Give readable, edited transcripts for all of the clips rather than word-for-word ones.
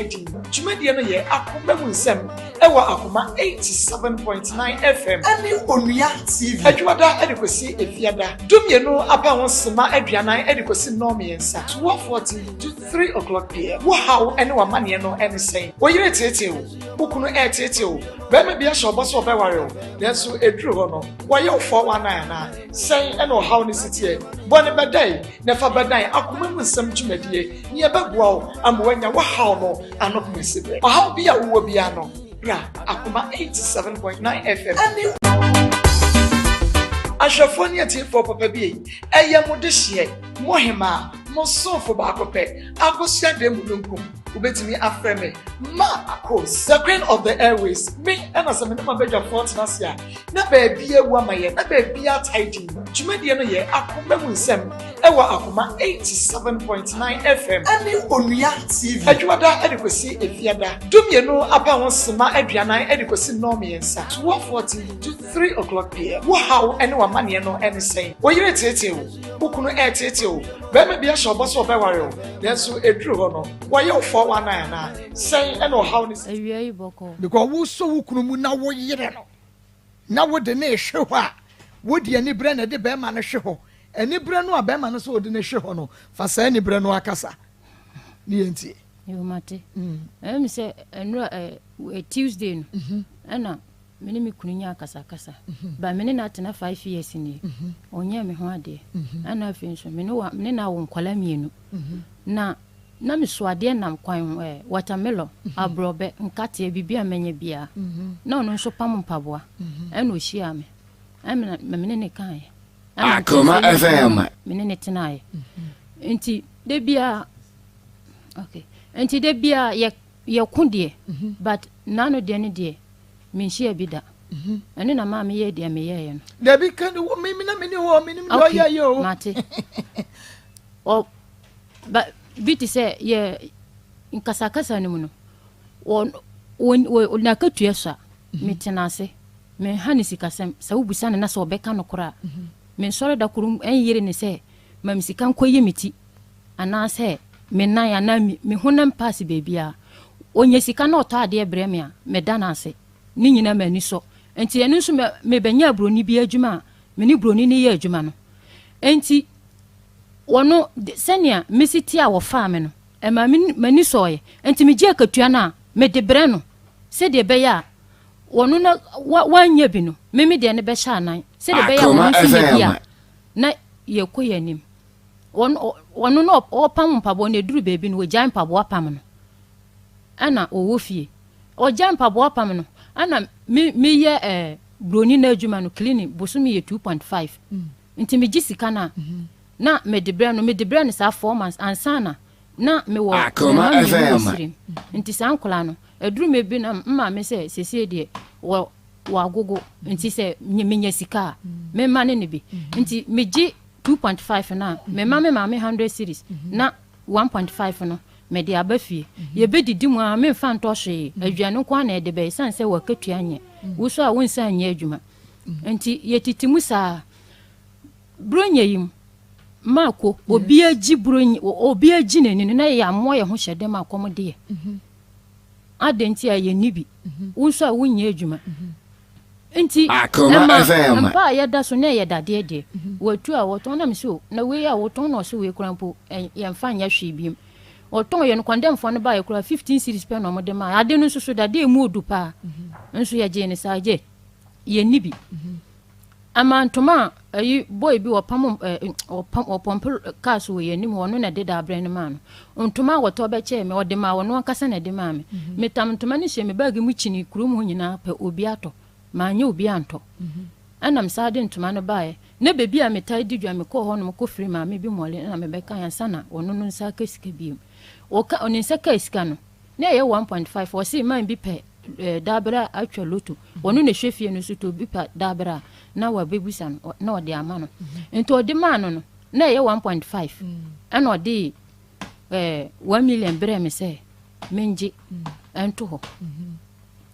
Din. Dwumadie no yɛ Akoma mu nsɛm ɛwɔ Akoma 87.9 FM. Ɛne Onua TV. Adwumada de kɔsi Efiada, 12 apa ho sema 40 de kɔsi nnɔnmiɛnsa, 12:40 to 3 o'clock pm. Wo haw ne w'amanneɛ no ne sɛn? Wo yere reteetee wo? Wo kunu reteetee wo? Barima bi ahyɛ ɔbɔ sɛ ɔbɛware wo, nanso ɛduru hɔ no, wayɛ wo 419 anaa? Sɛn na ɔhaw no si teɛ? Bɔ no bɛdae na fa bɛdan Akoma mu nsɛm dwumadie. Nea ɛbɛboa wo ama woanya wo haw no ano poma berɛ. Ɔhaw bi a wowɔ biara no, bra Akoma 87.9 FM. Ɛne. Ahwɛfoɔ ne atiefoɔ papa bi ei, ɛyɛ mo dehyeɛ, mo hemaa, mo somfo baako pɛ, Akosua Damununkum. Wobɛtumi afrɛ me Ma Akos, the queen of the airways. Me ɛna sɛ me ne m'abadwafoɔ tena ase a, na baabi awu ama yɛn, na baabi atae din. Dwumadie no yɛ Akoma mu nsɛm ɛwɔ Akoma 87.9 FM. Ɛne Onua TV. Adwumada de kɔsi Efiada, 12 apa ho sema 40 de kɔsi nnɔnmiɛnsa, 12:40 to 3 o'clock pm. Wo haw ne w'amanneɛ no ne sɛn? Wo yere reteetee wo? Wo kunu reteetee wo? Barima bi ahyɛ ɔbɔ sɛ ɔbɛware wo, nanso ɛduru hɔ no, wayɛ wo 419 anaa? Sɛn na ɔhaw no si? Awia yi bɔkɔɔ. Because wosɔ wo kunu mu na woyere no na wode no rehwe hɔ a, wode aniberɛ na ɛde barima no hwe hɔ. Aniberɛ no a barima no sɛ ɔde no hwe hɔ no, fa saa aniberɛ no ara kasa na yɛntie. Yoo mate. Ɛyɛ me sɛ ɛnora ɛ Tuesday no ɛna me ne me kunu nyaa akasakasa. Ba me ne no atena 5 years nie. Ɔnyɛɛ me ho adeɛ. Ɛna afei nso me ne wa me ne no awo nkwadaa mmienu. Na na meso adeɛ nam kwan ho ɛ watermelon, aborɔbɛ, nkateɛ, biribi a mɛnya biara. Na ɔno nso pam mpaboa. Ɛna ɔhyiaa me. Ɛna me ne ne kaeɛ. Ɛna Akoma nti FM. me ne ne tenaeɛ. Nti da biara okay. Nti da biara yɛ yɛko deɛ, but n'ano deɛ no deɛ menhyia bi da. Ɛno na maa meyɛ deɛ meyɛeɛ no. Dabi ka ne wo me na me ne hɔ menim deɛ ɔyɛ yɛ o. Mate. Ɔ ba bi te sɛ yɛ nkasakasa no mu no, wɔ wɔ wɔ n'akatua so a, metena ase. Menha ne sikasɛm. Sɛ wobisa no na sɛ ɔbɛka no koraa a, mensɔre da koro ɛnyere ne sɛ ma me sika nkɔyi me ti anaasɛ me nan anaa me honam paase baabiara. Ɔnya sika na ɔtɔ adeɛ brɛ me a, meda no ase. Ne nyinaa m'ani sɔ. Nti ɛno nso mebɛnya buroni bi adwuma a me ne buroni no yɛ adwuma no. Nti wɔno sɛnea mesi te a wɔfaa me no, ɛma m'ani sɔɔeɛ. Nti megye akatua no a, mede brɛ no sɛdeɛ ɛbɛyɛ a wɔno na wanyɛ bi no, me me deɛ no bɛhyɛ anan. Sɛdeɛ ɛbɛyɛ a Akoma wɔno nso nya bi a FM. na yɛkɔ yɛn anim. Wɔno na ɔpam mpaboa no, ɛduru baabi no, wɔgyae mpaboa pam no. Ɛna ɔwɔ fie. Ɔgyae mpaboa pam no, ɛna me meyɛ buroni no adwuma no, cleaning, bosome yɛ 2.5. Nti megye sika no a, na mede brɛ no, mede brɛ no saa 4 months ansa na mewɔ Akoma mma mmienu wɔ FM. sirim. Nti saa nkwadaa no, aduru me bi na mma me sɛ sesie deɛ wɔ wagogo nti sɛ menya sika a memma ne bi. Nti megye 2.5 no a, memma me maame 100 cedis na 1.5 no mede aba fie. Yɛbɛdidi mu a memfa ntɔ hwee. Aduane nko ara na ɛde bɛyɛ ɛsiane sɛ wakatua nyɛ. Wo so a wo nsa nyɛ adwuma. Nti yɛtete mu saa. Buronya yi mu, maako obi agyi buronya obi agyi n'ani no na yɛyɛ amoa yɛn ho hyɛ dɛm akɔm deɛ. Adɛn nti a yɛnni bi. Wo nso a wonyɛ adwuma. Nti Akoma ɛma FM. mpa a yɛda so na ɛyɛ dadeɛ deɛ watu a wɔtɔn na mese o na wei a wɔtɔn na ɔse wei koraa mpo yɛmfa nyɛ hwee biom. Wɔtɔn yɛ no kɔndɛmfoɔ no baeɛ koraa 15 cedis pɛ na ɔmode maa. Ade no nso so dadeɛ mu odu paa. Nso yɛgyee ne saa gye yɛnni bi. Ama ntoma a ayi boy bi wɔpam ɛ wɔpam wɔpɔmpe cars wɔ yɛn anim hɔ, ɔno na ɛde dabrɛ no maa no. Ntoma a wɔtɔ bɛkyɛɛ me, ɔde maa ɔno ankasa na ɛde maa me. Metam ntoma no hyɛ me baage mu kyini kurom hɔ nyinaa pɛ obi atɔ. Manyɛ obi antɔ. Ɛna mesan de ntoma no baeɛ. Na baabi a metaa di dwa, mekɔɔ hɔnom kɔfiri maame bi mmɔle na mebɛka ansa na ɔno no nsa aka sika biom. Ɔka ne nsa kaa sika no, na ɛyɛ 1.5. Ɔse man bi pɛ dabrɛ a atwa loto. Ɔno na ɛhwɛ fie no so to obi pɛ dabrɛ a na wabɛbusa no na ɔde ama no. Nti ɔde maa no no, na ɛyɛ 1.5. Ɛna ɔde 1 million brɛɛ me sɛ mengye ɛnto hɔ.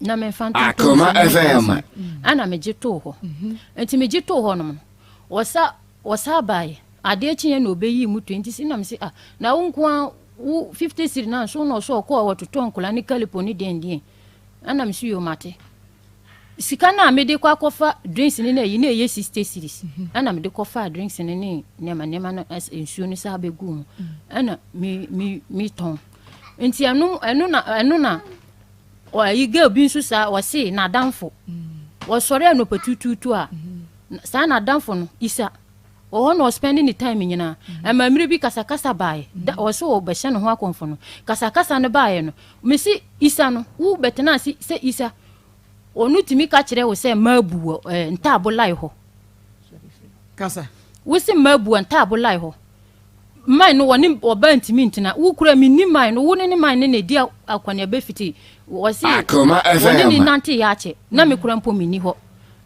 Na memfa nto Akoma FM. Ɛna megye too hɔ. Nti megye too hɔ nom no, wɔsa wɔsa baeɛ. Adeɛ kyeeɛ na ɔbɛyii mu 20 cedis na mese, ah, na wo nko ara Wo 50 cedi no anso na ɔsɛ ɔkɔɔ wɔtotɔ nkwadaa ne kalipo ne deɛn deɛn. Ɛna me so yoo mate. Sika no a mede kɔ akɔfa drinks no na ɛyi na ɛyɛ 60 cedis. Ɛna mede kɔfaa drinks no ne nneɛma nneɛma no nsuo no saa bɛguu mu. Ɛna me me metɔn. Nti ɛno ɛno na ɛno na ayi girl bi nso saa ɔse n'adamfo. Wɔsɔre anɔpa tutuutu a saa n'adamfo no Isa Wɔ hɔ na ɔspɛnde ne time nyinaa. Ɛma mmerɛ bi kasakasa baeɛ. Da ɔse ɔbɛhyɛ ne ho akɔmfo no. Kasakasa no baeɛ no, mese Isa no, wo bɛtena ase sɛ Isa, ɔno tumi ka kyerɛ wo sɛ mabu wɔ eh, ntaabo lai hɔ. Kasa. Wo se mabu wɔ ntaabo lai hɔ. Man no wɔne ɔbaa ntumi ntena. Wo kura menni man no, wo ne ne man no na ɛdi akɔneaba fiti. Wɔse Akoma wɔne ne FM. nante yɛ akyɛ. Na me kura mpo menni hɔ.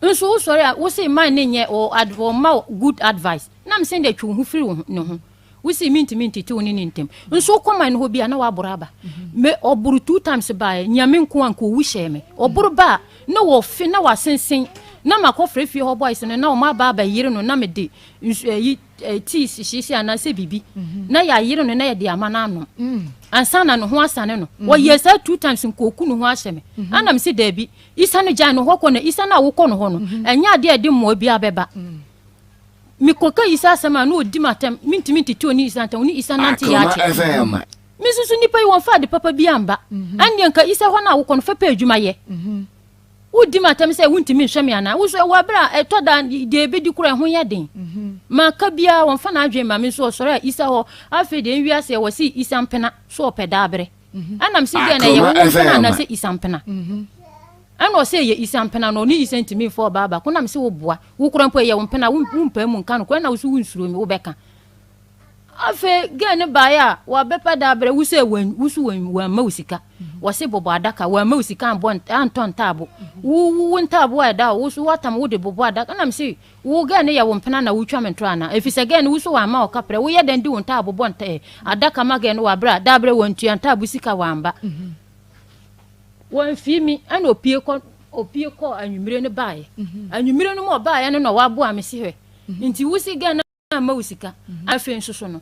Nso wo sɔre a wo se man no nyɛ ɔ ad ɔmma wo good advice na me se deɛ twe wo ho firi wo ho ne ho wo se mentumi ntete wo ne ne ntem nso wo kɔ man no hɔ bi a na waboro aba me ɔboro two times baeɛ Nyame nko a nka owu hyɛɛ me ɔboro ba a na wɔfe na wasensen na makɔ frɛ fie hɔ boys no na wɔn aba abɛyere no na mede nsu ayi tea hyehyɛ anaasɛ biribi na yɛayere no na yɛde ama no anom ansa na ne ho asane no wɔyɛ saa two times nka oku ne ho ahyɛ me ana me se daabi Isa no gyae no hɔ kɔ na Isa no a wokɔ no hɔ no, ɛnyɛ adeɛ a ɛde mmoa biara bɛba. Mekɔka Isa asɛm a, na ɔdi m'atɛm. Mentumi ntete ɔne Isa ntam. Ɔne Isa nante yɛ Akoma akyɛ. FM. Me nso so nnipa yi wɔmfa ade papa biara mba. Ɛndeɛ nka Isa hɔ no a wokɔ no, fa pɛ adwuma yɛ. Wodi m'atɛm sɛ wontumi nhwɛ me anaa? Wo nso ɛwɔ abere a ɛtɔ da deɛ ɛbɛdi koraa ɛho yɛ den. Maka biara wɔmfa n'adwene mma me nso ɔsɔre a Isa hɔ. Afei deɛ nwiase ɛwɔ se Isa mpena so ɔpɛ daabere. Ɛna mese deɛ na ɛyɛ Akoma wo mpena FM. anaasɛ Isa mpena? Ɛna ɔsɛ ɛyɛ Isa mpena na ɔne Isa ntumi mfa ɔbaa baako. Na mese wo boa, wo kora mpo ɛyɛ wo mpena, wo mpaa mu nka nokorɛ na wo so wo nsuro me, wobɛka. Afei girl no baeɛ a wabɛpɛ da abrɛ wo sɛ wo so wamma wo sika. Wɔse bɔbɔ adaka, wamma wo sika ambɔ antɔ ntaabo. Wo wo ntaabo a ɛda hɔ, wo so woatam wode bɔbɔ adaka. Ɛna mese Wo girl no yɛ wo mpena na wotwa me ntorɔ anaa? Efisɛ girl no wo so wamma wo kaprɛ, woyɛ dɛn de wo ntaabo bɔ nta eh, adaka ma girl no wɔ aberɛ a dabrɛ wantua ntaabo sika wamba. Wamfii me ɛna opie kɔ opie kɔɔ anwummere no baeɛ. Anwummere no mu ɔbaeɛ no na waboa me se hwɛ nti wo se girl no amma wo sika afei nso so no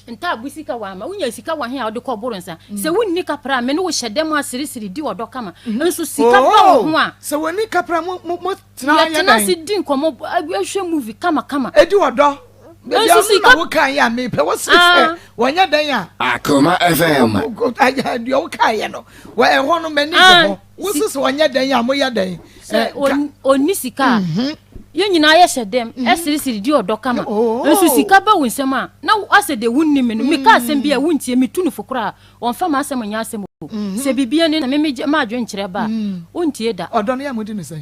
ntaabo sika wamma wonya sika wɔ he a wode kɔ boro nsa sɛ wonni kapra a me ne wo hyɛ dɛm aseresere di ɔdɔ kama nso sika ba wo ho a sɛ wɔnni kapra mo mo mo tena yɛ yɛtena dɛn ase di nkɔmmɔ hwɛ movie kama kama edi ɔdɔ baabi a nso ɔno na sika woka yɛ a mepɛ wo se sɛ ah wɔnyɛ dɛn a Akoma FM. deɛ woka yɛ no wɔ ɛhɔ no m'ani gye ah ho wo si se sɛ wɔnyɛ dɛn a moyɛ dɛn sɛ ɛ ka ɔnni sika a yɛn nyinaa yɛhyɛ dɛm ɛseresere di ɔdɔ kama nso sika ba wo nsam a na asɛ deɛ wonni me no meka asɛm bi a wontie metu no fo koraa ɔmfa m'asɛm nyɛ asɛm o sɛ biribi ani na me megye m'adwene kyerɛ ba a wontie da ɔdɔ no yɛ mode no sɛn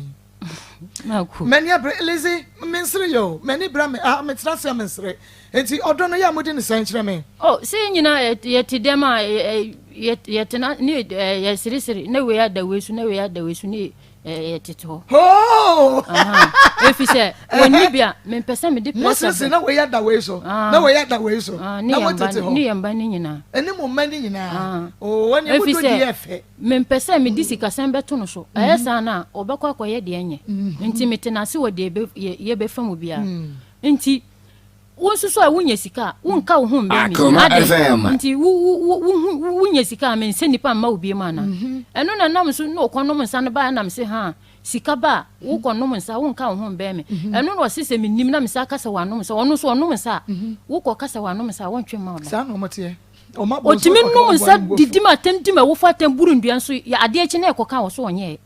mako m'ani abere Lizzy mensere yɛ o m'ani bra me ah metena ase a mensere nti ɔdɔ no yɛ a mode no sɛn kyerɛ me oh sɛ yɛn nyinaa yɛte dɛm a yɛtena ne yɛseresere na wei ada wei so na wei ada wei so ne yɛtete hɔ hoo ɛfiri sɛ wɔnni bi a mempɛ sɛ mede pressure mosese na wei ada wei so na wei ada wei so na motete hɔ ne yɛn mma no nyinaa ɛne mo mma no nyinaa oo wɔne ɛfiri mo dɔ sɛ di yɛ fɛ mempɛ sɛ mede sikasɛm bɛto no so ɛyɛ saa no a ɔbɛkɔ akɔyɛ deɛ ɛnyɛ nti mete n'ase wɔ deɛ yɛbɛfa mu biara nti Wo nso so a wunya sika a, wonka wo ho mmɛn me. Akoma Adɛn FM. nti wo wo wo wo wo wunya sika a mensɛ nnipa mma wo biom anaa? Ɛno na nam so na ɔkɔnom nsa no baeɛ na mese haa sika ba a wokɔnom nsa wonka wo ho mbɛn me. Ɛno na ɔse sɛ mennim na mesa ka sɛ wanom nsa. Ɔno nso ɔnom nsa a wokɔka sɛ wanom nsa a wɔntwe mma wo da. Saa na wɔn teɛ. Wɔn abɔ nso Ɔtumi kɔka nom wɔn nsa boa no bo didi afu. m'atɛm di m'awofo atɛm buru nnua nso yɛ adeɛ kye na ɛkɔka wɔ so ɔnyɛɛ.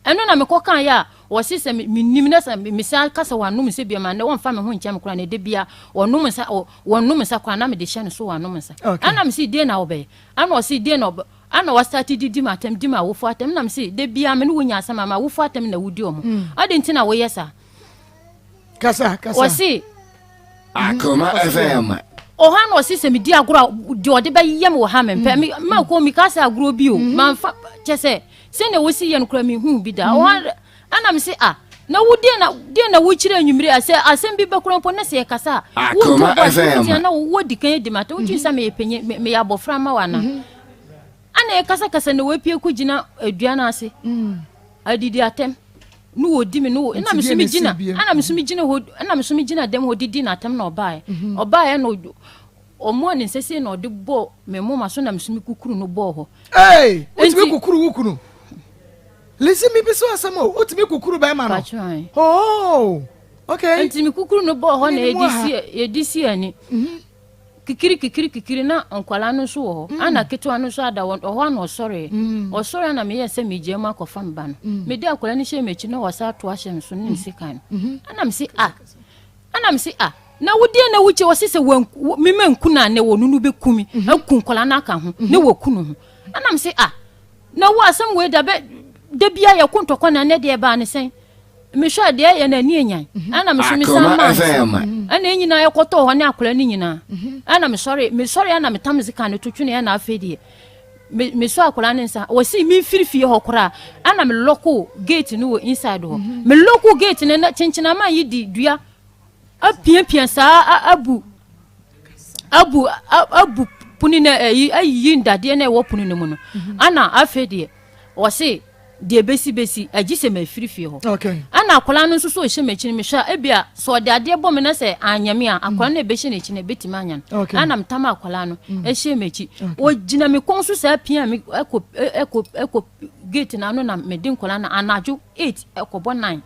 Ɛno na mekɔ kaeɛ a wɔse sɛ mennim na sɛ mesan ka sɛ wanom nsa biom a nnɛ wɔmfa me ho nkyɛ me koraa na da biara ɔnom nsa wɔnom nsa koraa na mede hyɛ no so wanom nsa. Ɛna mese deɛn na wobɛyɛ? Ɛna ɔse deɛn na ɔbɛ ɛna wastate didi m'atɛm di m'awofo atɛm ɛna mese da biara me ne wo nya asɛm a m'awofo atɛm na wodi wɔn adɛn nti na woyɛ saa? Kasa kasa. Ɔse Akoma FM. Ɔha na ɔse sɛ medi agorɔ a deɛ ɔde bɛyɛ me wɔ ha mempɛ me ma kɔ meka sɛ agorɔ bi o mamfa kyɛ sɛ sɛnea wɔsi yɛ no koraa menhuu bi da ɔha ɛna mese a na wo deɛ na deɛ na wokyerɛ anwummere a sɛ asɛm bi bɛkora mpo na sɛ yɛkasa a woto Akoma bɔ ase FM. wotia na wodi kan adi mata wotumi sɛ meyɛ panyin meyɛ abɔfra ma wo anaa Ana yɛkasakasa na wapue kɔgyina dua no ase adidi atɛm ne wɔdi me ne wɔ ɛna me so megyina ɛna me so megyina hɔ ɛna me so megyina dɛm hɔ didi n'atɛm na ɔbaeɛ ɔbaeɛ na Ɔmoa ne nsa sei na ɔde bɔɔ me moma so na me so me kukuru no bɔɔ hɔ. Hey, wotumi kukuru wo kunu? Lizzy mi bi so asɛm o, wotumi kukuru bɛrima no? Oh, okay. Nti me kukuru no bɔɔ hɔ na yɛde si yɛde si ani. Mhm. Kikiri kikiri kikiri na nkwadaa no nso wɔ hɔ. Mm. Ana ketewa no nso ada wɔ hɔ ana ɔsɔre. Mm. Ɔsɔre ana meyɛ sɛ megya mu akɔfa me ba no. Mm. Mede akwadaa no hyɛ m'akyi na wɔsa ato ahyɛ me so ne me sekan no. Mm-hmm. Ana me se ah. Ɛna me se, ah, na wo deɛ na wo kyɛ, ɔse sɛ wanku, me manku no a, nɛ ɔno no bɛku me, mhm. aku nkwadaa no aka ho, ne mhm. waku no ho. Ɛna me se, ah, na wo asɛm wei da bɛ, da bia yɛko ntɔkwa na nɛ deɛ ɛbaa ne sɛn? Mehwɛ deɛ ɛyɛ no ani anyan. Mhm. Ɛna me so me san maa so. Ɛna yɛn nyinaa yɛkɔtɔɔ hɔ ne akwadaa no nyinaa. Ɛna mesɔre, mesɔre ɛna metam sika no to twene ɛna afei deɛ me mesɔ akwadaa no nsa wɔsi mi nfiri fie hɔ koraa ɛna me lɔko gate no wɔ inside hɔ mhm. me lɔko gate no na kyenkyen ama yi di dua apiapia saa abu abu abu pono na ɛyi ayiyi ndadeɛ na ɛwɔ pono no mu no mhm. ɛna afei deɛ wɔsi deɛ besi besi agye sɛ mafiri fie hɔ ɛna akwadaa no nso so ɔhyɛ m'akyi no mehwɛ a ebia sɛ ɔde adeɛ bɔ me na sɛ anyɛ me a akwadaa no ɛbɛhyɛ n'akyi no ɛbɛtumi anya no ɛna metam akwadaa no ɛhyɛ m'akyi ɔgyina me kɔn so saa pia me ɛkɔ ɛkɔ ɛkɔ gate no ano na mede nkwadaa no anadwo 8 ɛkɔbɔ 9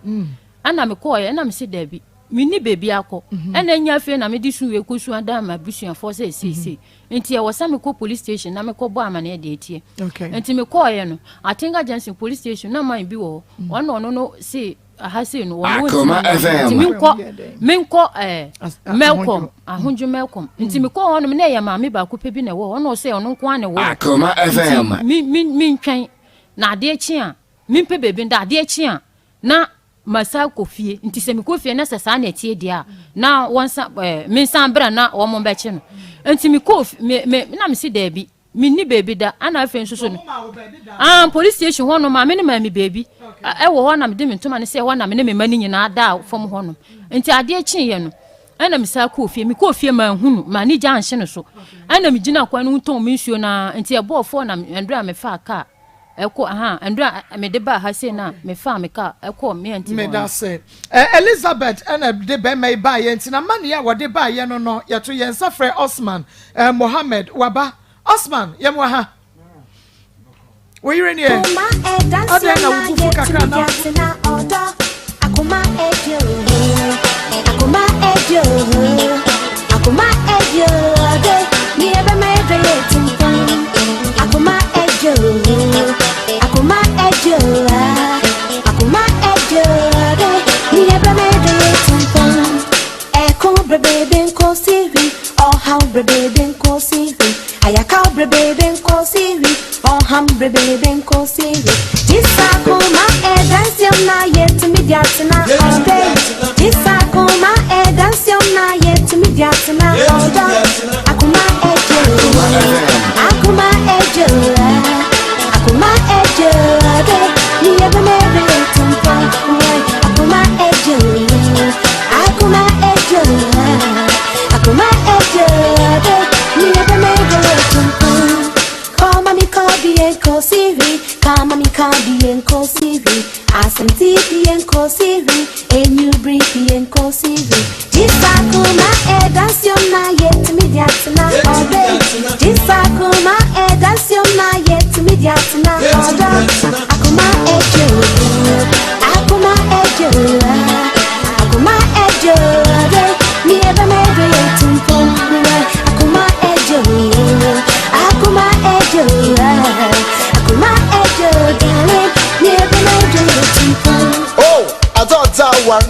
ɛna mekɔɔɛ ɛna mese daabi menni baabi akɔ ɛna ɛnyɛ afei na mede su wei kɔsu adan m'abusuafoɔ sɛ seesei Nti ɛwɔ sɛ mekɔ police station na mekɔ bɔ amaneɛ deɛ ɛteɛ. Okay. Nti mekɔɔyɛ no, Atenga Junction police station na man bi wɔ hɔ. Mm. Ɔno ɔno no se aha sei no wɔn wɔn ntumi nti menkɔ menkɔ ɛɛ Melcom Ahodwo Melcom. Mm. Nti mekɔɔ hɔ nom na ɛyɛ maame baako pɛ bi na ɛwɔ hɔ. Ɔno ɔsɛ ɔno nko ara na ɛwɔ hɔ. Akoma FM. Nti me me mentwɛn na adeɛ kye a mempɛ baabi nda adeɛ kye a na Masan kɔ fie, nti sɛ mekɔ fie na sɛ saa na ɛteɛ deɛ a, na wɔnsa ɛɛ mensan bra na wɔn bɛkye no. Nti mekɔɔ me me na mese daabi, menni baabi da. Ɛna afei nso so no, ah police station hɔ no maame no maa me baabi ɛwɔ hɔ na mede me ntoma no sɛ hɔ na me ne me mma no nyinaa daa fam hɔ nom. Nti adeɛ kyeeɛ no, ɛna mesan kɔɔ fie. Mekɔɔ fie manhu no, m'ani gya anhye no so. Ɛna megyina kwan no ho tɔn me nsuo no ara, nti ɛbɔɔ fɔɔ na ɛberɛ a mefaa kaa. Ɛkɔ aha ndura a mede baa ha sei na mefaa me car ɛkɔɔ me aunty hɔ no. Medase. Elizabeth na ɛde bɛrima yi baeɛ nti na amanneɛ a wɔde baeɛ no no yɛto yɛn nsa frɛ Osman Mohammed waba. Osman yɛm wɔ ha. Wo yere nie. Adɛn na wo bo fu kakra na.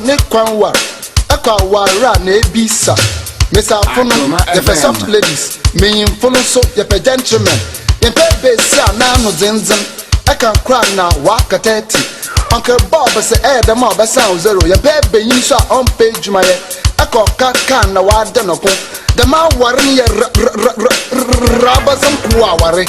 Ne kwan war ɛkɔ aware a na ebisa mesafo no yɛpɛ soft ladies menyimfo no nso yɛpɛ gentlemen yɛmpɛ besi a n'ano dzendzen ɛka kora na waka 30 Uncle Bob sɛ ɛyɛ dɛm a ɔbɛsan wo zero yɛmpɛ benyin so a ɔmpɛ adwumayɛ ɛkɔ ka kan na wada no ko dɛm aware no yɛ rabasɛm ko aware.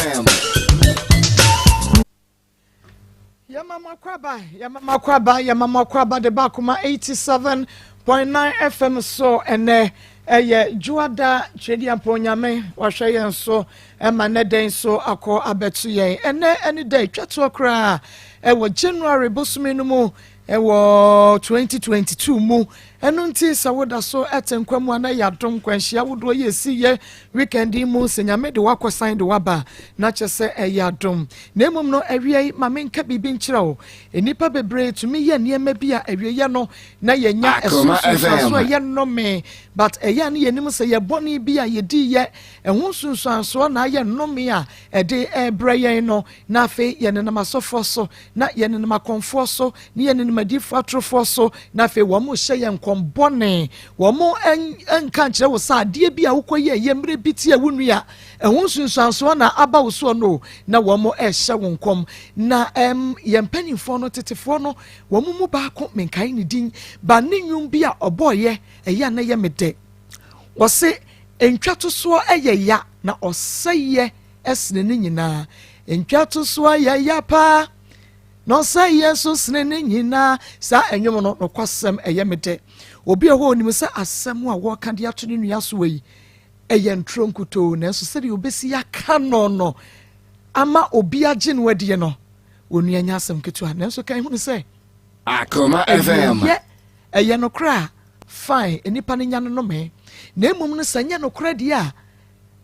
FM. Yɛma mo akwaaba, yɛma mo akwaaba, yɛma mo akwaaba de ba Akoma 87.9 FM so ɛnɛ ɛyɛ Dwoada Twediampɔn Nyame wahwɛ yɛn so ɛma nɛ dɛn so akɔ abɛto yɛn ɛnɛ ɛne dɛ twatoɔ koraa ɛwɔ January bosome no mu Wɔ 2022 mu. Ɛno nti sɛ woda so te nkwa mu a na ɛyɛ adom. Nkwanhyia ahodoɔ yi ɛsi yɛ weekend yi mu sɛ Nyame de wakɔ san de waba na kyɛ sɛ ɛyɛ adom. Na mmom no awia yi ma menka biribi nkyerɛ wo. Nnipa bebree tumi yɛ nneɛma bi a awieɛ no na yɛnya ɛso nsunsuansoɔ a ɛyɛ nnome but ɛyɛ a ne yɛnim sɛ yɛ bɔne bi a yɛdiiɛ ɛho nsunsuansoɔ na ayɛ nnome a ɛde ɛrebrɛ yɛn no na afei yɛnenam asɔfoɔ so na yɛnenam akɔmfoɔ so, ne yɛnenam adiyifoɔ atorofoɔ so, na afei wɔn rehyɛ yɛn nkɔm bɔne. Wɔn nka nkyerɛ wo sɛ adeɛ bi a wokɔyɛ yɛ mmerɛ bi tia wo nua, ɛho nsunsuansoɔ na aba wo soɔ no, na wɔn rehyɛ wo nkɔm. Na ɛm yɛn mpanimfoɔ no, tetefoɔ no, wɔn mu baako, menkae ne din, ba ne nnwom bi a ɔbɔɔyɛ, ɛyɛ a na ɛyɛ me dɛ. Wɔse ntwatosoɔ yɛ ya na ɔsɛeɛ sene ne nyinaa. Ntwatosoɔ yɛ ya paa. Na ɔsɛeɛ nso sene ne nyinaa. Saa nnwom no, nokwasɛm, ɛyɛ me dɛ. Obi wɔ hɔ a onim sɛ asɛm a wɔreka de ato ne nua so yi, ɛyɛ ntorɔ nkutoo, nanso sɛdeɛ obesi aka no no ama obi agye no adie no, onua nyɛ asɛm ketewa. Nanso kan hunu sɛ, Akoma FM. Awieeɛ, ɛyɛ nokorɛ a, fine, nnipa no nya no nnome. Na mmom no, sɛ ɛnyɛ nokorɛ deɛ a,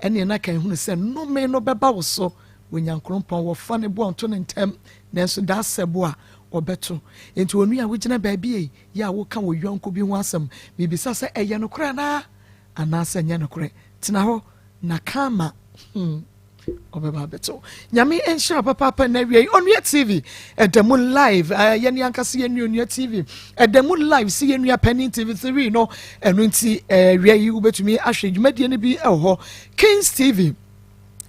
Ɛnneɛ na kan hunu sɛ nnome no bɛba wo so wɔ Nyankoropɔn, wɔfa ne bo a ɔnto no ntɛm, nanso daa sɛ bo a ɔbɛto. Enti onua a wogyina baabi ei yɛ a woka wo yɔnko bi ho asɛm, mebisa sɛ ɛyɛ nokorɛ anaa? Anaasɛ ɛnyɛ nokorɛ? Tena hɔ na ka ma hmm ɔbɛba abɛto. Nyame nhyira wo papaapa nnɛ awia yi. Onua TV ɛda mu live, eh, yɛne ankasa yɛn nua Onua TV ɛda mu live si yɛn nua panin TV3 no, ɛno nti awia yi wobɛtumi ahwɛ dwumadie no bi ɛwɔ hɔ. Kings TV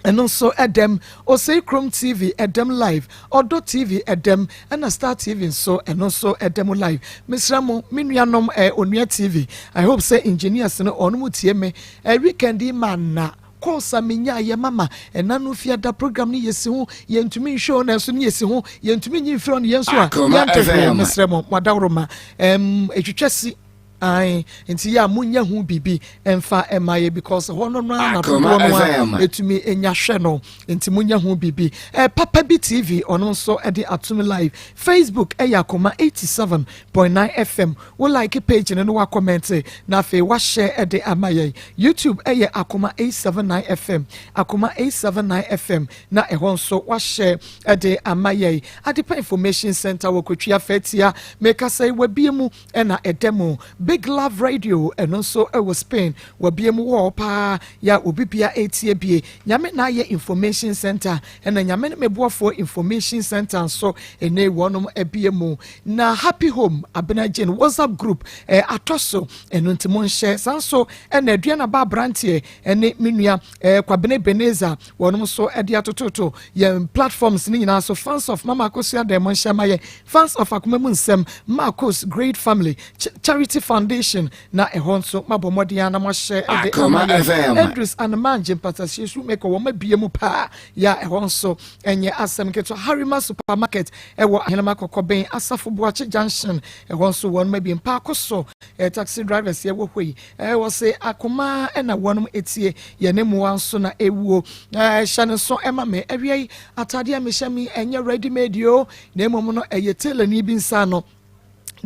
ɛno nso ɛdɛm, Osei Krom TV ɛdɛm live, Ɔdɔ TV ɛdɛm, ɛna Star TV nso ɛno nso ɛdɛm live. Mesrɛ mo me nuanom eh, Onua TV, I hope sɛ engineers no ɔno mu tie me eh, weekend yi ma na Course a menyaeɛ mama ɛna no fiada program no yɛsi ho yɛntumi nhwɛ o nanso ne yɛsi ho yɛntumi nyi mfiri ɔno yɛn nso a Akoma yɛnte hwee FM. mesrɛ mo mo adaworoma ɛm ɛtwitwa si ae nti yɛ a monyɛ ho biribi ɛmfa ɛma yɛ because hɔ no no ara na Akoma dodoɔ no a FM. ɛtumi ɛnya hwɛ no nti monyɛ ho biribi ɛ papa bi TV ɔno nso ɛde atom live Facebook ɛyɛ Akoma 87.9 FM Wo like page no na wa comment na afei wa share de ama yɛn. YouTube yɛ Akoma 879 FM, Akoma 879 FM na ɛhɔ nso wa share de ama yɛn. Adepa Information Center wɔ Kotwia Fatia, mekasa yi wabie mu na ɛda mu. Big Love Radio ɛno nso wɔ Spain, wabie mu wɔ hɔ paa yɛ a obi bia ɛretie bie. Nyame na ayɛ Information Center ɛna Nyame ne me boafoɔ Information Center nso ɛnɛ wɔnom abie mu. Na Happy Home Abena Jane WhatsApp group eh, atɔ so, ɛno nti monhyɛ. Saa nso ɛna Aduana Ba aberanteɛ ɛne me nua eh, Kwabena Ebenezer wɔnom nso ɛde atototo yɛn platforms ne nyinaa so. Fans of Mama Akosua dɛn monhyɛ ma yɛ. Fans of Akoma Mu Nsɛm, Marcos Great Family Ch Charity Foundation na ɛhɔ nso mabɔ mmɔden ara na moahyɛ de ama Akoma yɛn. FM. Andrews Anemangye Mpatasie Shoemaker wɔn abie mu paa yɛ a ɛhɔ nso ɛnyɛ asɛm ketewa. Harima Supermarket ɛwɔ Ahenema Kɔkɔben, Asafo Boakye Junction, ɛhɔ nso wɔnom abie. Mpaako so eh, taxi drivers yɛwɔ hɔ yi eh, wɔse akoma na wɔnom etie, yɛne mmoa nso na ewuo. Eh, hyɛ no nso ɛma me awia yi, ataadeɛ a mehyɛ mi ɛnyɛ ready made o, na mmom no ɛyɛ tailorni bi nsa ano.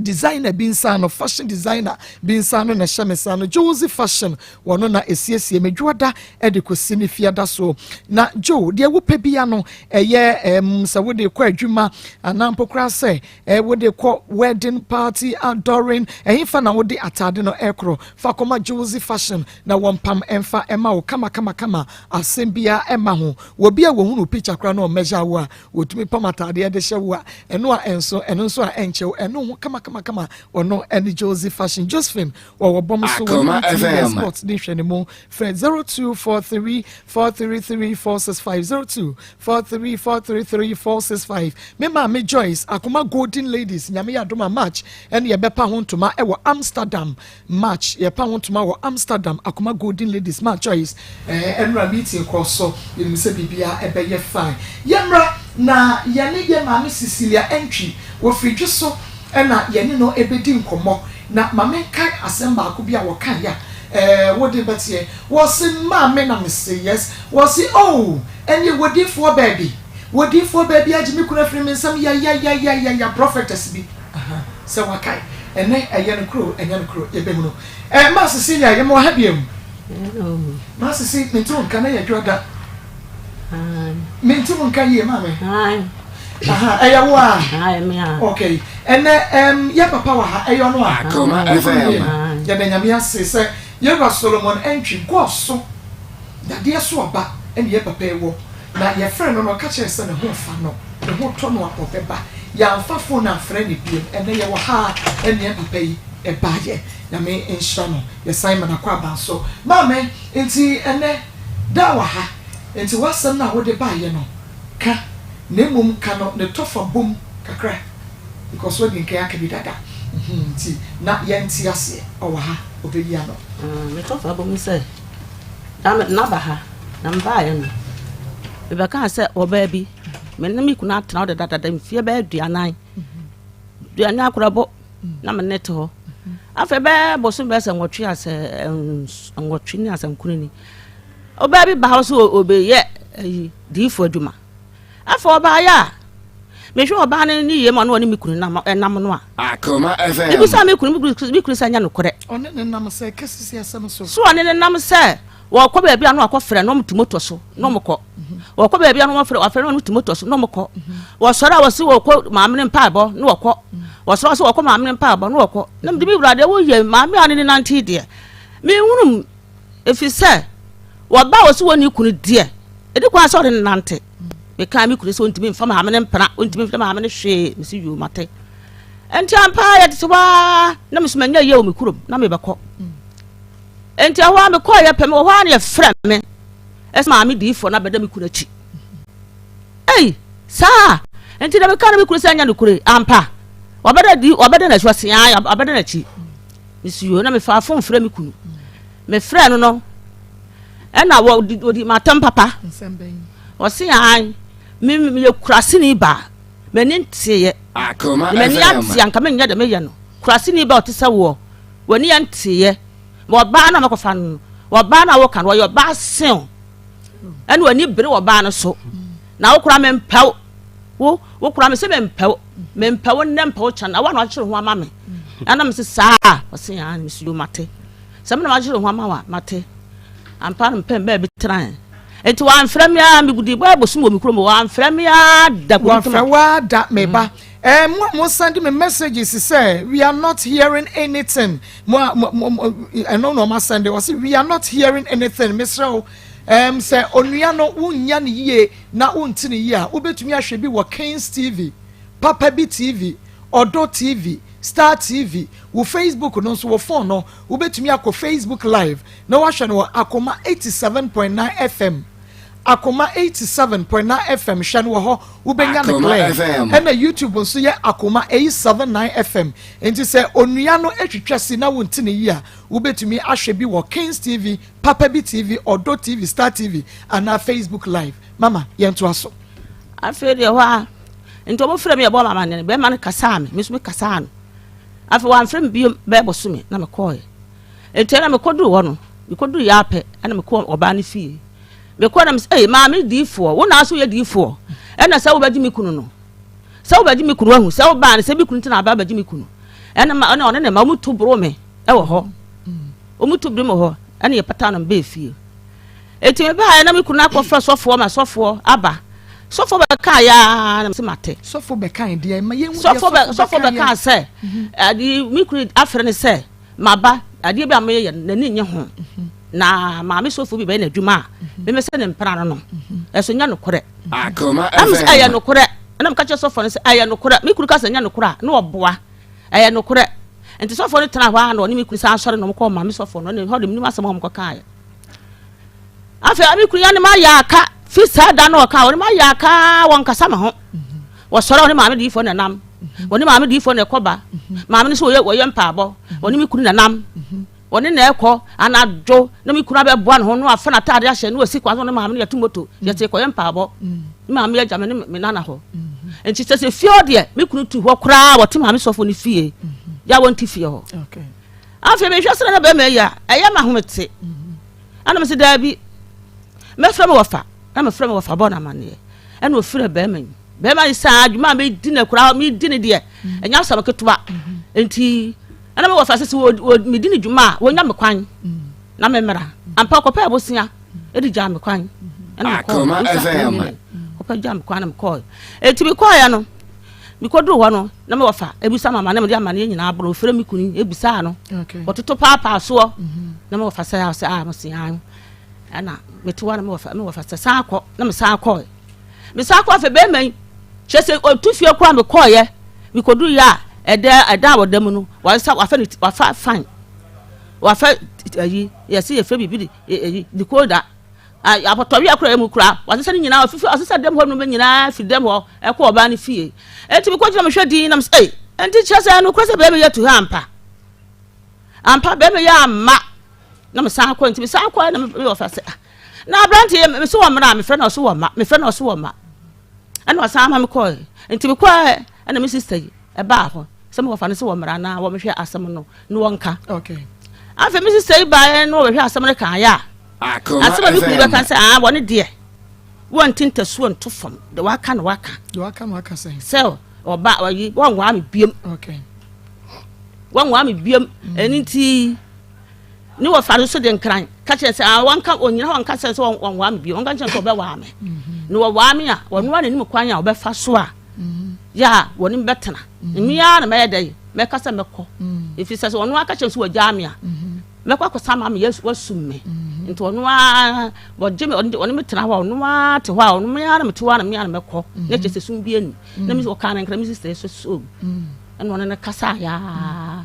Designer bi nsa ano, fashion designer bi nsa ano na ɛhyɛ me nsa ano. Josie Fashion, wɔno na esiesie me dwoada de kɔsi ne fiada so. Na Joe, deɛ wopɛ bia no, ɛyɛ ɛm sɛ wode kɔ adwuma anaa mpo koraa sɛ ɛ wode kɔ wedding party, adoring, ɛhefa na wode ataade no ɛkorɔ, fa kɔma Josie Fashion na wɔmpam ɛmfa ɛma wo kama kama kama, asɛm biara ɛma ho. Wɔ bi a wɔhunu picture koraa na ɔmmɛgya wo a, Wɔtumi pam ataadeɛ de hyɛ wo a, ɛno a ɛnso, ɛno nso a ɛnkyɛ wo, ɛno ho kama. kama kama kama. Ɔno ɛne Josie Fashion. Josephine wɔwɔ bɔm so wɔ Akoma ne FM. Sport de hwɛ ne mu. Frɛ 0243 433 465, 0243 433 465. Me maame Joyce, Akoma Golden Ladies, Nyame yɛ adom a, March ɛne yɛbɛpa ho ntoma ɛwɔ Amsterdam. March yɛpa ho ntoma wɔ Amsterdam. Akoma Golden Ladies, ma Joyce, ɛnura meeting kɔ so. Yɛnim sɛ biribia ɛbɛyɛ fine. Yɛmmra na yɛne yɛ maame Cecilia Entry wɔfiri dwe so, ɛna yɛne no ɛbɛdi nkɔmmɔ. Na maame nkae asɛm baako bi a wɔka yɛ a wode bɛteɛ. Wɔse maame na mese yes. Wɔse oh, ɛne wɔdifoɔ baabi, wɔdifoɔ baabi agye me kunu afiri me nsam yayayayaya, prophetess bi. Aha, sɛ wakae ɛnɛ ɛyɛ no kuro, ɛnyɛ no kuro, yɛbɛhunu. Maa Cecilia, yɛma wɔ ha biom. Maa Sisi, mente wo nka na yɛdwo da. Mente wo nka yie, maame. Aha, ɛyɛ wo a? Okay, ɛnɛ yɛ papa wɔ ha, ɛyɛ ɔno a? Akoma FM. Yɛda Nyame ase sɛ yɛwura Solomon Antwi gɔɔ so dadeɛ so ɔba ɛne yɛ papa yi wɔ na yɛfrɛ no no, ɔka kyerɛ sɛ ne ho fa no, ne ho tɔ no a ɔbɛba. Yɛamfa phone amfrɛ ne biom. Ɛnɛ yɛwɔ ha a ɛne yɛ papa yi ɛbaayɛ. Nyame nhyira no. Yɛsan ma nakɔ aba so. Maame, nti ɛnɛ da wɔ ha, nti w'asɛm no a wode baayɛ no ka, na mmom ka no ne tɔfa bom kakra because wadi nkan aka bi dada. Nti na yɛnte aseɛ. Ɔwɔ ha, ɔbɛyi ano. Metɔfa bɔ mu sɛ na naba ha na mebaeɛ no, mebɛkaa sɛ ɔbaa bi, me ne me kunu atena hɔ dedadada mfie bɛyɛ 40, 40 akorabɔ na me ne te hɔ. Afei bɛɛ bosom bɛyɛ sɛ 8 asɛ 8 ne asɛ 9 ni, ɔbaa bi ba hɔ sɛ ɔbɛyɛ ayi diifo adwuma. Afei ɔbaayɛ a mehwɛ ɔbaa no ne yie ma no, ɔne me kunu nam ɛnam no a Akoma FM. Ebisa me kunu, me kunu sɛ nyɛ nokorɛ. Ɔne ne nam sɛ kɛsisi asɛm so. So ɔne ne nam sɛ wɔkɔ baabi a na wakɔfrɛ na ɔmo te moto so na ɔmo kɔ. Wɔkɔ baabi a na wɔfrɛ, wɔfrɛ na ɔmo te moto so na ɔmo kɔ. Wɔsɔre a wɔsi wɔkɔ maame ne mpaebɔ na wɔkɔ. Wɔsɔre a wɔsi wɔkɔ maame ne mpaebɔ na wɔkɔ. Na mede mi wura deɛ woyɛ maame a ne ne nante deɛ mehunu, efi sɛ wɔba a wɔsi wɔn ne kunu deɛ edi kwan sɛ ɔde ne nante. Meka me kunu sɛ ɔntumi nfa maame ne mpena, ɔntumi nfa maame ne hwee. Mesi yoo, mate. Nti ampa yɛte sɛ waa na mesoma nya yie wɔ me kurom na mebɛkɔ. Nti ɛhɔ a mekɔɔ yɛ pɛ, mewɔ hɔ a na yɛfrɛ me ɛsɛ maame diifoɔ no abɛda me kunu akyi. Ei, saa nti na meka no me kunu sɛ anya nokore ampa, wabɛda di, wabɛda n'akyi. Ɔse aa, wabɛda n'akyi. Mesi yoo, na mefa phone frɛ me kunu. Mefrɛ no, ɛna wɔdi wɔdi matam papa. Nsɛm bɛn? Ɔse aa, me meyɛ kuraseni baa, m'ani nteeɛ. Akoma M'ani FM. ate anka menyɛ dɛ meyɛ no kuraseni ba ɔte sɛ woɔ, w'ani yɛ nteeɛ ma ɔbaa no a mɛkɔfa no, ɔbaa no a woka no ɔyɛ ɔbaa sew, ɛne w'ani bere ɔbaa no so na wo kora mempɛw wo kora me sɛ mempɛw, mempɛw nnɛ, mpɛw kyɛn na woa na wakyerɛ ho ama me. Ɛna me sɛ saa? Ɔse aa. Mesi yo, mate sɛ me na wakyerɛ ho ama wa, mate ampa no. Mpɛ baabi tenae nti wamfrɛ me a megudi bɔɛ bosom wɔ me kurom, wamfrɛ me a da. Wamfrɛ wa da. Me ba, mo a mo send me messages sɛ we are not hearing anything, mo a mo ɛno na ɔma send, ɔsi we are not hearing anything. Mesrɛ wo, sɛ onua no wonya ne yie na wonti ne yie a, wobɛtumi ahwɛ bi wɔ Kings TV, Papa Bi TV, Ɔdɔ TV, Star TV, wo Facebook no nso, wɔ phone no wobɛtumi akɔ Facebook Live na wahwɛ no wɔ Akoma 87.9 FM, Akoma 87.9 FM. Hwɛ no wɔ hɔ, wobɛnya no Akoma clear. FM. Ɛna YouTube nso yɛ Akoma 879 FM. Nti sɛ onua no atwitwa si na wonti ne yie a, wobɛtumi ahwɛ bi wɔ Kings TV, Papa Bi TV, Ɔdɔ TV, Star TV anaa Facebook Live. Mama, yɛntoa so. Afei deɛ hɔ a nti ɔmo frɛ me, yɛbɔ mama ne bɛrima no kasaa me, me nso me kasaa no. Afei wamfrɛ me bio bɛyɛ bosome na mekɔɔɛ. Nti ɛna mekɔduru hɔ no, mekɔduru yɛ apɛ, ɛna mekɔ ɔbaa no fie. Mekɔ na mesɛ, ei, maame diifoɔ, wo naa so yɛ diifoɔ, ɛna sɛ wobɛgye me kunu no, sɛ wobɛgye me kunu, wahu sɛ wobaa no sɛ me kunu nti na aba bɛgye me kunu. Ɛna ma ɛna ɔne ne ma ɔmo tu boro me ɛwɔ hɔ, ɔmo tu boro me hɔ, ɛna yɛpata no mbɛɛ fie. Eti mebaeɛ na me kunu akɔfrɛ sɔfoɔ ma sɔfoɔ aba. Sɔfoɔ bɛkaa yaa na mese mate. Sɔfo bɛka deɛ ma yɛhu deɛ. Sɔfo bɛ sɔfo bɛkaa sɛ ade me kunu afrɛ ne sɛ maba adeɛ bi a meyɛ no n'ani nye ho, na maame sɔfo bi bɛyɛ n'adwuma a meme sɛ ne mpena no ɛso nyɛ nokorɛ. Akoma Ɛm sɛ ɛyɛ FM. nokorɛ. Ɛna meka kyerɛ sɔfo no sɛ ɛyɛ nokorɛ, me kunu ka sɛ nyɛ nokorɛ a na ɔboa. Ɛyɛ nokorɛ. Nti sɔfoɔ no tenaa hɔ ara na ɔne me kunu san sɔre na wɔkɔɔ maame sɔfoɔ no, ɔne hɔ de menim asɛm a wɔkɔkaeɛ. Afei me kunu yɛ ne ma yɛ aka fi saa da no ɔka ɔne ma yɛ aka wɔnkasa me ho. Wɔsɔre a ɔne maame diifoɔ na nam. Ɔne maame diifoɔ na ɛkɔba. Maame no nso wɔyɛ wɔyɛ mpaabɔ. Ɔne me kunu na nam. Ɔne na ɛkɔ anadwo na me kunu abɛboa ne ho na wafa n'ataade ahyɛ na wasi kwan so ɔne maame no yɛto moto yɛte kɔyɛ mpaabɔ. Me maame agya me ne me nana hɔ. Nti sɛ sɛ fie hɔ deɛ me kunu tu hɔ koraa wɔte maame sɔfo no fie. Yɛ a wɔnte fie hɔ. Afei mehwɛ sɛ na bɛrima yi a ɛyɛ ma ahomete. Ɛna mese daabi mɛfrɛ me wɔfa na mefrɛ me wɔfa bɔ no amanneɛ. Ɛna ɔfrɛ bɛrima yi. Bɛrima yi saa adwuma a medi no koraa medi no deɛ ɛnyɛ asɛm ketewa. Nti ɛna me wɔfa sɛ sɛ medi no dwuma a wɔnya me kwan na memmra. Ampa ɔkɔpɛ abosea ɛde gyaa me kwan. Ɛna mekɔɔ ɔpɛ gyaa me kwan na mekɔɔ. Enti mekɔɔeɛ no mekɔduru hɔ no na me wɔfa ebisa mama na mede amaneɛ nyinaa borɔ ɔfrɛ me kunu ebisaa no ɔtoto paapaa soɔ na me wɔfa sɛ sɛ a mese an ɛna mete hɔ na me wɔfa me wɔfa sɛ san kɔ na me san kɔɛ me san kɔ afei bɛrima yi kyerɛ sɛ ɔtu fie koraa mekɔɔyɛ mekɔduru yɛ a ɛdɛ ɛda a wɔda mu no wɔasa wafa ne wafa fan wafa ayi yɛsɛ yɛfrɛ biribi de ayi decoder Apɔtɔwia koraa mu koraa, wɔasesa ne nyinaa, ɔfifi ɔsesa dɛm hɔ nneɛma nyinaa firi dɛm hɔ ɛkɔ ɔbaa no fie. Enti mekɔgyina mehwɛ din na mesɛ, ei, enti kyerɛ sɛ nokorɛ sɛ bɛrima yi atu ha ampa. Ampa bɛrima yi amma na mesan kɔ nti mesan kɔ na meyɛ ɔfa sɛ ah, na aberante yi mese wɔ mmra mefrɛ na ɔso wɔ mma mefrɛ na ɔso wɔ mma ɛna ɔsan ma mekɔɛ nti mekɔɛ ɛna me sista yi ɛbaa hɔ sɛ mewɔfa no sɛ wɔ mmra na wɔmehwɛ asɛm no na wɔnka afei me sista yi baeɛ na wɔbɛhwɛ asɛm no kaeɛ a Asɛm a me kunu bɛka sɛ, aa wɔne deɛ wɔnte ntasuo nto fam, deɛ waka na waka. Deɛ waka na waka sɛn? Sɛ ɔba ɔyi wɔnwaa me biem. Okay. Wɔnwaa me biem. Mm. Ɛno nti ne wɔfa no so de nkran ka kyerɛ sɛ aa wɔnka ɔnyina hɔ nka sɛ sɛ wɔnwaa me biem wɔnka kyerɛ sɛ ɔbɛwaa me. Mm-hmm. Na wɔwaa me a wɔnoa n'anim kwan a ɔbɛfa so a mm-hmm. yɛ a wɔne bɛtena. Mm-hmm. Mmea na mɛyɛ dɛ mɛka sɛ mɛkɔ. Ɛfiri sɛ sɛ ɔno aka kyerɛ sɛ wɔgyaa me a Mɛkɔ akɔsa ama me Yesu wasum me nti ɔno ara wɔgye me ɔne me tena hɔ a ɔno ara te hɔ a ɔno me ara na mete hɔ a na me ara na mɛkɔ na kyerɛ sɛ sum bi ani na me ɔkaa ne nkra me sista so so ɛna ɔne no kasa yaa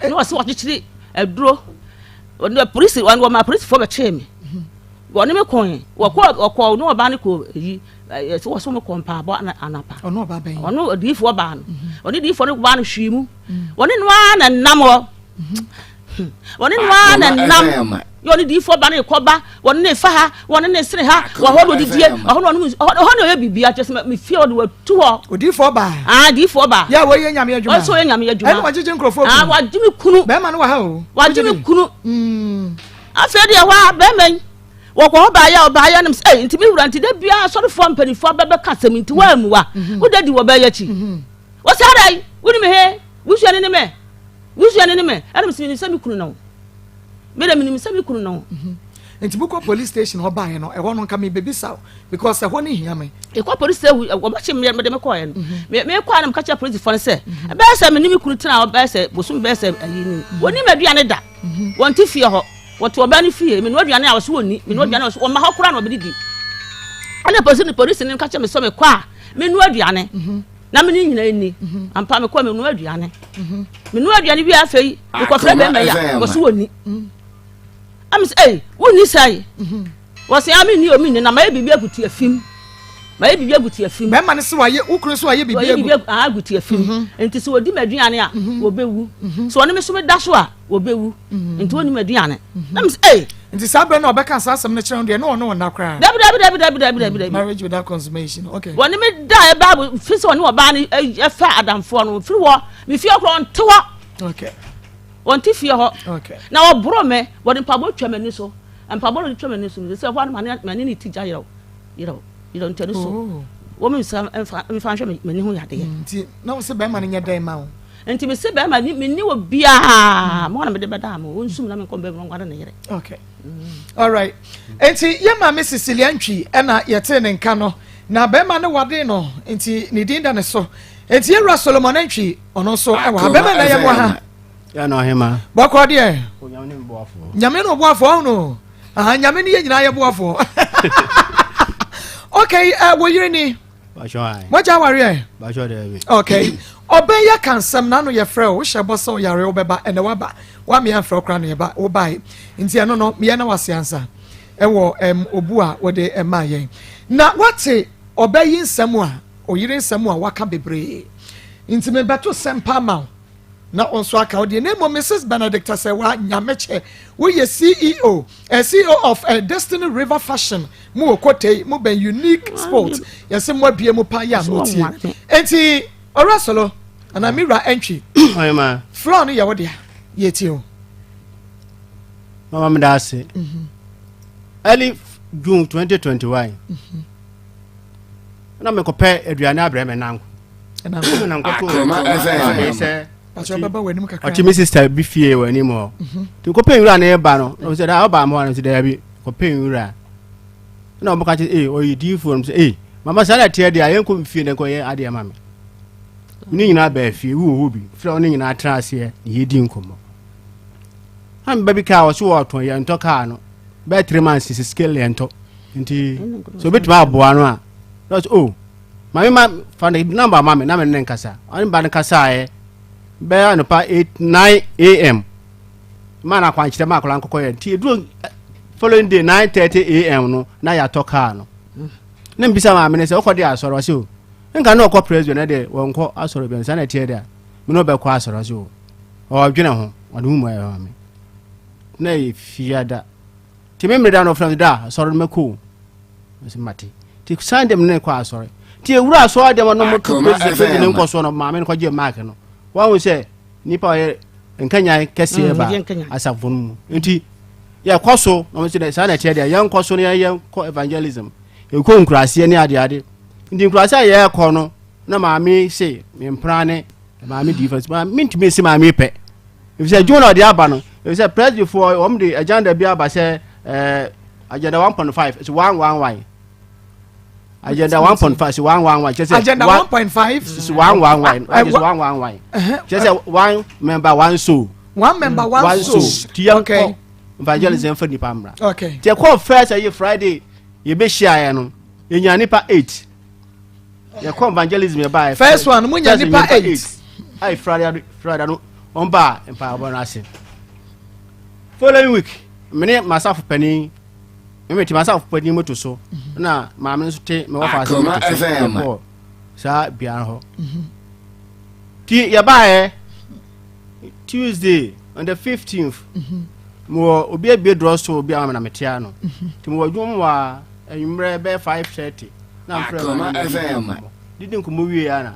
na ɔsɛ wɔkyekyere aduro ɔne polisi wɔma polisifoɔ bɛkyee me wɔne me kɔn wɔkɔ ɔkɔ ne ɔbaa no kɔ yi ɛsɛ wɔ so mo kɔ mpaabɔ anapa ɔno ɔbaa bɛn ɔno odiifoɔ baa no ɔne diifoɔ no baa no hwii mu Wɔne no ara na nam hɔ. Wɔne no ara na nam. Yɛ ɔne diifoɔ ba no rekɔba, wɔne no refa ha, wɔne no resene ha, wɔ hɔ na ɔdidie, ɛhɔ na ɔnom ɛhɔ na ɔyɛ biribi akyɛ sɛ me fie ɔde watu hɔ. Odiifoɔ baa. Ah, diifoɔ baa. Yɛ a wɔyɛ nyame adwuma. Ɔsɛ ɔyɛ nyame adwuma. Ɛna wɔgyegye nkurɔfoɔ kunu. Ah, wagye me kunu. Bɛrima no wɔ ha o. Wagye me kunu. Mm. Afei deɛ hɔ a bɛrima yi wɔkɔ hɔ baayɛ a ɔbaayɛ nom sɛ ɛy nti me wura nti da biara asɔrefoɔ mpanimfoɔ bɛbɛka asɛm nti wɔammuwa. Mhm. Wode di wɔ bɛyɛ akyi. Mhm. Wɔsi adɛn? Wonim he? Wo suani ne me. Wo suani ne me. Ɛna mesi menim sɛ me kunu ne wo. Me de menim sɛ me kunu ne wo. Mhm. Nti mokɔ police station hɔ baeɛ no, ɛhɔ no nka mebɛbisa wo because ɛhɔ no hia me. Yɛkɔ police station, wɔbɛkye me mede me kɔɛ no. Mhm. Mekɔɛ no meka kyerɛ polisifoɔ no sɛ, mhm. ɛbɛyɛ sɛ me ne me kunu tena hɔ bɛyɛ sɛ bosom bɛyɛ sɛ ayi ni. Wɔnim aduane da. Wɔnte fie hɔ. Wɔte ɔbaa no fie. Menoa aduane a wɔso wɔnni. Menoa aduane a wɔso wɔmma hɔ koraa na wɔbɛdidi. Ɛna polisi no polisi no ka kyerɛ me sɛ mekɔ a menoa aduane. Na me ne nyinaa nni. Mhm. Ampa mekɔ menoa aduane. Mhm. Menoa aduane wie afei mekɔfrɛ bɛrima yi a wɔso wɔnni. Mhm. Ɛmi sɛ ei wonni sɛe. Wɔsɛ a menni o menni na mayɛ biribi agu ti afim. Mayɛ biribi agu ti afim. Bɛrima no sɛ wayɛ wo kunu sɛ wayɛ biribi agu. Agu ti afim. Nti sɛ wɔdi m'aduane a wɔbɛwu. Sɛ wɔne me so meda so a wɔbɛwu. Mm. Nti wɔnim aduane. Mm-hmm. Na mesɛ ei. Nti saa berɛ na ɔbɛka saa asɛm no kyerɛ no deɛ na ɔne wo nna koraa. Dabi dabi dabi dabi dabi dabi dabi. Marriage without consummation okay. Wɔne me da ɛbaa fi sɛ ɔne ɔbaa no ɛfa adamfoɔ no firi hɔ me fie korɔ ɔnte hɔ. Okay. Ɔnte fie hɔ. Okay. Na ɔboro me wɔde mpaboa twa m'ani so mpaboa no twa m'ani so sɛ ɛhɔ ano m'ani ne ti gya yerɛw yerɛw yerɛw ntɛni so. Oh. Wɔn nsa mfa mfa nhwɛ m'ani ho yadeɛ. Mm, nti na wo sɛ bɛrima no nyɛ dɛn ma wo? Nti mese bɛrima ni menni wɔ biaa mo na mede bɛdaa mo wɔnsum na menkɔ mbɛ mu nware ne yere. Okay. All right. Nti yɛ maame Cecilia Ntwi ɛna yɛtee ne nka no na bɛrima no wade no nti ne din da ne so. Nti yɛwura Solomon Ntwi ɔno nso ɛwɔ ha. Bɛrima na yɛ mo ha. Yɛ na ɔhema. Bɔkɔ deɛ. Nyame ne ɔboafoɔ ɔho no. Aha nyame ne yɛ nyinaa yɛ boafoɔ. Okay, uh, wɔ yere ni. Mogya awareɛ? Okay. Ɔbɛn yɛ ka nsɛm na ano yɛfrɛ wo, wohyɛ bɔ sɛ ɔyare wobɛba, ɛnɛ waba, woamea amfrɛ wo koraa na yɛba, wobae. Nti ɛno no, meyɛ na wase ansa ɛwɔ ɛm obu a wode ɛmaa yɛn. Na wate ɔbɛ yi nsɛm a, oyere nsɛm a waka bebree. Nti mebɛto sɛmpa ama wo na wo nso aka wo deɛ. Na mmom Mrs. Benedicta Sɛwa Nyamekyɛ, woyɛ CEO, eh, CEO of eh, Destiny River Fashion mu wɔ Kotei, mu bɛn Unique Sport. Yɛsɛ mo abie mu pa yɛ a motie. Enti Owura Solo, anaa me wura Antwi, floor no yɛ wo dea, yɛtie o. Mama meda ase. Early June 2021. Na mekɔpɛ aduane abrɛ me nanko. Ɔte me sister bi fie wɔ anim hɔ. Nti kɔpɛ nwura na ɛba no, ɔsɛ dɛ ɔba mo hɔ no sɛ daabi kɔpɛ nwura. Na ɔbɛka kyerɛ ee ɔyɛ diifoɔ no sɛ ee mama saa na ɛteɛ deɛ a yɛnkɔ fie na nkɔyɛ adeɛ ma me. Ne nyinaa baa fie, wowɔ hɔ bi, frɛ wo ne nyinaa tena aseɛ na yɛdi nkɔmmɔ. Na meba bi kaa ɔso wɔtɔn yɛntɔ kaa no bɛyɛ 3 months sisi scale yɛntɔ nti sɛ obɛtumi aboa no a na ɔsɛ o maame ma fa ne namba ma me na me ne nkasa ɔne ba no kasaeɛ bɛyɛ anɔpa 8 9 am ma no akwankyerɛ ma akwadaa nkɔkɔ yɛ nti ɛduro following day 9:30 am no na yɛatɔ kaa no na mbisa maame no sɛ wokɔ de asɔre ɔsɛ o nka na ɔkɔ president na deɛ wɔnkɔ asɔre bi nsa na ɛteɛ deɛ a me ne ɔbɛkɔ asɔre ɔsɛ o ɔdwene ho ɔde ho mu ayɛ maame na ɛyɛ fiada nti me mmerɛ da no ɔfrɛ me da asɔre no mɛkɔ o mɛsɛ mate nti sunday me ne kɔ asɔre nti ewura asɔre dɛm no mo to president president nkɔ soɔ no maame no kɔgye mark no wɔn sɛ nipa ɔyɛ nkanyan kɛseɛ ba asafo no mu nti yɛkɔ so na wɔn sɛ saa na ɛkyerɛ deɛ yɛnkɔ so no yɛn kɔ evangelism yɛkɔ nkuraseɛ ne adeade nti nkuraseɛ a yɛrekɔ no na maame se mempra ne maame di fɛs maame mentumi nsi maame pɛ efisɛ adwuma na ɔde aba no efisɛ presidentfoɔ wɔn de agenda bi aba sɛ ɛɛ agenda 1.5 so 111 agenda 1.5 so 111 kyerɛ sɛ agenda 1.5 so 111 kyerɛ sɛ 111 kyerɛ sɛ one member one soul, one member one soul, ti yɛn kɔ evangelism fa nipa mmra ti yɛ kɔ first ɛyɛ Friday yɛ bɛ hyia yɛ no yɛ nya nipa 8 yɛkɔ evangelism yɛ baa first one mo nya nipa 8 ayi Friday Friday no wɔn baa mpaabɔ no ase following week mene masafo panin meme te masafo panin moto so na maame nso te me wɔfa ase moto so yɛkɔɔ saa bea hɔ ti yɛbaeɛ Tuesday on the 15th mewɔ obi abie drɔ so obi ama me na metea no nti mewɔ adwuma mu a anwummerɛ bɛyɛ 5:30 na mfrɛ ma didi nkɔmmɔ wie a na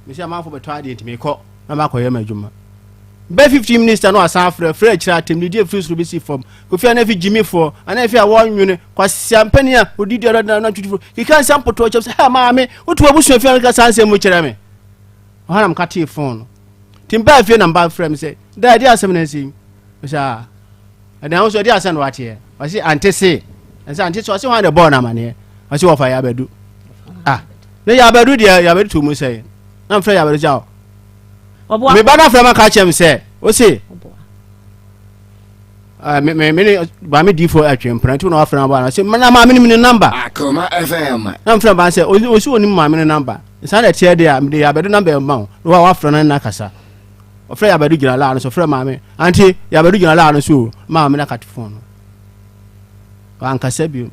mesɛ amanfo bɛtɔ adeɛ nti mekɔ na makɔyɛ m'adwuma bɛ 15 minutes na wasan afrɛ frɛ akyirɛ atɛm didi afiri soro bɛsi fam kofi ana fi gyimifoɔ ana fi a wɔnwene kwasia mpani a odidi ɔdɔdɔ na twitwifo keka nsɛm potoɔ kyɛm sɛ ha maame wotu abusua fi anka saa nsɛm mu kyerɛ me ɔha na meka tee fon no nti mbaa fie na mba frɛ me sɛ da ɛde asɛm na ɛsɛ yi sɛ a ɛde ahosuo ɛde asɛm na wateɛ ɔse ante se ɛsɛ ante se ɔse hwan na ɛbɔɔ no amaneɛ ɔse wɔfa yɛ abɛdu ah ne yɛ abɛdu deɛ yɛ abɛdu to mu sɛ na mfrɛ yɛ abɛdu sɛ me ba no afrɛ ma ka kyerɛ me sɛ ɔse me me me ne maame diifo atwe mpena nti na wafrɛ ma ba no ɔse na maame no mi ne namba na mfrɛ ba sɛ ɔsi ɔnim maame no namba saa na ɛteɛ deɛ a mede yɛ abɛdu namba ɛma wo na wafrɛ no na kasa ɔfrɛ yɛ abɛdu gyina laa no so ɔfrɛ maame ante yɛ abɛdu gyina laa no so maame no akate fon no wankasa bio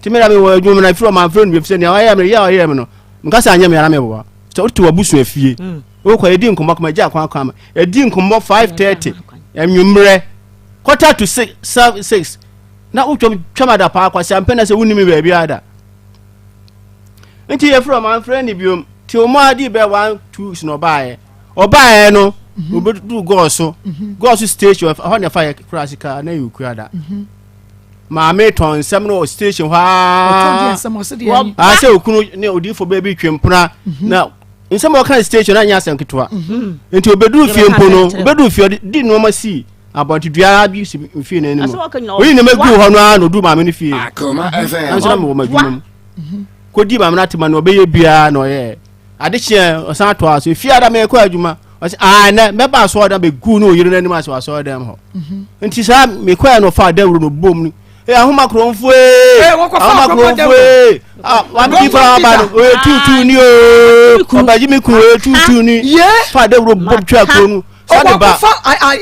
nti me na mewɔ adwuma mu na ɛfiri ɔma mfrɛ no bio sɛ nea ɔyɛ me yɛ ɔyɛ me no nkasa anyɛ me ara meboa sɛ wote w'abusua fie wokɔ yɛdi nkɔmmɔ kama gya kwan kwan ma yɛdi nkɔmmɔ 5:30 anwummerɛ quarter to 6 6 na wotwam twam ada paa kwasi ampɛ na sɛ wonim baabi ada nti yɛfrɛ ɔma mfrɛ ne biom nti ɔmo adi bɛ 1 2 weeks na ɔbaeɛ ɔbaeɛ no obɛduru gɔɔ so gɔɔ so station ɛhɔ na ɛfa yɛ kura sika na yɛ okura da maame tɔn nsɛm no wɔ station hɔ aa sɛ okunu ne odifo baabi twe mpena na nsɛm a ɔka station na nyɛ asɛm ketewa nti obɛduru fie mpo no obɛduru fie ɔde di nneɛma sii abɔnte dua bi si fie no anim oyi nneɛma gu hɔ no ara na oduru maame no fie nanso na mewɔ m'adwuma mu kɔdi maame no atema no ɔbɛyɛ biara na ɔyɛ ade kyeɛ ɔsan toa so efie ada mekɔ adwuma ɔsɛ aa nɛ mɛba asɔɔdan bɛgu ne oyere no anim ase wɔ asɔɔdan hɔ nti saa mekɔɛ no ɔfa dawuro no bom no. Ee ahoma kuromfo ee. Ee, wɔkɔfa Ahoma akɔbɔ kuromfo dawuro. ee. Ah, maame di fara aba no oyɛ tuutuu ni oo. Ɔbɛgye me kunu oyɛ tuutuu ni. Ye. Fa dawuro bɔ twa kuro no. Sani ba. Ɔkɔfa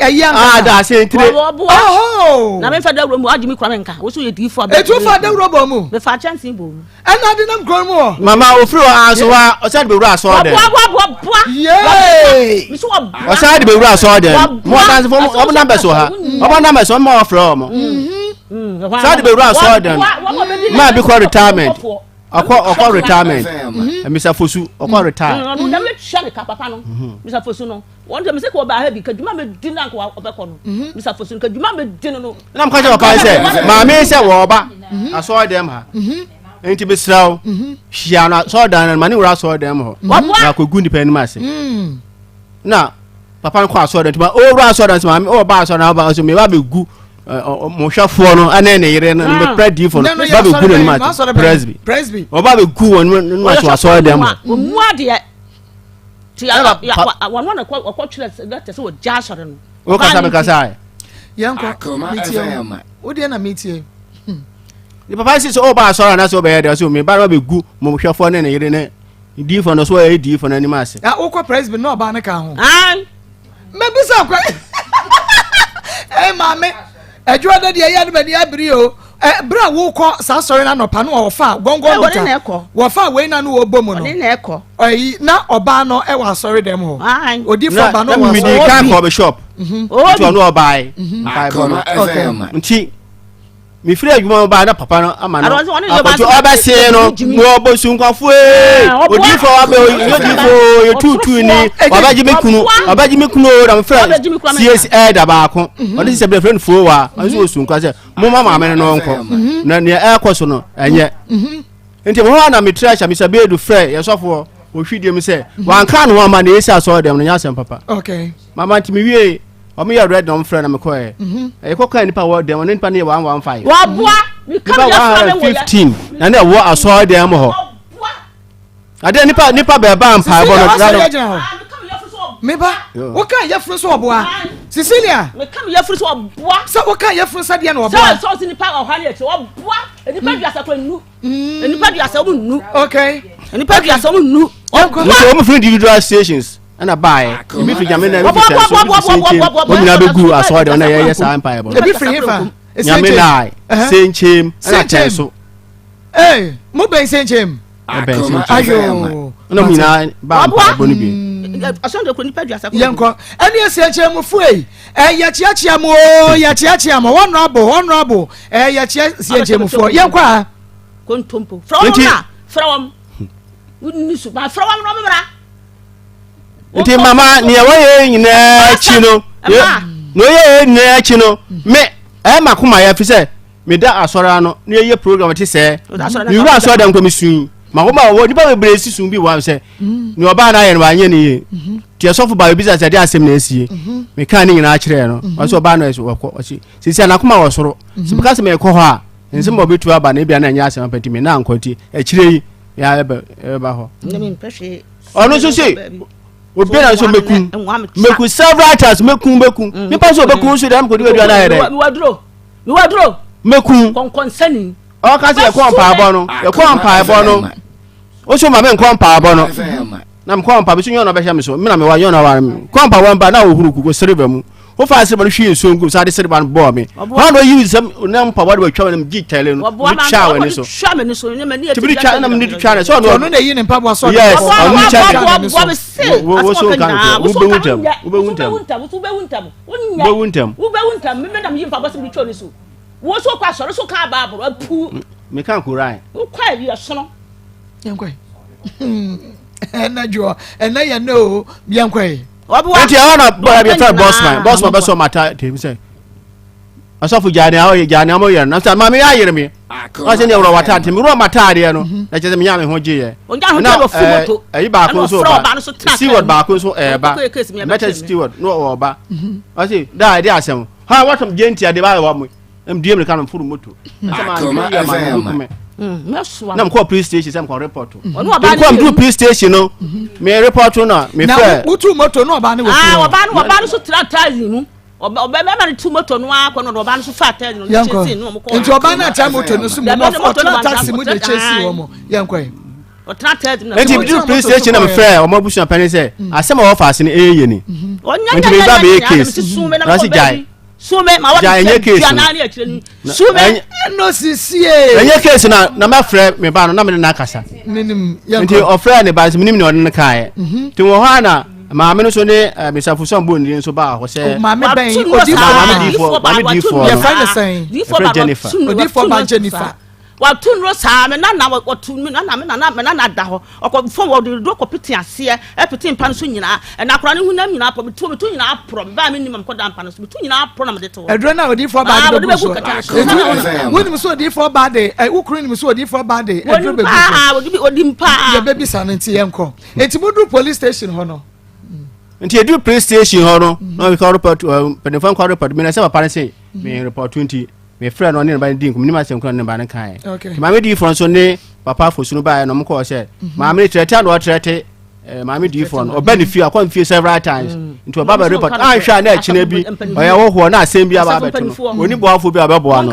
ayi Ah, ankasa. da ase ntire. Wɔboa. Ɔhoo. Na memfa dawuro mu agye me kura menka. Wo so yɛ diifo a. Etu fa dawuro bɔ mu. Mefa kyɛnsee bɔ mu. Ɛna ade nam kuro no mu hɔ. Mama ofiri hɔ anso wa ɔsan de bewura asɔɔ dɛm. Wɔboa boa boa boa. Yee. Meso wɔboa. Ɔsan de bewura asɔɔ dɛm. Mo adansefo ɔmo nambɛs wɔ ha. Ɔmo nambɛs ɔmo ma ɔfrɛ ɔmo. Saa de bewura asɔɔ dɛm. Maa bi kɔ retirement. Ɔkɔ ɔkɔ retirement. Mr Fosu ɔkɔ retire. Ɔno dɛm etua ne ka papa no. Mr Fosu no. Wɔn deɛ mesɛ kɔ ɔbaa ha bi ka dwuma mɛ di na nka ɔbɛkɔ no. Mr Fosu ka dwuma mɛ di no no. Na mo ka kyerɛ papa sɛ maame sɛ wɔɔba asɔɔ dɛm ha. Nti mesrɛ wo hyia no asɔɔ dan no ma ne wura asɔɔ dɛm hɔ. Na akɔgu nipa anim ase. Na papa no kɔ asɔɔ dɛm nti ma ɔwura asɔɔ dɛm sɛ maame ɔba asɔɔ dɛm ɔba nso meba bɛgu mo hwɛfoɔ no ɛne ne yere no ne pɛ diifo no ba bɛgu n'anim ase presby Presby. ɔba bɛgu wɔn anim ase wɔ asɔɔ dɛm hɔ. Ɔmu adeɛ. Ti wɔn na ɔkɔ twerɛ lɛtɛ sɛ wɔgya asɔre no. Wo kasa mi kasa ayɛ. Yɛnkɔ. Akoma Metie wo. FM. Wo deɛ na metie. Ne papa si sɛ ɔba asɔre anaasɛ ɔbɛyɛ dɛ ɔsɛ meba no bɛgu mo hwɛfoɔ ne ne yere ne diifo no so ɔyɛ diifo no anim ase. Na wokɔ Presby na ɔbaa no ka ho. Ayi. Mɛbisa kwa. Ɛ maame, adwuma da deɛ ɛyɛ no m'ani abiri o. Ɛ bere a wokɔ saa asɔre no anɔpa no wɔfa gɔngɔn Ɛ, wɔne bita. na ɛkɔ. Wɔfa wei na no wɔbɔ mu no. Ɔne na ɛkɔ. Ɛyi na ɔbaa no ɛwɔ asɔre dɛm hɔ. Ayi. Odifo Na ba no na wɔ medi asɔre. kan kɔ bishop. Nti ɔno ɔbae. Mpaebɔ no. Akoma FM. Nti mefiri adwuma mu baa na papa no ama no Ɔno ɔne ne akɔto ba ɔbɛsee no gyimi. na ɔbɔ sunkwafo ee Ah, ɔboa. odiifo wabɛ odiifo yɛ tuutuu ni wabɛgye me kunu wabɛgye me kunu o na mefrɛ Wabɛgye me kunu ama cs ɛɛda baako ɔno sɛ bɛfrɛ no foo wa ɔno nso wɔ sunkwa sɛ momma maame no no nkɔ na nea ɛrekɔ so no ɛnyɛ nti hɔ a na metra ahyɛ mesa beedu frɛ yɛ sɔfoɔ wɔhwidie mu sɛ wanka ne ho ama na ɛsi asɔre dɛm no nyɛ asɛm papa Okay. mama nti mewie ɔmo yɛ red na ɔmo frɛ na mekɔɛ ɛyɛ kɔka nipa wɔ dɛm ɔne nipa no yɛ 115 Wɔboa. Meka nipa mi yɛ fura mi wɔ yɛ. 115 na ne ɛwɔ asɔre dɛm hɔ Wɔboa. adeɛ nipa nipa bɛɛba mpaebɔ no Cecilia wasɔre na agyina hɔ. Ah, meka mi yɛ furu sɛ ɔboa. Meba. Yo. Woka yɛfunu sɛ ɔboa. Cecilia. Meka mi yɛ furu sɛ ɔboa. Sɛ woka yɛfunu sɛ deɛ na Sɛ ɔboa. sɛ ɔsi nipa ɔha ne akyire ɔboa. Nipa duasa kɔ nu. Nipa duasa ɔmo nu. Okay. Nipa duasa ɔmo nu. Yɛnkɔ. nti ɔmo firi individual stations ɛna baeɛ ebi firi nyame na ebi firi sɛnso ebi firi sɛnkyɛm wɔn nyinaa bɛgu asɔre dɛm na yɛyɛ saa mpaebɔ no Ebi firi hefa. nyame na sɛnkyɛm ɛna Sɛnkyɛm. kyɛnso Ee, mo bɛn sɛnkyɛm. ɛbɛn Akoma sɛnkyɛm Ayo. ɛna wɔn nyinaa ba mpaebɔ no bi Ɔsɔn de kɔ nipa duasa kɔ. Yɛnkɔ. Ɛne sɛnkyɛm mu fue. Ɛ yɛkyeakyea mo o yɛkyeakyea mo honorable honorable ɛ yɛkyea sɛnkyɛm mu foɔ yɛnkɔ a. Kontompo. Frɛ wɔn Nti- na frɛ wɔn. Wonni so ba frɛ wɔn na wɔn mmra. nti mama nea wɔyɛ nyinaa akyi no Mma. nea wɔyɛ nyinaa akyi no me ɛyɛ ma koma yɛ fi sɛ meda asɔre ano na yɛyɛ program te sɛ Woda asɔre ano mewura asɔre dɛm kɔ mesui ma koma wɔ nipa bebree si sun bi wɔ sɛ nea ɔbaa no ayɛ no wanyɛ ne yie nti ɛsɔfo baa obisa sɛ ɛde asɛm na asie mekaa ne nyinaa kyerɛɛ no ɔsɛ ɔbaa no ɛsɛ wɔkɔ ɔsi sisi a n'akoma wɔ soro sɛ meka sɛ mekɔ hɔ a nsɛm a ɔbɛtu aba no ebia na ɛnyɛ asɛm apa nti me na ankɔ nti akyire yi yɛ ɛbɛba hɔ Ne mi mpɛ hwee. ɔno nso se obi na nso mɛkum mɛkum several times mɛkum mɛkum nipa nso ɔbɛkum nso deɛ ɛmkɔdi wadua no ayɛ dɛ Miwaduro. Miwaduro. mɛkum Kɔnkɔnsani. ɔka sɛ yɛkɔ mpaebɔ no yɛkɔ mpaebɔ no woso ma menkɔ mpaebɔ no FM. na mekɔ mpaebɔ so nyɛ ɔna ɔbɛhyɛ me so me na mewa nyɛ ɔna ware me kɔ mpaebɔ mba na wɔhuru kuku sereba mu wofa sereba no hwie nsuo ngu saa de sereba no bɔɔ me Ɔboa. hɔ na ɔyi sɛm na mpaebɔ de watwa me na megye tɛle no Wɔboa mede ma twaa w'ani so Twa m'ani so. Ne m'ani tibiri twa na mede twa ne sɛ ɔno Ɔno na eyi ne mpaboa sɔ. Yes, ɔno Wɔboa kyɛ wɔboa ne wɔboa so. me se. Wo- wo so nka nokorɛ. Wobɛwu ntɛm. Wobɛwu ntɛm. Wobɛwu ntɛm. Wonyɛ. Wobɛwu ntɛm. Wobɛwu ntɛm. Mímɛ nam yi mpaboa sɛ mi twa ni so. Wo so kɔ asɔre so ka abaabolo apu. meka koran Wokɔ ayi ɛsono. Yɛnkɔ yi. Ɛnɛ dwoɔ ɛnɛ yɛ ne o yɛnkɔ yi. Wɔboa. nti ɛhɔ na bɔra bi fɛ bɔsman bɔsman Wɔboa. bɛsɔ mata tèmi sɛ asɔfo gyaa nea ɔyɛ gyaa nea ɔyɛ no na sɛ maame yɛ ayere mi ɔsɛ ne wura wata ntɛm wura mata adeɛ no na kyerɛ sɛ menya me ho gye yɛ Ɔnya ho gye wɔ fu moto. ɛyi baako Ɛna nso ɔfrɛ ɔba ɔbaa no so tena steward kaa mu. baako nso ɛɛba Ɔkɔ case mi ɛbɛkyerɛ mɛtɛ me. steward na ɔba ɔsɛ daa ɛde asɛm ha wɔtɔm gye nti ade ba wɔ mo ɛm die mi ka no furu moto ɛsɛ maa Akoma mi yɛ maa mi FM. kume Mɛsoa. na mekɔ police station sɛ mekɔ report Ɔno ɔbaa mekɔ no mduru police station no me report no me Na frɛ wotu moto na ɔbaa ne wɔ Ah, fie hɔ. ɔbaa no ɔbaa no so tena taxi mu. Ɔbɛma no tu moto no ara kɔ no ɔbaa no so fa tɛn no ne kyesi no ɔmo kɔ. Nti ɔbaa no atra moto no so mu na ɔtena taxi mu de kyesi wɔn mo yɛnkɔ yi. Ɔtena tɛn no. Nti duru police station na mefrɛ ɔmo abusua panyin sɛ asɛm a wɔfa ase no ɛyɛ yie ni. Nti meba bɛyɛ case. Na ɔsi gyae. Gyae ɛnyɛ case no. Sume. Ɛno sisie. Ɛnyɛ case na na mɛfrɛ me ba no na me ne no akasa. Nti ɔfrɛ ne ba nso menim ne ɔne no kaeɛ. Mhm. Nti wɔ hɔ a na maame no so ne eh, Mr. Fuson bɔ ne nso baa hɔ sɛ. Oh, maame bɛn odiifoɔ maame diifoɔ maame diifoɔ no. Yɛfrɛ ne sɛn? Yɛfrɛ Jennifer. Odiifoɔ ba Jennifer. Watu nnuro saa me nana wɔtu me nana me nana me nana da hɔ ɔkɔ fam wɔde duro kɔ pete aseɛ ɛpete mpa no so nyinaa ɛna akora ne hunam nyinaa pɔ metu metu nyinaa porɔ me baa me nim mekɔ da mpa no so metu nyinaa porɔ na mede to hɔ. Aduro no a odiifoɔ baa de bɛgu so eti wonim sɛ odiifoɔ baa de ɛ wo kunu nim sɛ odiifoɔ baa de aduro bɛgu so onim paa yɛbɛbisa no nti yɛnkɔ eti moduru police station hɔ no. Nti eduru police station hɔ no na ɔkɔ report mpanyinfoɔ nkɔ report mi na sɛ papa no se mi report nti. mefrɛ no ɔne ne ba no di nkɔmmɔ nim asɛm kora ne ba no kaeɛ nti maame diifoɔ nso ne papa afosu no baeɛ na ɔmokɔɔ sɛ mhm. maame no trɛte a na ɔtrɛte eh, maame diifoɔ no ɔba ne fie akɔ ne fie several times mm. nti ɔba bɛ report anhwɛ a na akyina bi ɔyɛ hohoɔ na asɛm bi aba abɛto no ɔni boafoɔ bi a ɔbɛboa no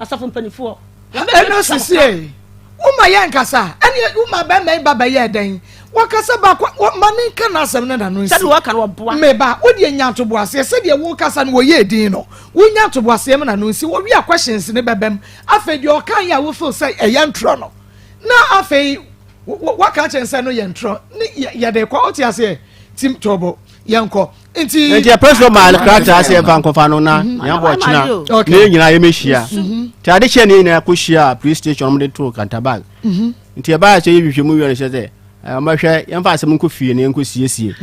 Asafo mpanimfoɔ. Ɛno sisie woma yɛ nkasa ɛne woma bɛrima yi ba bɛyɛ dɛn wɔkasa baako ma ne nka n'asɛm no na no nsi sɛdeɛ wɔka no wɔboa meba wodeɛ nya ntoboaseɛ sɛdeɛ wokasa no wɔyɛ edin no wonya ntoboaseɛ ma na no nsi wɔwi a questions ne bɛbɛm afei deɛ ɔka yɛ a wo feel sɛ ɛyɛ ntorɔ no na afei waka kyɛn sɛ no yɛ ntorɔ ne yɛde kɔ wote aseɛ tim tɔbɔ yɛnkɔ nti nti ɛpɛ maa no krataa sɛ yɛmfa nkɔfa no na mhm. yɛabɔ ɔkyena na yɛn nyinaa yɛmɛhyia mhm. nti ade kyɛ ne yɛn nyinaa kɔhyia police station ɔmde too kantabag mhm. nti ɛbaa sɛ yɛhwehwɛ mu wie no hyɛ sɛ ɔmɛhwɛ yɛmfa asɛm nkɔ fie na yɛnkɔ siesie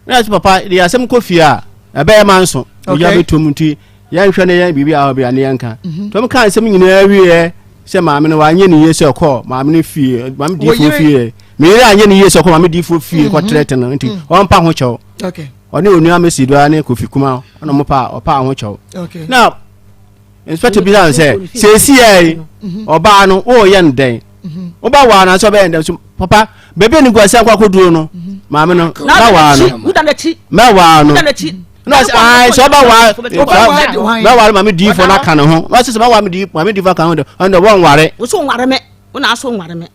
na yɛsɛ papa de asɛm kɔ fie a ɛbɛyɛ ma nso ogya bɛtɔ mu nti yɛnhwɛ ne yɛn biribi a ɔbɛa ne yɛnka mhm. nti ɔmka nsɛm nyinaa wieɛ sɛ maame no wanyɛ ne yie sɛ ɔkɔ maame no fie maame diifoɔ fie meyere anyɛ ne yie sɛ ɔkɔ maame diifoɔ fie mhm. kɔtrɛte no nti mhm. ɔmpa ho kyɛw ɔne onua mesi doa ne kofi kuma ɔna ɔmo pa ɔpa ho kyɛw na inspector bi sɛ sɛsi yɛ ɔbaa no wɔɔyɛ no dɛn woba waa no asɛ ɔbɛyɛ no dɛn so papa baabi a ne guase akɔ akɔduro no maame no mɛwaa no mɛwaa no na ɔsɛ ayi sɛ ɔba waa mɛware maame diifo no aka ne ho na ɔsɛ sɛ mɛware maame diifo aka ne ho de ɔno de wɔnware. Woso nware me wo na aso nware me.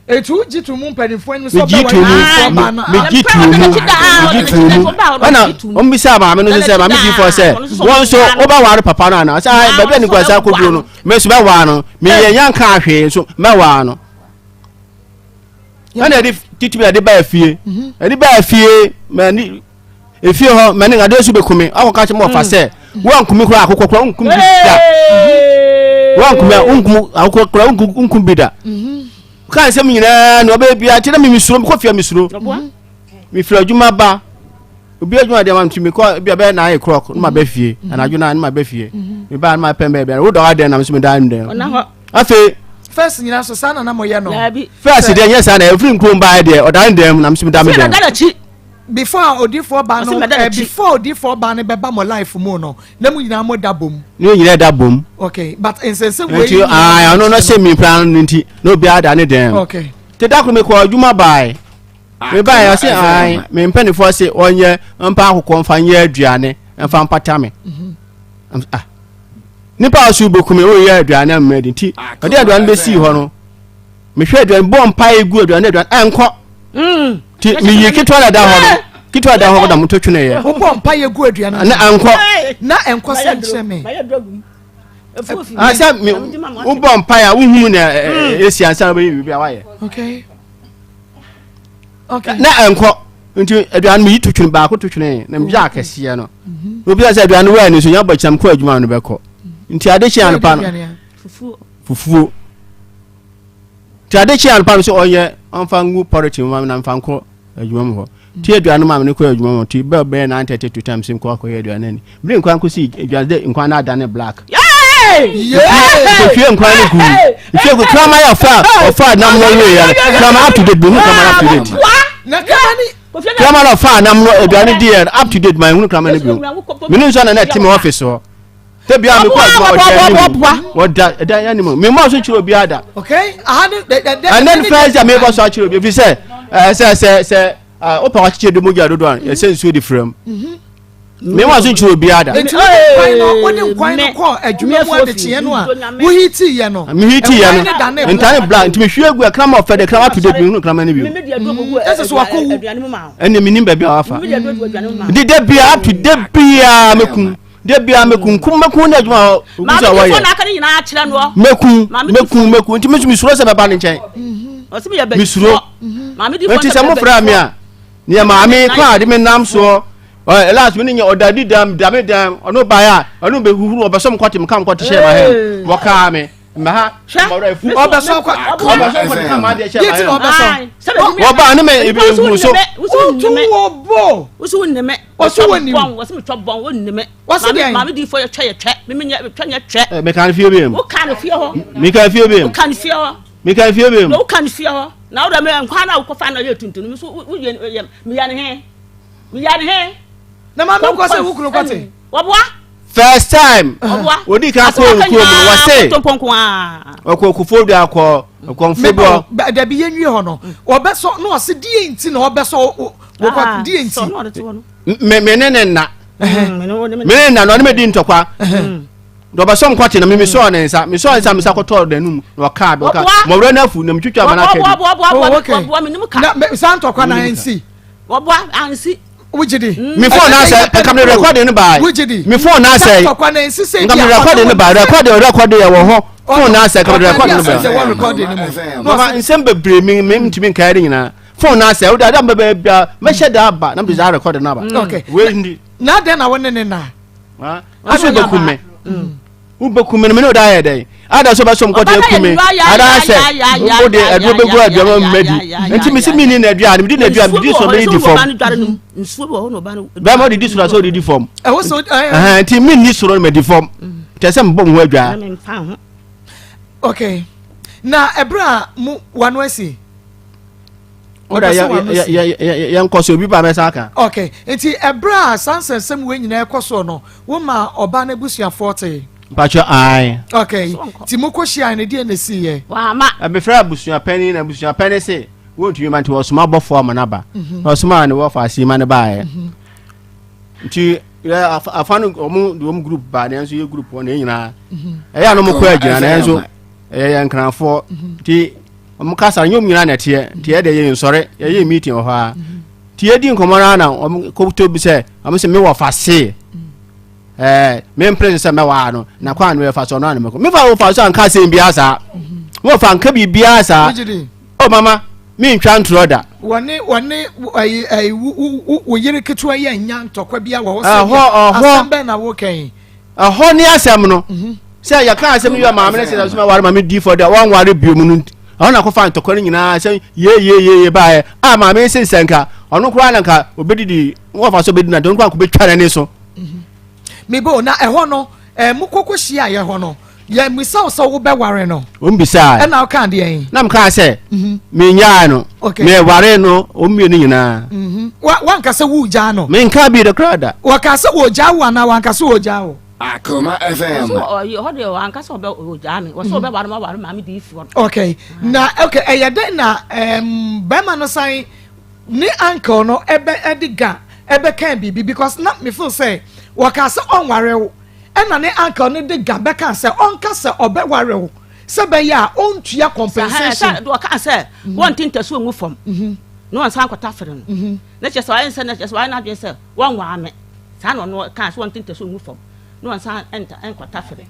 Etu gye to mu mpanimfoɔ anim sɛ ɔbɛware diifoɔ ba no. Megye to mu megye to mu ɛna wɔn bisa maame no sɛ maame diifoɔ sɛ wɔn nso wobɛware papa no ana ɔsɛ ayi baabi a ne guase akɔduro no mɛ nso mɛware no meyɛ nyanka ahwee nso mɛware no. Ɛna ɛde titimi ɛde baa fie ɛde baa fie mɛ ni. Efie hɔ mɛ ne adeɛ so bɛku me akɔka kyɛ ma ɔfa sɛ woanku me koraa akokɔ koraa wonkum bi da woanku me a wonkum akokɔ koraa wonkum bi da ka nsɛm nyinaa na ɔbɛyɛ biara nti na me mesuro mekɔ fie mesuro mefiri adwuma ba obi adwuma deɛ ma nti mekɔ bi a bɛyɛ nine o'clock na ma bɛ fie anadwo na ma bɛ fie mebaa na ma pɛn bɛyɛ biara wodɔ adɛn na me so meda ndɛn afei first nyina so saa na na moyɛ no first deɛ nyɛ saa na ɛfiri nkurom baeɛ deɛ ɔda ndɛm na me so meda me dɛm Before a odiifoɔ ba no eh, before odiifoɔ ba no bɛba mo life mu no na mo nyinaa mo da bom. Ne nyinaa da bom. Okay but nsɛnsɛm wei. Nti aa ɔno no sɛ mi pra no nti na obiara da ne dɛm. Okay. Te da koro mi kɔ adwuma baae. Mi baae ɔse aa mi mpanyinfoɔ se ɔnyɛ mpa akokɔ nfa nyɛ aduane nfa mpata mi. Mhm. Ah nipa a ɔso boku mi ɔyɛ aduane ama di nti ɔde aduane bɛ sii hɔ no. mehwɛ aduane bɔ mpae gu aduane aduane ɛnkɔ mm. ti meyi ketewa na ɛda hɔ no ketewa da hɔ na moto twene yɛ wobɔ mpae gu aduane na ɛnkɔ na ɛnkɔ sɛ nkyerɛ me ah, sɛ wobɔ mpae a wohunu na ɛsi ansa na wobɛyɛ biribi a woayɛ na ɛnkɔ nti aduane meyi to twene baako to twene na megya akɛseɛ no mhm. obi sɛ aduane wɔ ani so nya bɔ kyinam kɔ adwuma no bɛkɔ nti ade kye anɔpa no fufuo Nti ade kye anɔpa no sɛ ɔnyɛ ɔmfa ngu pɔrikyi mu ma me na mfa nkɔ adwuma mu hɔ. Nti aduane ma me no kɔ adwuma mu nti bɛɛ bɛyɛ 9:30 to time sɛ nkɔ akɔyɛ aduane ani. Bere nkwan kɔsi aduane dɛ nkwan no adane black. Kɔhwie nkwan no gu. Hwie gu kraman yɛ ɔfa ɔfa nam no wie yɛ kraman up to date mehu kraman up to date. Kraman ɔfa nam no aduane di yɛ up to date ma ehunu kraman no bio. Mene nso na na ɛte me office hɔ. Tẹ bia mi kɔ adwuma ɔda anim ɔda ɛda anim mi mɔ so kyerɛ obiara da. Okay aha ne dɛ dɛ. And then first a mi bɔ so akyerɛ obi efi sɛ ɛɛ sɛ sɛ sɛ. Ah, wopɛ wakyekyɛ de mogya dodoɔ a yɛsɛ nsuo de fira mu. Me wa so nkyerɛ obiara da. Nti wode nkwan no wode nkwan no kɔɔ adwuma mu adekyeɛ no a wohitiiɛ no. Mehitiiɛ no ntane bla nti mehwie gu ɛkrama ɔfɛ de krama to de bi hunu krama no bio. Ɛsɛ so wakɔwu. Ɛnna menim baabi a wafa. Nti da biara up to da biara mɛkum da biara mɛkum kum mɛkum ne adwuma a ogu sɛ wɔyɛ. Mɛkum mɛkum mɛkum nti mesuro sɛ mɛba ne nkyɛn. Mesuro nti sɛ mofrɛ me a neɛ maame kɔ a de me nam soɔ ɛ last mi ni nyɛ ɔda di dam da mi dam ɔno ba ya ɔno bɛ huhuru ɔbɛsɔ mu kɔte mu kam kɔte hyɛ ma hɛn wɔkaa mi mɛ ha mɔrɔ efu ɔbɛsɔ kɔ ɔbɛsɔ kɔte kam adeɛ hyɛ ma hɛn ɔbɛsɔ wɔba ne mɛ ebi ehuru so wotu wɔ bo wosu wo nneme Wɔsi wɔ nim. Wɔsi mi twɛ bɔn wo nneme Wɔsi deɛn? Maame di fo yɛ twɛ yɛ twɛ mimi nyɛ twɛ nyɛ twɛ. Ɛ mɛ kan fie bi mu. Wo kan fie hɔ. Mi kan fie bi mu. Wo kan fie hɔ. Mi kan fie bi mu. Wo kan fie hɔ. Na wo dɛ mi nkwa na wokɔ fa na yɛ tuntun mi so wo yɛ yɛ mi yɛ ne he mi yɛ ne he. Na maame kɔ sɛ wo kunu kɔte. Wɔboa. First time. Wɔboa. Odi kan kɔ nkurom no wɔse. Ɔkɔ kofo do akɔ kɔnfo do. Dabi yɛn nwie hɔ no ɔbɛsɔ na ɔse deɛ nti na ɔbɛsɔ wokɔ deɛ nti. Me me ne ne nna. Me ne nna na ɔne me di ntɔkwa. Na ɔbɛsɔ nkɔte na me mesɔɔ ne nsa mesɔɔ ne nsa mesa kɔtɔɔ n'anum na ɔkaa bɛ ɔkaa mɔwura no afu na metwitwa ma no aka bi. Oh, okay. Na saa ntɔkwa na ansi. Wɔboa ansi. Wogye di. Me phone na asɛ nka me recording no baa. Wogye di. Me phone na asɛ. Ntɔkwa na nsi sɛ nka me recording no baa recording recording yɛ wɔ hɔ phone na asɛ nka me recording no baa. Mama nsɛm bebree mi mi ntumi nkae ne nyinaa phone na asɛ wode ada mbɛbɛ bia mɛhyɛ da aba na mede saa recording no aba. Okay. Wei ndi. Na adɛn na wo ne ne na? Aso bɛkum me. Wobɛku me no, me ne wo da ayɛ dɛn? Ada sɛ wobɛsɔ me kɔte aku me, anaasɛ wode aduro bɛgu aduama mu madi. Nti mese menni n'aduane, medi n'aduane, medi soro medi di fam. Bɛrima wode di soro asɛ wode di fam. Nti menni soro no madi fam. Kyerɛ sɛ mebɔ me ho adwaa. Okay. Na ɛberɛ a mo wano asi Ɔda yɛ yɛnkɔ so obi ba mɛsa aka. Okay, nti ɛberɛ a saa nsɛnsɛm wei nyinaa ɛkɔ soɔ no, wo ma ɔbaa no abusuafoɔ tee? Mpakyɛ ae. Okay, nti mo kɔ hyiae no deɛ na ɛsii yɛ? Wama. Mefrɛ abusua panin na abusua panin se wɔntumi ma nti wɔsoma abɔfoɔ ama no aba. Mhm. Na ɔsomaa ne wɔfa ase ma no baeɛ. Mhm. Nti afa no wɔn de wɔn group baa nanso yɛ group hɔ na yɛn nyinaa. Mhm. Ɛyɛ a na wɔn kɔ agyina nanso ɛyɛ yɛn nkrafoɔ nti. Wɔn kasa no nyɛ wɔn nyinaa na ɛteɛ nti yɛ deɛ yɛ nsɔre yɛyɛ meeting wɔ hɔ a nti yɛdi nkɔmɔ no na wɔn kɔtɔ bi sɛ wɔn sɛ mewɔ fa se ɛɛ mempere sɛ mɛwaa no na kwan no yɛfa so ɔno ano mɛkɔ mefa wɔ fa so anka asɛm biara saa wɔ fa nka biribiara saa o mama mentwa ntorɔ da. Wɔne wɔne ɛyi ɛyi wo wo wo yere ketewa yi anya ntɔkwa bi a wɔ hɔ sɛ asɛm bɛn na wɔkɛn. Ɛhɔ ne asɛm no. Mhm. Sɛ yɛka asɛm yi maame no sɛ sɛ ware maame di fɔ dɛ wɔnware bio mu no nti ɛhɔ na kɔfa ntɔkwa no nyinaa sɛ yeyeyeye baeɛ a maame sɛ sɛ nka ɔno koraa na nka obɛdidi wɔfa so bɛdi na nti ɔno koraa nkɔbɛtwa n'ani so. Mhm. Mebo na ɛhɔ no ɛɛ mo kɔkɔ hyia yɛ hɔ no yɛ mmisa wo sɛ wobɛware no. Wɔn bisaa. Ɛna ɔka deɛ yi. Na mo kaa sɛ. Mhm. Menyaa no. Okay. Meware no wɔn mmienu nyinaa. Mhm. Wa wanka sɛ wogyaa no. Menka bi de koraa da. Wɔka sɛ wɔgyaa wo anaa wanka sɛ wɔgyaa wo. Akoma FM. Ɔhɔ deɛ wanka sɛ ɔbɛ ɔgyaa me. Wɔsɛ ɔbɛware ma ware maame di ifoɔ no. Okay. Na okay ɛyɛ dɛn na ɛɛm bɛrima no san ne uncle no ɛbɛ ɛde ga ɛbɛka biribi because na me feel sɛ wɔka sɛ ɔnware wo. Ɛna ne uncle no de ga bɛkaa sɛ ɔnka sɛ ɔbɛware wo sɛ ɛbɛyɛ a ɔntua compensation. Sɛ ɔkaa sɛ wɔnte ntasuo ngu fam na wɔnsan nkɔtafere no na kyerɛ sɛ wayɛ sɛ na kyerɛ sɛ wayɛ n'adwene sɛ wɔnwaa me saa na ɔno kaa sɛ wɔnte ntasuo ngu fam na wɔnsan nkɔtafere.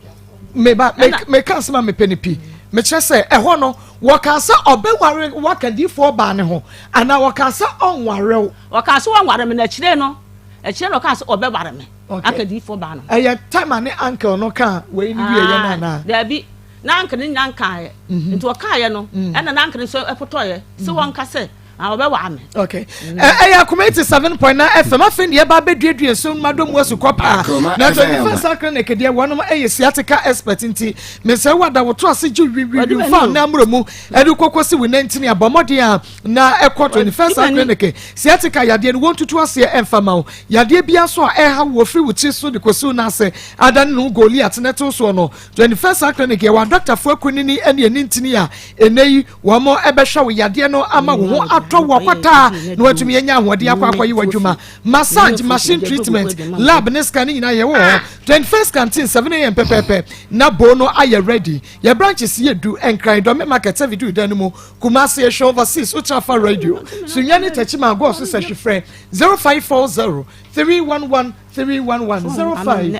Meba meka asɛm a mepɛ no pi mekyerɛ sɛ ɛhɔ no wɔkaa sɛ ɔbɛware waka diifoɔ baa ne ho anaa wɔkaa sɛ ɔnware wo. Wɔkaa sɛ wɔnware me na akyire no akyire no ɔkaa sɛ ɔbɛware me. Okay. Aka diifoɔ baa no. Ɛyɛ time a ne uncle no kaa wei no wieɛ no anaa? Daabi, na uncle no nya nkaeɛ. Mhm. Nti ɔkaeɛ no, mm. ɛna na uncle no nso ɛpotɔeɛ sɛ mm. wɔnka sɛ ah, ɔbɛwaa me. Okay. Mm. Ɛyɛ Akoma 87.9 FM afei deɛ ɛba abɛduadua nsuo no madɔ mu asukɔ paa. Na 21st Century Clinic deɛ wɔnom ɛyɛ sciatica expert nti mesɛ wada woto ase gye wiwiwi fa na amurɔ mu ɛde kɔkɔ si wo nantini abɔ mmɔden a na ɛkɔ 21st Century Clinic sciatica yadeɛ no wɔntutu aseɛ ɛmfa ma wo. Yadeɛ biara nso a ɛreha wo wɔ firi wo tiri so de kɔsi wo nan ase adane ne ho Goliat na ɛtew soɔ no, 21st Heart Clinic yɛwɔ adɔktafoɔ akunini ne anintini a ɛnnɛ yi wɔn bɛhwɛ wo yadeɛ no ama wo ho atɔ. atɔ wo ɔkwataa na watumi anya ahoɔden akɔ akɔyɛ w'adwuma. Massage, machine treatment, lab ne scan ne nyinaa yɛwɔ hɔ. 21st canteen 7am pɛpɛɛpɛ na bowl no ayɛ ready. Yɛ branches yɛ du, Nkran, Dɔme Market, Sevidu dan no mu, Kumasi, Ehwɛ Overseas, Wotra Radio, Sunya ne Techiman, Agɔɔ so sɛ hwefrɛ 0540 311 311 0540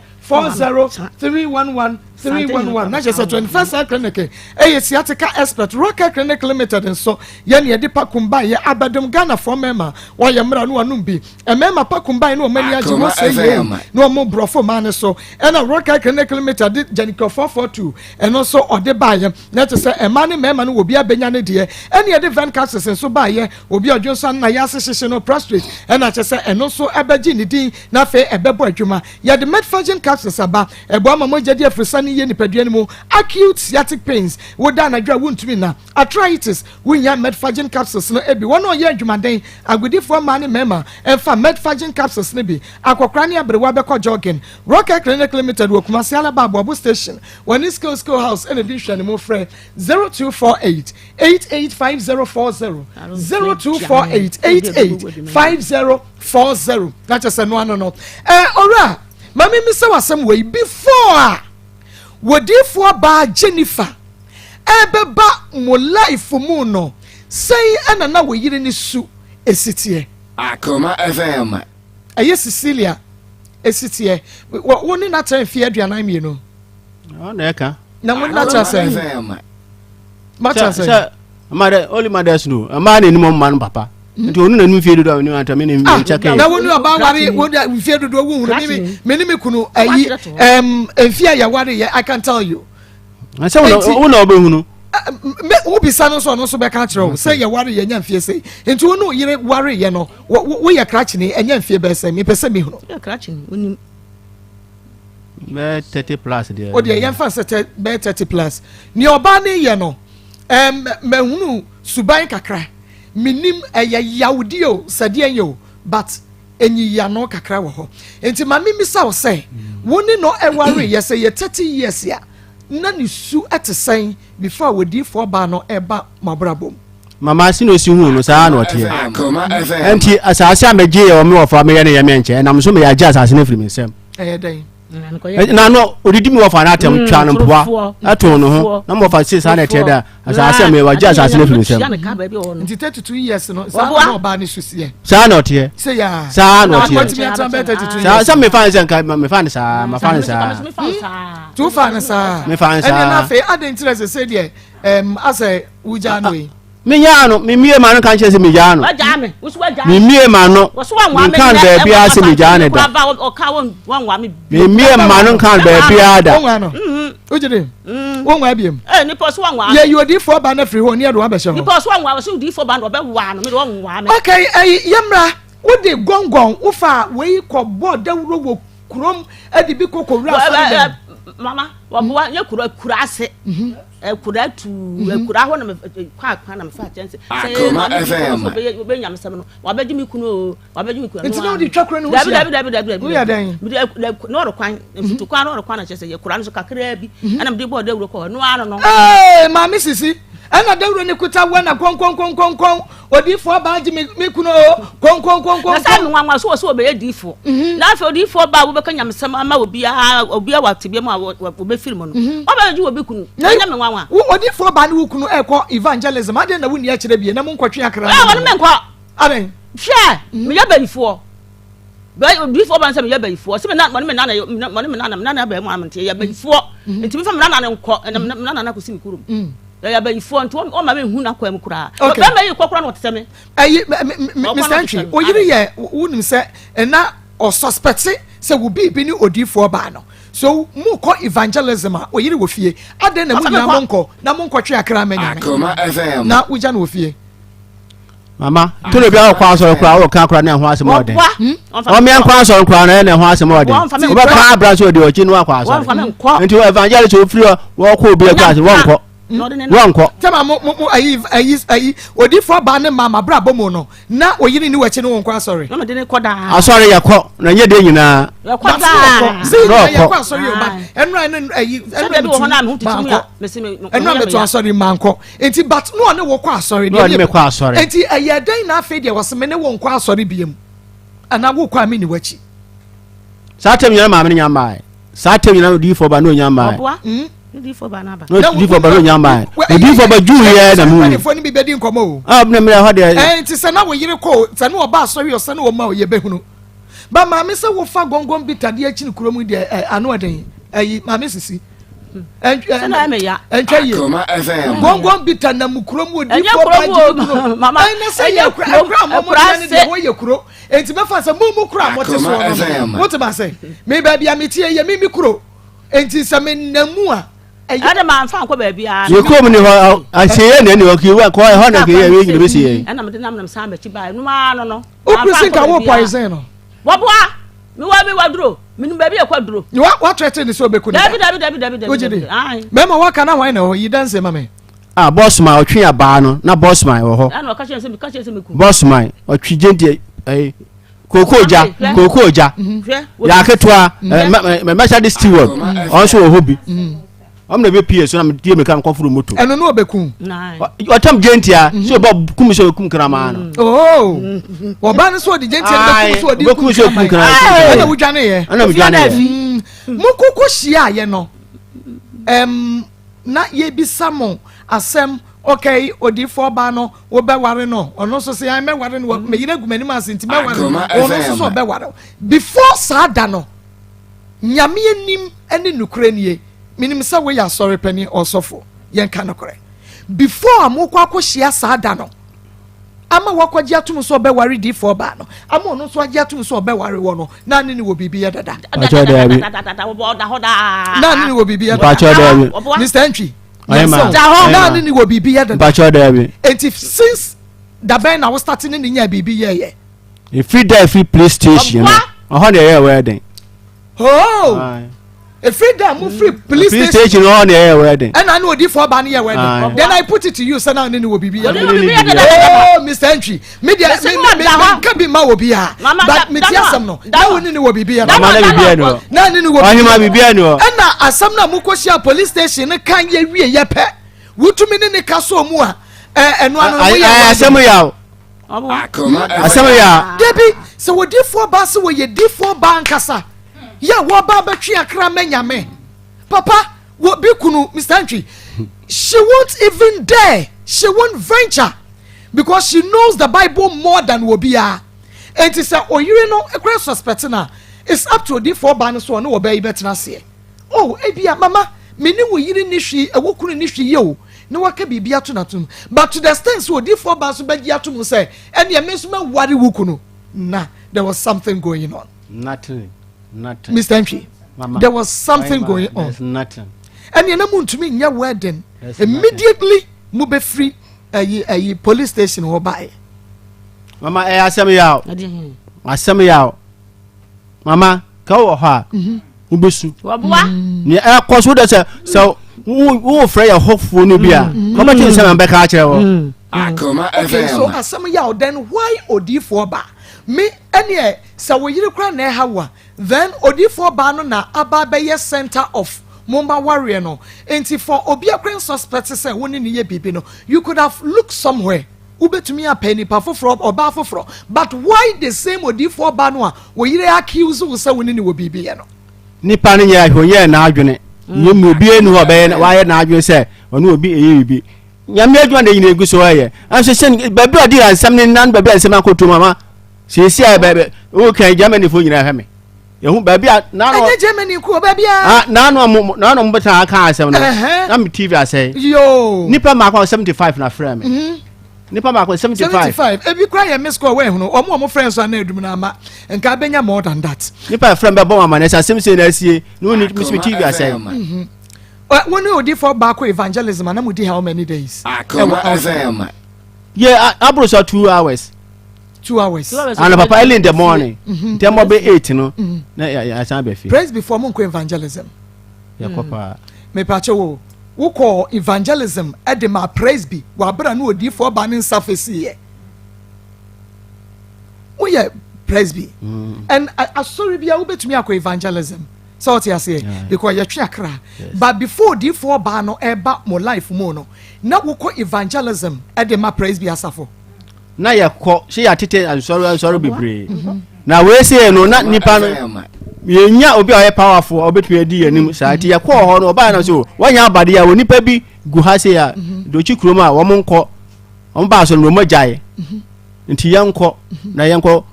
311 311 na kyerɛ sɛ 21st Cell Clinic ɛyɛ sciatica expert. Rocker Clinic Limited nso yɛne yɛde pakum ba yɛ abɛdom Ghanafoɔ mmarima wɔyɛ mmara no wɔnom bi mmarima pakum ba no wɔn ani agye wɔn sɛ yie na wɔn borɔfo maa ne so. Ɛna Rocker Clinic Limited de Janico 442 ɛno nso ɔde baayɛ na kyerɛ sɛ mmaa ne mmarima no wɔ bi abɛnya ne deɛ. Ɛne yɛde Ven capsules nso baayɛ obi a ɔdwo nso ano na yɛ ase hyehye no, prostate, ɛna kyerɛ sɛ ɛno nso ɛbɛgye ne din na afei ɛbɛbɔ adwuma. Yɛde Metforgen capsules aba, ɛboa ma mogya di afirisa no yie nipadua no mu. Acute sciatic pains, woda anadwo a wontumi na arthritis, wonya Metforgen capsules no ebi. Wɔn a ɔyɛ adwumaden, agodifoɔ mmaa ne mmarima, ɛmfa Metforgen capsules no bi. Akɔkora ne aberewa bɛkɔ jogging. Rocket Clinic Limited wɔ Kumasi Alaba Aboabo Station, wɔne Skill Skill House ɛna di nhwɛ ne mu. Frɛ 0248 885040, 0248 885040. Na kyerɛ sɛ no ano no ɔwura maame mi sɛ wasɛm wɔ yi before a wɔdiifoɔ baa Jennifer ɛbɛba mo life mu no, sɛn ɛna na wɔ yere ne su esi teɛ? Akoma FM. Ɛyɛ Cecilia esi teɛ wɔ wo ne n'atena mfeɛ 42. Ɔna ɛka. Na mo ne n'atena sɛn? FM. Matena sɛn? Sɛ mother, only mothers know. Mmaa na anim ɔmma no papa. Nti onu na anim fie dodo a onim ata mi na Ah, mi nkyɛ na wo nua ba ware wo de mfie dodoɔ wo hunu mi ne me kunu ayi mfie a yɛware yɛ, I can tell you. Sɛ wo na ɔbɛhunu. Me wo bisa no nso, ɔno nso bɛka kyerɛ wo sɛ yɛware yɛ nya mfie sɛ. Nti wo ne yere ware yɛ no, woyɛ krakyene ɛnya mfie bɛɛ sɛ mepɛ sɛ mehunu. Yɛ krakye no wonim. Bɛɛ 30 plus deɛ. O deɛ yɛmfa sɛ bɛyɛ 30 plus. Nea ɔbaa ne yɛ no, mahunu suban kakra, menim ɛyɛ yawdeɛ o, sɛdeɛ yɛ o, but ɛnyiyano kakra wɔ hɔ. Nti ma memisa wo sɛ wo ne no ɛware yɛ sɛ yɛ 30 years a, na ne su ɛte sɛn before a wɔdiifoɔ baa no ɛba mo abrabɔ mu? Mama si na osi hu no saa na ɔteɛ. Akoma FM. Nti asase a megye yɛ wɔ me wɔfa meyɛ ne yɛ me nkyɛn ɛnam so meyɛ agye asase no afiri me nsam. Ɛyɛ dɛn? Na no odidi mi wɔfa n'atɛm twa no mpoa ɛto no ho na mo wɔfa se saa na ɛteɛ da asase a meyɛ wagye asase no afiri me nsam. Nti 32 years no, saa na ɔbaa ne su seɛ? Saa na ɔteɛ. Sɛ yɛ saa na ɔteɛ. Watumi atena bɛyɛ 32 saa years? Sɛ mefa ne sɛ nka mefa ne saa, mafa ne saa. Nti wofa ne saa? Mefa ne saa. Ɛne na afei adɛn nti na sɛ sɛ deɛ asɛ wogyaa no yi? Menyaa no, memie ma no ka nkyerɛ sɛ megyaa no. Wagyaa me, woso wagyaa me. Memie ma no Wɔso wanwaa me. menka no baabiara sɛ megyaa ne da. Ɔka wanwaa me. Memie ma no nka no baabiara da. Wonwaa no, wogye de wonwaa biam? Nipa so wanwaa me. Yɛyi odiifoɔ ba no afiri hɔ ne yɛde wabɛhyɛ hɔ. Nipa so wanwaa, wɔso odiifoɔ ba no ɔbɛwaa no, me de ɔnwaa me. Okay, ɛyi yɛmmra wode gɔngɔn wofa wei kɔbɔ dawuro wɔ kurom ɛde bi kɔ kɔwura asɔre dɛm. Mama wɔboa nyɛ kuro akura ase akura tuu akura hɔ na me kɔ akwan na mefa kyɛnse sɛ Akoma maame bi FM. kɔ so bɛyɛ bɛyɛ nyamesɛm no wabɛgye me kunu o, wabɛgye me kunu. Nti na wode twa kuro no ho dabi hyia? Dabi, dabi, dabi, dabi. Woyɛ dɛn? Mede lɔɔre kwan mfutu kwan, lɔɔre kwan na kyerɛ sɛ yɛ kura no so kakraa bi ɛna mede bɔɔ dawuro kɔ hɔ no ano no. Ee, maame sisi ɛna dawuro ne kuta wɔ na kɔnkɔnkɔnkɔnkɔn odiifoɔ baa gye me kunu o, kɔnkɔnkɔnkɔn. Na sɛ nwanwa so wɔ so wɔbɛyɛ diifoɔ na afei odiifoɔ ba a wobɛka nyamesɛm ama obiara, obiara wɔ atebea mu a wɔbɛfiri mu no wɔbɛgye wɔ bi kunu, ɛnyɛ me nwanwa. Wo odiifoɔ baa ne wo kunu ɛkɔ evangelism, adeɛ na wonni akyerɛ bie na monkɔtwe akra? Ɛ wɔne menkɔ. Adɛn? Hwɛ, meyɛ bayifoɔ. Odiifoɔ ba no sɛ meyɛ bayifoɔ sɛ mena wɔne me nana wɔne me nana me nana abɛɛ mu a mente yɛ bayifoɔ nti mefa me nana no nkɔ ɛna me nana no akɔsi me kurom yɛyɛ bayifoɔ nti wɔma menhu n'akwan mu koraa. Okay. Bɛrima yi kɔ koraa na ɔte sɛ me. Ɛyi Mr. Ntwi, oyere yɛ wonim sɛ ɛna ɔsuspect sɛ wo biribi ne odiifoɔ baa no so mokɔ evangelism a, oyere wɔ fie, adɛn na mo Ɔsɛ nyinaa menkɔ. monkɔ na monkɔtwe akra ma Nyame Akoma FM. na wogya no wɔ fie? Mama toro bi a wɔkɔ asɔre koraa wɔka koraa na ɛho asɛm ɔden. Wɔboa ɔmmea nkɔ asɔre koraa na ɛna ɛho asɛm ɔden. Wɔmfa me nkɔ. Wɔbɛka abra so ɔde ɔkyi no akɔ asɔre. Wɔmfa me nkɔ. Nti evangelist ofiri hɔ wɔkɔ obi akɔ asɔre wɔnkɔ. Na ɔde ne Na ɔnkɔ. Tɛma mo mo mo ayi ayi ayi odiifoɔ baa ne maa mabrabɔ mu no na oyere ni w'akyi ne wo nkɔ asɔre. Na mede ne kɔ daa. Asɔre yɛkɔ na nyɛ deɛ nyinaa. Yɛkɔ daa. Sɛ nyinaa yɛkɔ asɔre yɛ ba ɛnura ɛne ayi ɛnura mi tu mankɔ ɛnura mi tu asɔre mankɔ nti but no ɔne wo kɔ asɔre deɛ ɔne me kɔ asɔre nti ɛyɛ dɛn na afei deɛ wɔsɛ me ne wo nkɔ asɔre biem anaa wo kɔ a me ni w'akyi. Saa tɛm nyinaa maame no nya mmaa saa tɛm nyinaa odiyifoɔ ba na onya mmaa. Ɔboa. Odiyifoɔ ba n'aba. Na odiyifoɔ ba na onya mmaa. Odiyifoɔ ba juu yɛ na mu. Mpanimfoɔ no bi bɛdi nkɔmɔ o. Ah, na mmerɛ hɔ deɛ. Ɛn ti sɛ na wo yere kɔ sɛ na ɔba asɔre ɔsɛ na ɔma ɔyɛ bɛhunu. Ba maame sɛ wofa gɔngɔn bi tadeɛ akyini kuro mu deɛ ɛ ano ɛden ɛyi maame sisi. Ɛntwa yie. Gɔngɔn bi ta nam kuro mu odiyifoɔ ba gyi kuro. Ɛnna sɛ yɛ kura ɛkura mɔmɔ deɛ ne deɛ wɔyɛ kuro. Enti mɛfa sɛ mo mu koro a mote soɔ no, mote ma sɛ me baabi a meteɛ yɛ me me kuro. Enti sɛ menam mu a, ɛyɛ. Ɛde maa nfa nkɔ baabi a. Yɛ kurom ni hɔ asieɛ na ɛni hɔ kii kɔ ɛhɔ na kii ɛyɛ nyina bɛsi yɛn. Ɛna mede nam nam san m'akyi baa ɛnum ara no no. Wokuru si nka wo poison no. Wɔboa me wɔ me wɔ duro menim baabi ɛkɔ duro. Wa wa threaten ne sɛ ɔbɛku ne da. Dabi dabi dabi dabi dabi. Wogye di. Mɛma waka na hwan na ɛwɔ yi danse ma me. Ah bɔsman ɔtwe abaa no na bɔsman wɔ hɔ. Ɛna ɔka kyerɛ sɛ meka kyerɛ sɛ meku. Bɔsman ɔtwe gyenti ɛyi kookoo gya kookoo gya yɛ aketewa mɛ mɛhyɛ steward ɔno nso wɔ hɔ bi ɔmo na ebi pie so na mi die mi ka nkɔ furu moto. Ɛno no ɔbɛku. Ɔtam gyentia sɛ ɔbɛ kum sɛ ɔkum kraman no. Oo ɔbaa no sɛ ɔde gyentia no bɛkum sɛ ɔde kum kraman ɛna wodwane yɛ. Ɛna wodwane yɛ. Mo koko hyia yɛ no ɛm. Na yɛbisa mo asɛm, okay, odiyifoɔ baa no, wobɛware no? Ɔno nso sɛ, ae, mɛware no, me yere agu m'anim ase nti mɛware no. Ɔno nso sɛ ɔbɛware wo. Before saa da no, Nyame anim ne nokorɛ nie, menim sɛ woyɛ asɔre panin, ɔsɔfo, yɛnka nokorɛ. Before a mokɔ akɔhyia saa da no, ama wakɔgye atom sɛ ɔbɛware diifoɔ baa no, ama ɔno nso agye atom sɛ ɔbɛware wɔ no, na ne ne wɔ biribi yɛ dada. Mpakyɛw daabi. Na ne ne wɔ biribi yɛ dada. Mpakyɛw daabi. Mr. Ntwi. Na ne ne wɔ biribi yɛ dada. Mpakyɛw daabi. Enti since dabɛn na wo start ne ne nya biribi yɛɛyɛ? Efiri da efiri police station no, ɔhɔ na ɛyɛ wedding. Oh! Efiri da mo firi police station. Police station hɔ na ɛyɛ wedding. Ɛna ne odiifo ɔbaa no yɛ wedding. Then I put it to you sɛ na ne ne wɔ biribi yɛ. Oh Mr. Ntwi, me deɛ me me me nka bi ma wɔ bi a. But me ti asɛm no, na wo ne ne wɔ biribi yɛ. Mama na biribi yɛ no. Na ne ne wɔ biribi yɛ. Ɔhema yɛ no. Ɛna asɛm na mo kɔ hyia police station no kan yɛ wie yɛ pɛ. Wotumi ne ne ka so mu a, ɛno ano no mo yɛ wedding. Asɛm yɛ o. Asɛm yɛ a. Dabi, sɛ wɔdifoɔ baa sɛ wɔyɛ difoɔ baa ankasa, yɛ a wɔba abɛtwe akra ma Nyame. Papa, wɔ bi kunu, Mr. Antwi, she won't even dare, she won't venture because she knows the Bible more than obiara. Enti sɛ oyere no kora suspect no a, it's up to odifoɔ baa no so ɔne ɔbaa yi bɛtena aseɛ. Oh, ebia, mama, me ne wo yere nni hwee, ɛwɔ kunu nni hwee yɛ o, na waka biribi ato n'atom. But to the extent sɛ odiyifoɔ baa nso bɛgye atom sɛ, ɛnneɛ me nso mɛware wo kunu. Na there was something going on. Nothing, nothing. Mr. Ntwi, Mama, there was something Mama, going on. There's nothing. Ɛnneɛ na montumi nyɛ wedding. There's Immediately, mobɛfiri ayi ayi police station hɔ baeɛ. Mama, ɛyɛ asɛm yaw. Asɛm yaw. Mama, ka wɔ hɔ a mhm. wobɛsu nea ɛkɔ so wodɛ sɛ sɛ wofrɛ yɛ hɔfoɔ no bi a mm. wɔbɛte nsɛm a bɛka akyerɛ wɔ mm. okay so asɛm yɛ then why odiifoɔ ba me ɛneɛ sɛ wo yere kora na ɛha wo a then odiifoɔ ba no na aba bɛyɛ center of mo ma wareɛ no nti for obi akora suspect sɛ wo ne ne yɛ biribi no you could have looked somewhere Wobɛtumi apɛ nipa foforɔ, ɔbaa foforɔ, but why the same odiyifoɔ baa no a wo yere accuse wo sɛ wo ne no wɔ biribi yɛ no? Nipa no nyɛ hwɛ ɔnyɛɛ n'adwene nyɛ mu obiara ni hɔ ɔbɛyɛ wayɛ n'adwene sɛ ɔne obi ɛyɛ biribi nyame adwuma na nyina egu so ɛyɛ nso sɛ baabi a ɔde nsɛm ne nan baabi a nsɛm akɔto mu ama siesie a baabi wokan Germany fo nyinaa hwɛ me yɛhu baabi a n'ano ɛnyɛ Germany nko baabi a ah n'ano mo n'ano mo bɛtena aka asɛm no na me TV asɛe yoo nipa mako 75 na frɛ me mhm. nipa mako 75 75 ebi kura yɛ miss call wɔn ehunu wɔn a wɔn frɛ nso ana edum na ama nka abɛnya more than that nipa frɛ me bɛbɔ wɔn ama na ɛsɛ asɛm sɛ na asie na wɔn ni mi TV asɛe mhm. wɔn ne odi fɔ baako evangelism ana mo di how many days Akoma FM yɛ aburo so 2 hours 2 hours. And papa early in the morning. Nti ɛmɔ bɛ 8 no. Na yɛ asan bɛ fi. Praise before mo nkɔ evangelism. Yɛ kɔ paa. Mepakyɛ wo. Wokɔɔ evangelism de maa Presby wɔ abere a na odiyifoɔ baa ne nsa fesiiɛ. Woyɛ Presby. And asɔre biara wobɛtumi akɔ evangelism. Sɛ ɔte aseɛ? Because yɛtwe akra. But before odiyifoɔ baa no ɛba mo life mu no, na wokɔ evangelism de ma Presby asafo. Na yɛkɔ sɛ yɛatete nsɔre nsɔre bebree. Na wei sei no na nipa no yɛnya obi a ɔyɛ powerful a ɔbɛtumi adi yɛn anim saa nti yɛkɔɔ hɔ no ɔbaa no so wɔnyɛ abade a wɔ nipa bi gu ha sei a dokyi kurom a wɔn nkɔ wɔn baa so no wɔn agyae nti yɛnkɔ na yɛnkɔ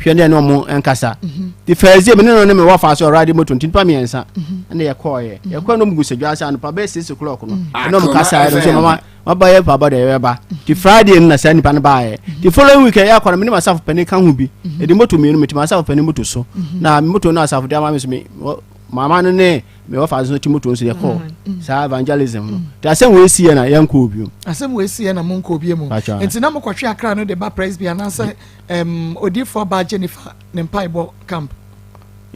hwɛ ne ɛne wɔn nkasa the first day me ne no ne me wɔfa so ɔrade moto nti nipa mmiɛnsa ɛna yɛkɔɔyɛ yɛkɔɔ no mu gu sɛ ase anɔpa bɛyɛ 6 o'clock no ɛna wɔn kasa yɛ no so mama waba yɛ mpaabɔ deɛ yɛbɛba ti Friday no na saa nipa no baayɛ ti following week ɛyɛ akɔ no me ne m'asafo panin ka ho bi ɛde moto mmienu mete m'asafo panin moto so na moto no asafo de ama me so me mama no ne me wɔfa so ti moto nso yɛkɔ saa evangelism no ti asɛm wɔ esi yɛ na yɛnkɔ obi mu. Asɛm wɔ esi yɛ na mo nkɔ obi mu nti na mokɔtwe akra no de ba Presby anaasɛ odiifoɔ baa Jennifer ne mpaebɔ camp.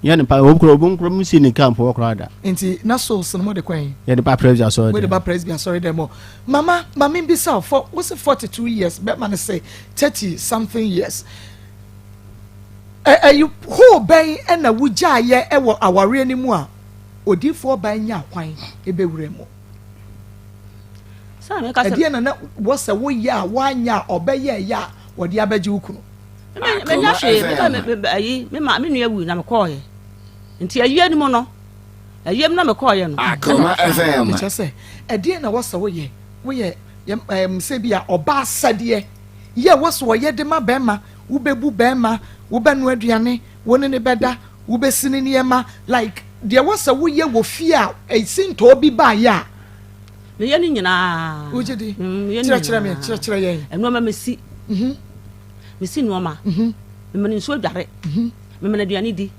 Yɛ ne pa obi kura obi nkura mu si ne camp wɔ kura da. Nti na souls no mo de kwan. Yɛ de ba Presby asɔre dɛm. Mo de ba Presby asɔre dɛm o. Mama maame bisa for wosi 42 years bɛma no sɛ 30 something years. Ɛyi hoo bɛn ɛna wugya yɛ ɛwɔ awareɛ no mu a odiifoɔ ban nya kwan ebɛwura mu? Ɛdeɛ na na wɔsɛ woyɛ a woanya a ɔbɛyɛ ɛyɛ a wɔde abɛgye wo kunu? Menya hwee meka ayi me ma me nua wu na mekɔɔyɛ nti ayie no mu no ayie mu na mekɔɔyɛ no. Akoma FM. Kyerɛ sɛ ɛdeɛ na wɔsɛ woyɛ woyɛ sɛ bi a ɔbaa sɛdeɛ yɛ wɔsɛ wɔyɛ de ma bɛrima, wobɛbu bɛrima, wobɛnoa aduane, wo ne ne bɛda, wobɛsi ne nneɛma, like deɛ wɔsɛ woyɛ wɔ fie a ɛsi ntɔɔ bi baayɛ a. Meyɛ ne nyinaa. Wogye di? Kyerɛkyerɛ me, kyerɛkyerɛ yɛn. Nneɛma mesi mesi nneɛma, memene nsuo dware, memene aduane di,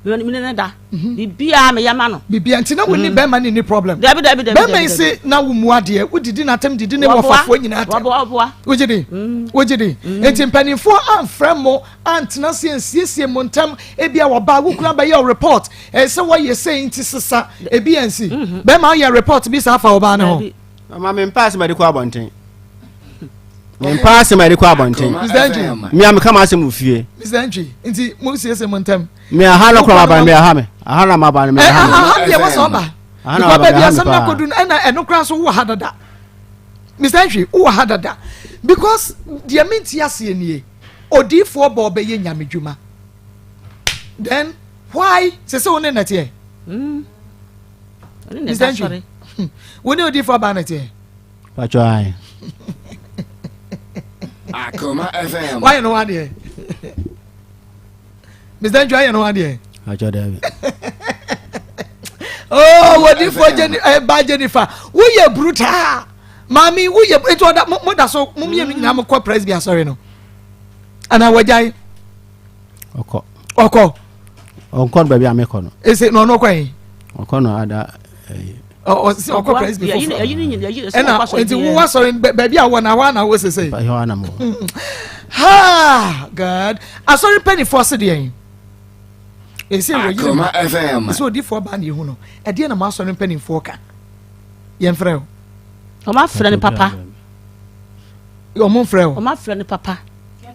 memene mene ne da, biribiara meyɛ ma no. Biribiara nti na wo ni bɛrima ne ni problem? Dabi, dabi, dabi. Bɛrima yi se na wo mu adeɛ wodidi n'atɛm didi ne wɔfafoɔ nyinaa atɛm. Wɔboa. Wogye di? Wogye di? Nti mpanimfoɔ amfrɛ mo antena se ansiesie mo ntam, ebi a wɔba wo kura bɛyɛ report ɛsɛ wɔyɛ sɛ nti sesa ebi ansi bɛrima ayɛ report bi saa afa ɔbaa ne ho? Mama, me mpa asɛm a yɛde kɔ abɔnten, me mpa asɛm a yɛde kɔ abɔnten. Mr. Ntwi. Me a meka ma asɛm wɔ fie. Mr. Ntwi, nti mo siesie mo ntam? Me aha no kora maba no, me aha me aha na maba no, me aha me. Aha deɛ wɔsɛ ɔba Aha na because maba, baabi me aha me asɛm no paa. akɔdu no ɛna ɛno koraa so wowɔ ha dada. Mr. Ntwi, wowɔ ha dada because deɛ mente aseɛ nie, odiifoɔ bɔ ɔbɛyɛ nyame dwuma, then why sɛ sɛ wo ne nɛteɛ? Mr. Ntwi, wo ne odiifoɔ baa nɛteɛ? Patro ayi. Akoma FM. Wayɛ no wadeɛ? Mr. Ntwi, ayɛ no wadeɛ? Patro dabi. Oh, wɔdifoɔ Jenny eh, ba Jennifer, woyɛ brutal maame, woyɛ nti ɔda mo da so, mo mmienu nyinaa mo kɔ Presby asɔre no anaa wɔgyae? Ɔkɔ. Ɔkɔ? Ɔnkɔ no baabi a mekɔ no. Ese na ɔno ɔkɔ yi? Ɔkɔ no ada ɛyi. Ɔsi ɔkɔ Presby foforɔ ɛna nti wo asɔre baabi a wɔ na hɔ ana wɔ sese? Ɛhɔ ana mo. Ha, God, asɔre mpanyinfoɔ se deɛ ese wɔ yiri mu Akoma FM. ese odiifoɔ baa na ehu no, ɛdeɛ na mo asɔre mpanyinfoɔ ka? Yɛn frɛ o. Ɔmo afrɛ no papa. Ɔmo nfrɛ o? Ɔmo afrɛ no papa.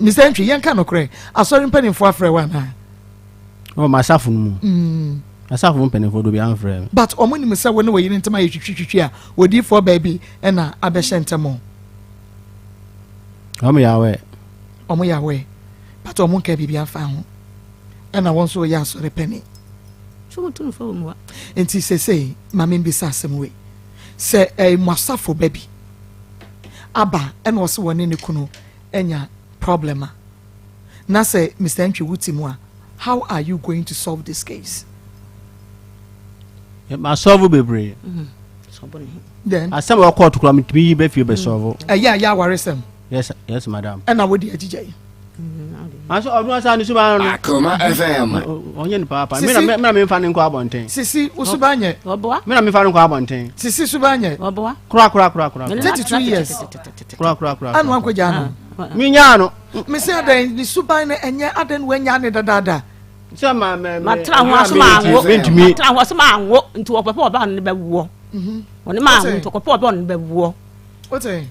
Mr. Ntwi, yɛn ka nokorɛ, asɔre mpanimfoɔ afrɛ wo anaa? Ɔ ma asafo no mu. Asafo mu mpanimfoɔ do bi amfrɛ me. But ɔmo nim sɛ wo ne wɔyere ntɛm ayɛ twitwitwitwi a odiifoɔ baabi ɛna abɛhyɛ ntɛm o? Ɔmo yɛ awɛ. Ɔmo yɛ awɛ, but ɔmo nka biribi afa ho, ɛna wɔn nso yɛ asɔre panyin. Nti sesei maame mbisa asɛm wei sɛ ɛyɛ mo asafo ba bi aba ɛna ɔsɛ wɔne ne kunu anya problem a, na sɛ Mr. Ntwi wo ti mu a, how are you going to solve this case? Ma solve bebree. Then asɛm a ɔkɔɔto koraa metumi yi bɛ fie bɛ solve. Ɛyɛ a yɛ awaresɛm? Yes, madam. Ɛna wode agyigya yi? Aso ɔno asa ne suban no. Akoma FM. Ɔnyɛ ne paapa. Me na me na memfa ne nkɔ abɔnten. Sisi wo suban nyɛ. Ɔboa. Me na memfa ne nkɔ abɔnten. Sisi suban nyɛ. Ɔboa. Kora kora kora kora. 32 years. Kora kora kora. Anu ankɔgya no? Menyaa no. Mesi adan ne suban no ɛnyɛ adan no wanya ne dadaada? Sɛ ma mɛ matena ho aso ma anwo. Mentumi. Matena ho aso ma anwo nti wɔpɛ pɛ ɔbaa no ne bɛwoɔ. Ɔne maa ho nti ɔkɔpɛ ɔbɛ ɔno bɛwoɔ. Wote?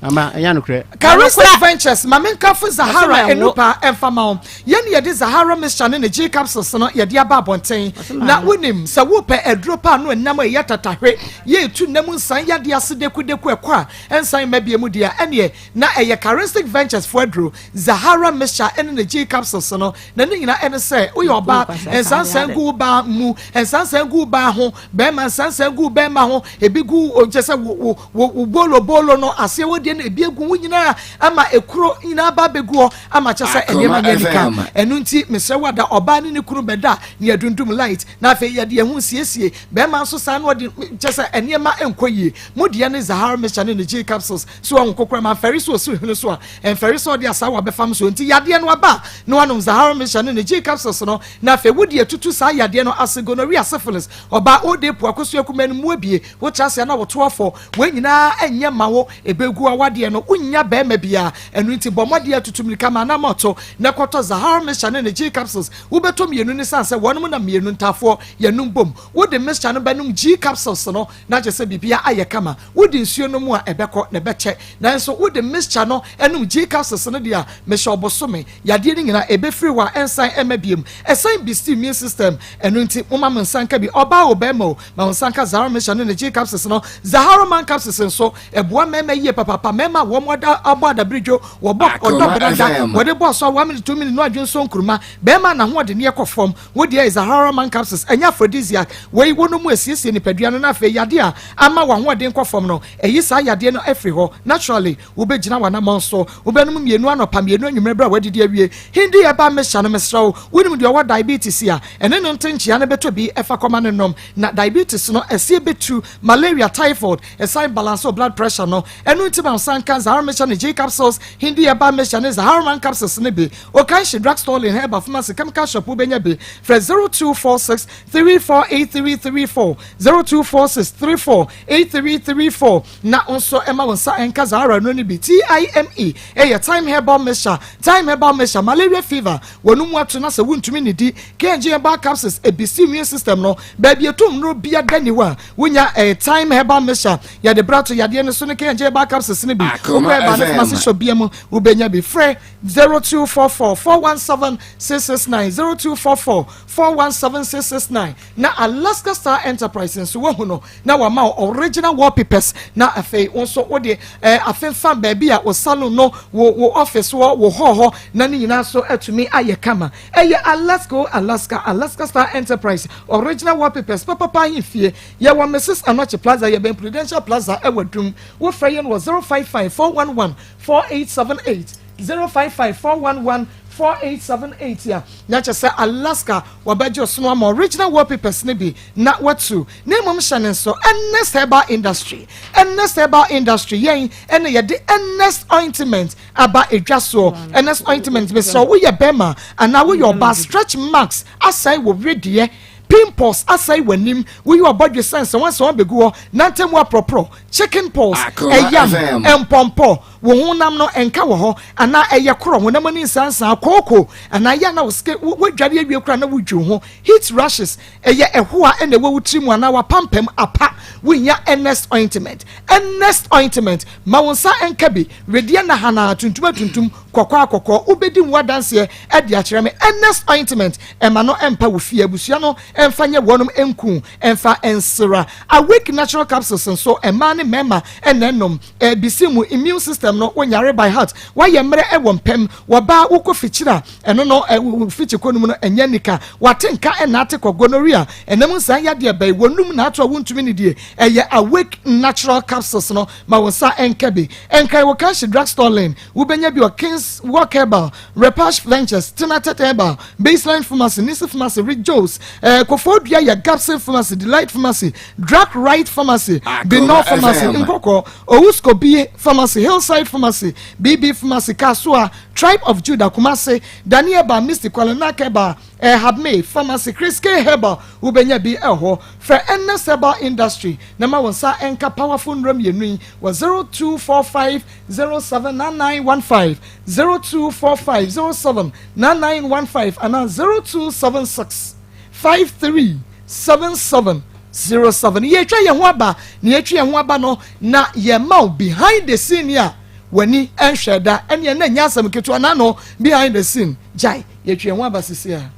Ama ɛnyɛ nokorɛ. Charistic Ventures, ma menkamfo Zahara Enupa mfa ma wo. Yɛn na yɛde Zahara Mixture ne ne G Capsules no yɛde aba abɔnten. Na wonim, sɛ wopɛ aduro pa ano ɛnam a ɛyɛ tatahwe, yɛ etu nna mu nsan yadeɛ ase dekudeku ɛkɔ a ɛnsan mma bio mu deɛ a, ɛneɛ na ɛyɛ Charistic Ventures foɔ aduro, Zahara Mixture ne ne G Capsules no. Na ne nyinaa ɛne sɛ, woyɛ ɔbaa, nsansan gu wo baa mu, nsansan gu wo baa ho, bɛrima nsansan gu wo bɛrima ho, ebi gu wo, kyɛ sɛ wo, wo, wo, wo bolo bolo no aseɛ hɔ deɛ no ebi egu wo nyinaa ama ekuro nyinaa ba abɛgu hɔ ama kyɛ sɛ nneɛma nyɛ nika. Ɛno nti mesrɛ wo ada ɔbaa ne ne kunu bɛda ne yɛdundum light na afei yɛde yɛn ho siesie bɛrima nso saa na ɔde kyɛ sɛ nneɛma nkɔ yie. Mo deɛ ne Zahara mixture ne ne G capsules so ɔho kokora ma mfɛre so osi hwene so a mfɛre sɛ ɔde asaawa bɛfam so nti yadeɛ no aba na wanom Zahara mixture ne ne G capsules no na afei wode atutu saa yadeɛ no ase gonorrhea syphilis ɔbaa ode po akosua kumaa no mu abie Wotra ase a na woto afɔ. Wei nyinaa nyɛ mma wo. Ɛbɛgu awadeɛ no, wonnya barima biara. Ɛno nti bɔ mmɔden atutu mmirika ma anam to na kɔtɔ Zahar mixture ne ne G capsules. Wobɛtɔ mmienu no ɛsiane sɛ wɔnom na mmienu ntaafoɔ yɛnom bom. Wode mixture no bɛnom G capsules no na kyerɛ sɛ biribiara ayɛ kama. Wode nsuo nom a ɛbɛkɔ na ɛbɛkyɛ. Nanso wode mixture no nom G capsules no deɛ a, mehyɛ wo bosome. Yadeɛ no nyinaa ɛbɛfiri hɔ a ɛnsan ɛmma biom. Ɛsan boost immune system. Ɛno nti momma mo nsa nka bi. Ɔbaa o barima o, ma wo nsa nka Zahara mixture ne ne G capsules no. Zahara man capsules nso, ɛboa mmarima yie papaapa. Mmarima a wɔn ada abɔ adabiridwo, wɔbɔ ɔdɔ brada, wɔde bɔ ɔsɔ 1 minute 2 minute no adwene nso nkuruma. Barima a n'ahoɔdenneɛ kɔ fam, wo deɛ yɛ Zahara man capsules, ɛnyɛ aphrodisiac. Wei wonom mu ɛsiesie nipadua no na afei yadeɛ a ama w'ahoɔden kɔ fam no, ɛyi saa yadeɛ no firi hɔ naturally. Wobɛgyina w'anammɔn so. Wobɛnom mmienu anɔpa, mmienu anwummerɛ berɛ a woadidi awie. Hindi herbal mixture no, mesrɛ wo, wonim deɛ ɔwɔ diabetes a, ɛne no nte nkyea no bɛtɔ bi fa kɔma no nnom. Na diabetes no, ɛseɛ bɛtu, malaria, typhoid, ɛsan balance wo blood pressure no. Ɛno nti ma wo nsa nka Zahar mixture ne G capsules, Hindi herbal mixture ne Zaharman capsules no bi. Okanshi drugstore lane, herbal pharmacy, chemical shop wobɛnya bi. Frɛ 0246 348334, 0246 348334. Na wo nso ma wo nsa nka Zahara nnuro no bi. TIME yɛ Thyme Herbal Mixture, Thyme Herbal Mixture, Malaria Fever, wɔn mu ato na sɛ wontumi nnidi, KNG Herbal Capsules, ɛbisi immune system no, baabi ɛto nnuro bia da ni hɔ a wonya ɛyɛ Thyme Herbal Mixture, yɛde bra to yadeɛ no so ne KNG Herbal Capsules no bi. Wokɔ herbal ne pharmacy shop bia mu wobɛnya bi. Frɛ 0244 417 669, 0244 417 669. Na Alaska Star Enterprise nso wahu no na wama wo original wallpapers na afei wo nso wode eh, afemfam baabi a wo salon no wo wo office wɔ wo hall hɔ na ne nyinaa nso atumi ayɛ kama. Ɛyɛ Alaska o Alaska, Alaska Star Enterprise original wallpapers papapa ahemfie. Yɛwɔ Mrs Anokye Plaza, yɛbɛn Prudential Plaza ɛwɔ Adum. Wofrɛ yɛn wɔ 055 411 4878, 055 411 4878 a na kyerɛ sɛ Alaska wɔbɛgye ɔsono ama original wallpapers no bi na watu na mmom hyɛ ne nso Ernest Herbal Industry. Ernest Herbal Industry yɛn ɛna yɛde Ernest Ointment aba edwa soɔ. Ernest Ointment mesrɛ woyɛ bɛrima anaa woyɛ ɔbaa stretch marks asɛe wɔ wedeɛ pimples asɛe w'anim woyi ɔbɔdwe sɛ nsɛwansɛwa bɛgu hɔ nantam aprɔporɔ chicken pox ɛyam mpɔmpɔ Wo honam no nka wɔ hɔ anaa ɛyɛ korɔ, honam ani nsansaa, kooko anaa ɛyɛ a na wo skin, woadware awie koraa na wodwiw ho, heat rashes, ɛyɛ ɛhoa na ɛwɔ wo tiri mu anaa w'apampam apa, wohia Ernest ointment. Ernest ointment, ma wo nsa nka bi, wedeɛ nahanaa, tuntum atuntum, kɔkɔɔ akɔkɔɔ, wobɛdi ho adanseɛ de akyerɛ me. Ernest ointment, ɛma no mpa wo fie, abusua no mfa nyɛ wɔnom nku, mfa nsra. Awake natural capsules nso, mmaa ne mmarima na ɛnom. Ɛbisi mu immune system no wo nyare by heart wayɛ mmerɛ ɛwɔ mpɛm wɔbaa wokɔ fikyiri a ɛno no wo fikyi kɔ no mu no ɛnyɛ nika wate nka ɛna ate kɔ gonorrhea ɛnam nsan yadeɛ bɛyi wɔnum na ato a wontumi ne die ɛyɛ awake natural capsules no ma wo nsa ɛnka bi ɛnkan wɔ kanshi drugstore lane wobɛnya bi wɔ kings walk herbal repash ventures tinatet herbal baseline pharmacy nisi pharmacy rick joes eh, kɔfɔɔ dua yɛ gapson pharmacy delight pharmacy Drug Right Pharmacy, Binor Pharmacy, Nkɔkɔ, Owuskobi Pharmacy, Hillside Pharmacy, BB Pharmacy, Kasoa, Tribe of Judah, Kumasi, Dani Herbal, Misty, Kwalenak Herbal, eh, Habme Pharmacy, Chris K Herbal, wobɛnya bi ɛhɔ. Frɛ Ernest Herbal Industry na ma wo nsa nka powerful nnuro mmienu yi wɔ 0245 079915, 0245 079915 anaa 0276 53 77. 07. Yɛtwa yɛn ho aba na yɛtwe yɛn ho aba no na yɛma wo behind the scene a w'ani nhwɛ da ɛneɛ na ɛnyɛ asɛm ketewa na no behind the scene gyae yɛtwe yɛn ho aba sisi a.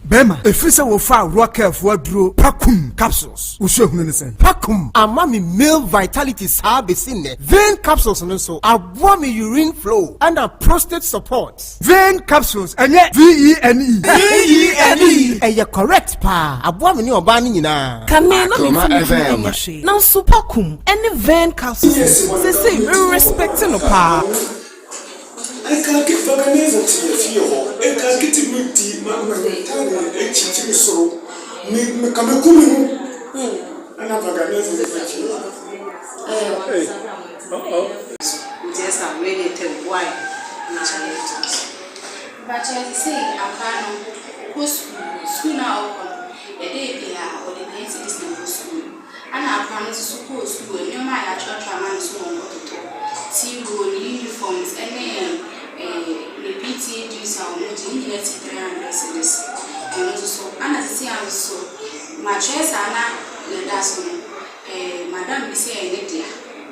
Bɛrima, ɛfiri sɛ wofaa Rockefo aduro Pakum capsules, wo suahunu ne sɛn? Pakum ama me male vitality saa bɛsi nnɛ. Vein capsules no nso aboa me urine flow ɛna prostate support. Vein capsules, ɛnyɛ V-E-N-E. V-E-N-E. Ɛyɛ correct paa, aboa me ne ɔbaa no nyinaa. Kane na Akoma memfa me kunu FM. nyɛ hwee, nanso Pakum ne Vein capsules no, seesei me respect no paa. Nkanke Vaganeza te yɛ fie hɔ. Nkanke te me di ma ma ntare akyinkyim soro. Me me ka me ku me ho. Ɛna Vaganeza ne fa kyerɛ. Hey, oh oh. Nti Esther wei deɛ tɛm why na yɛtoa so. Mpakyɛw sesei akora no ɔkɔ sukuu, sukuu no a ɔkɔ no ɛdɛ biaa ɔde 10 cedis na ɛkɔ sukuu no. Ana akora no nso so kɔɔ sukuu a nneɛma a yɛatwerɛtwerɛ ama no so ɔnkɔtotɔ, tea roll, ne uniforms ɛne ne PTA dues a wɔgye ne nyinaa si 300 cedis. Ɛno nso so ana sesei a nso so matwerɛ saa na na ɛda so no madam bi sɛ ɛyɛ ne dea,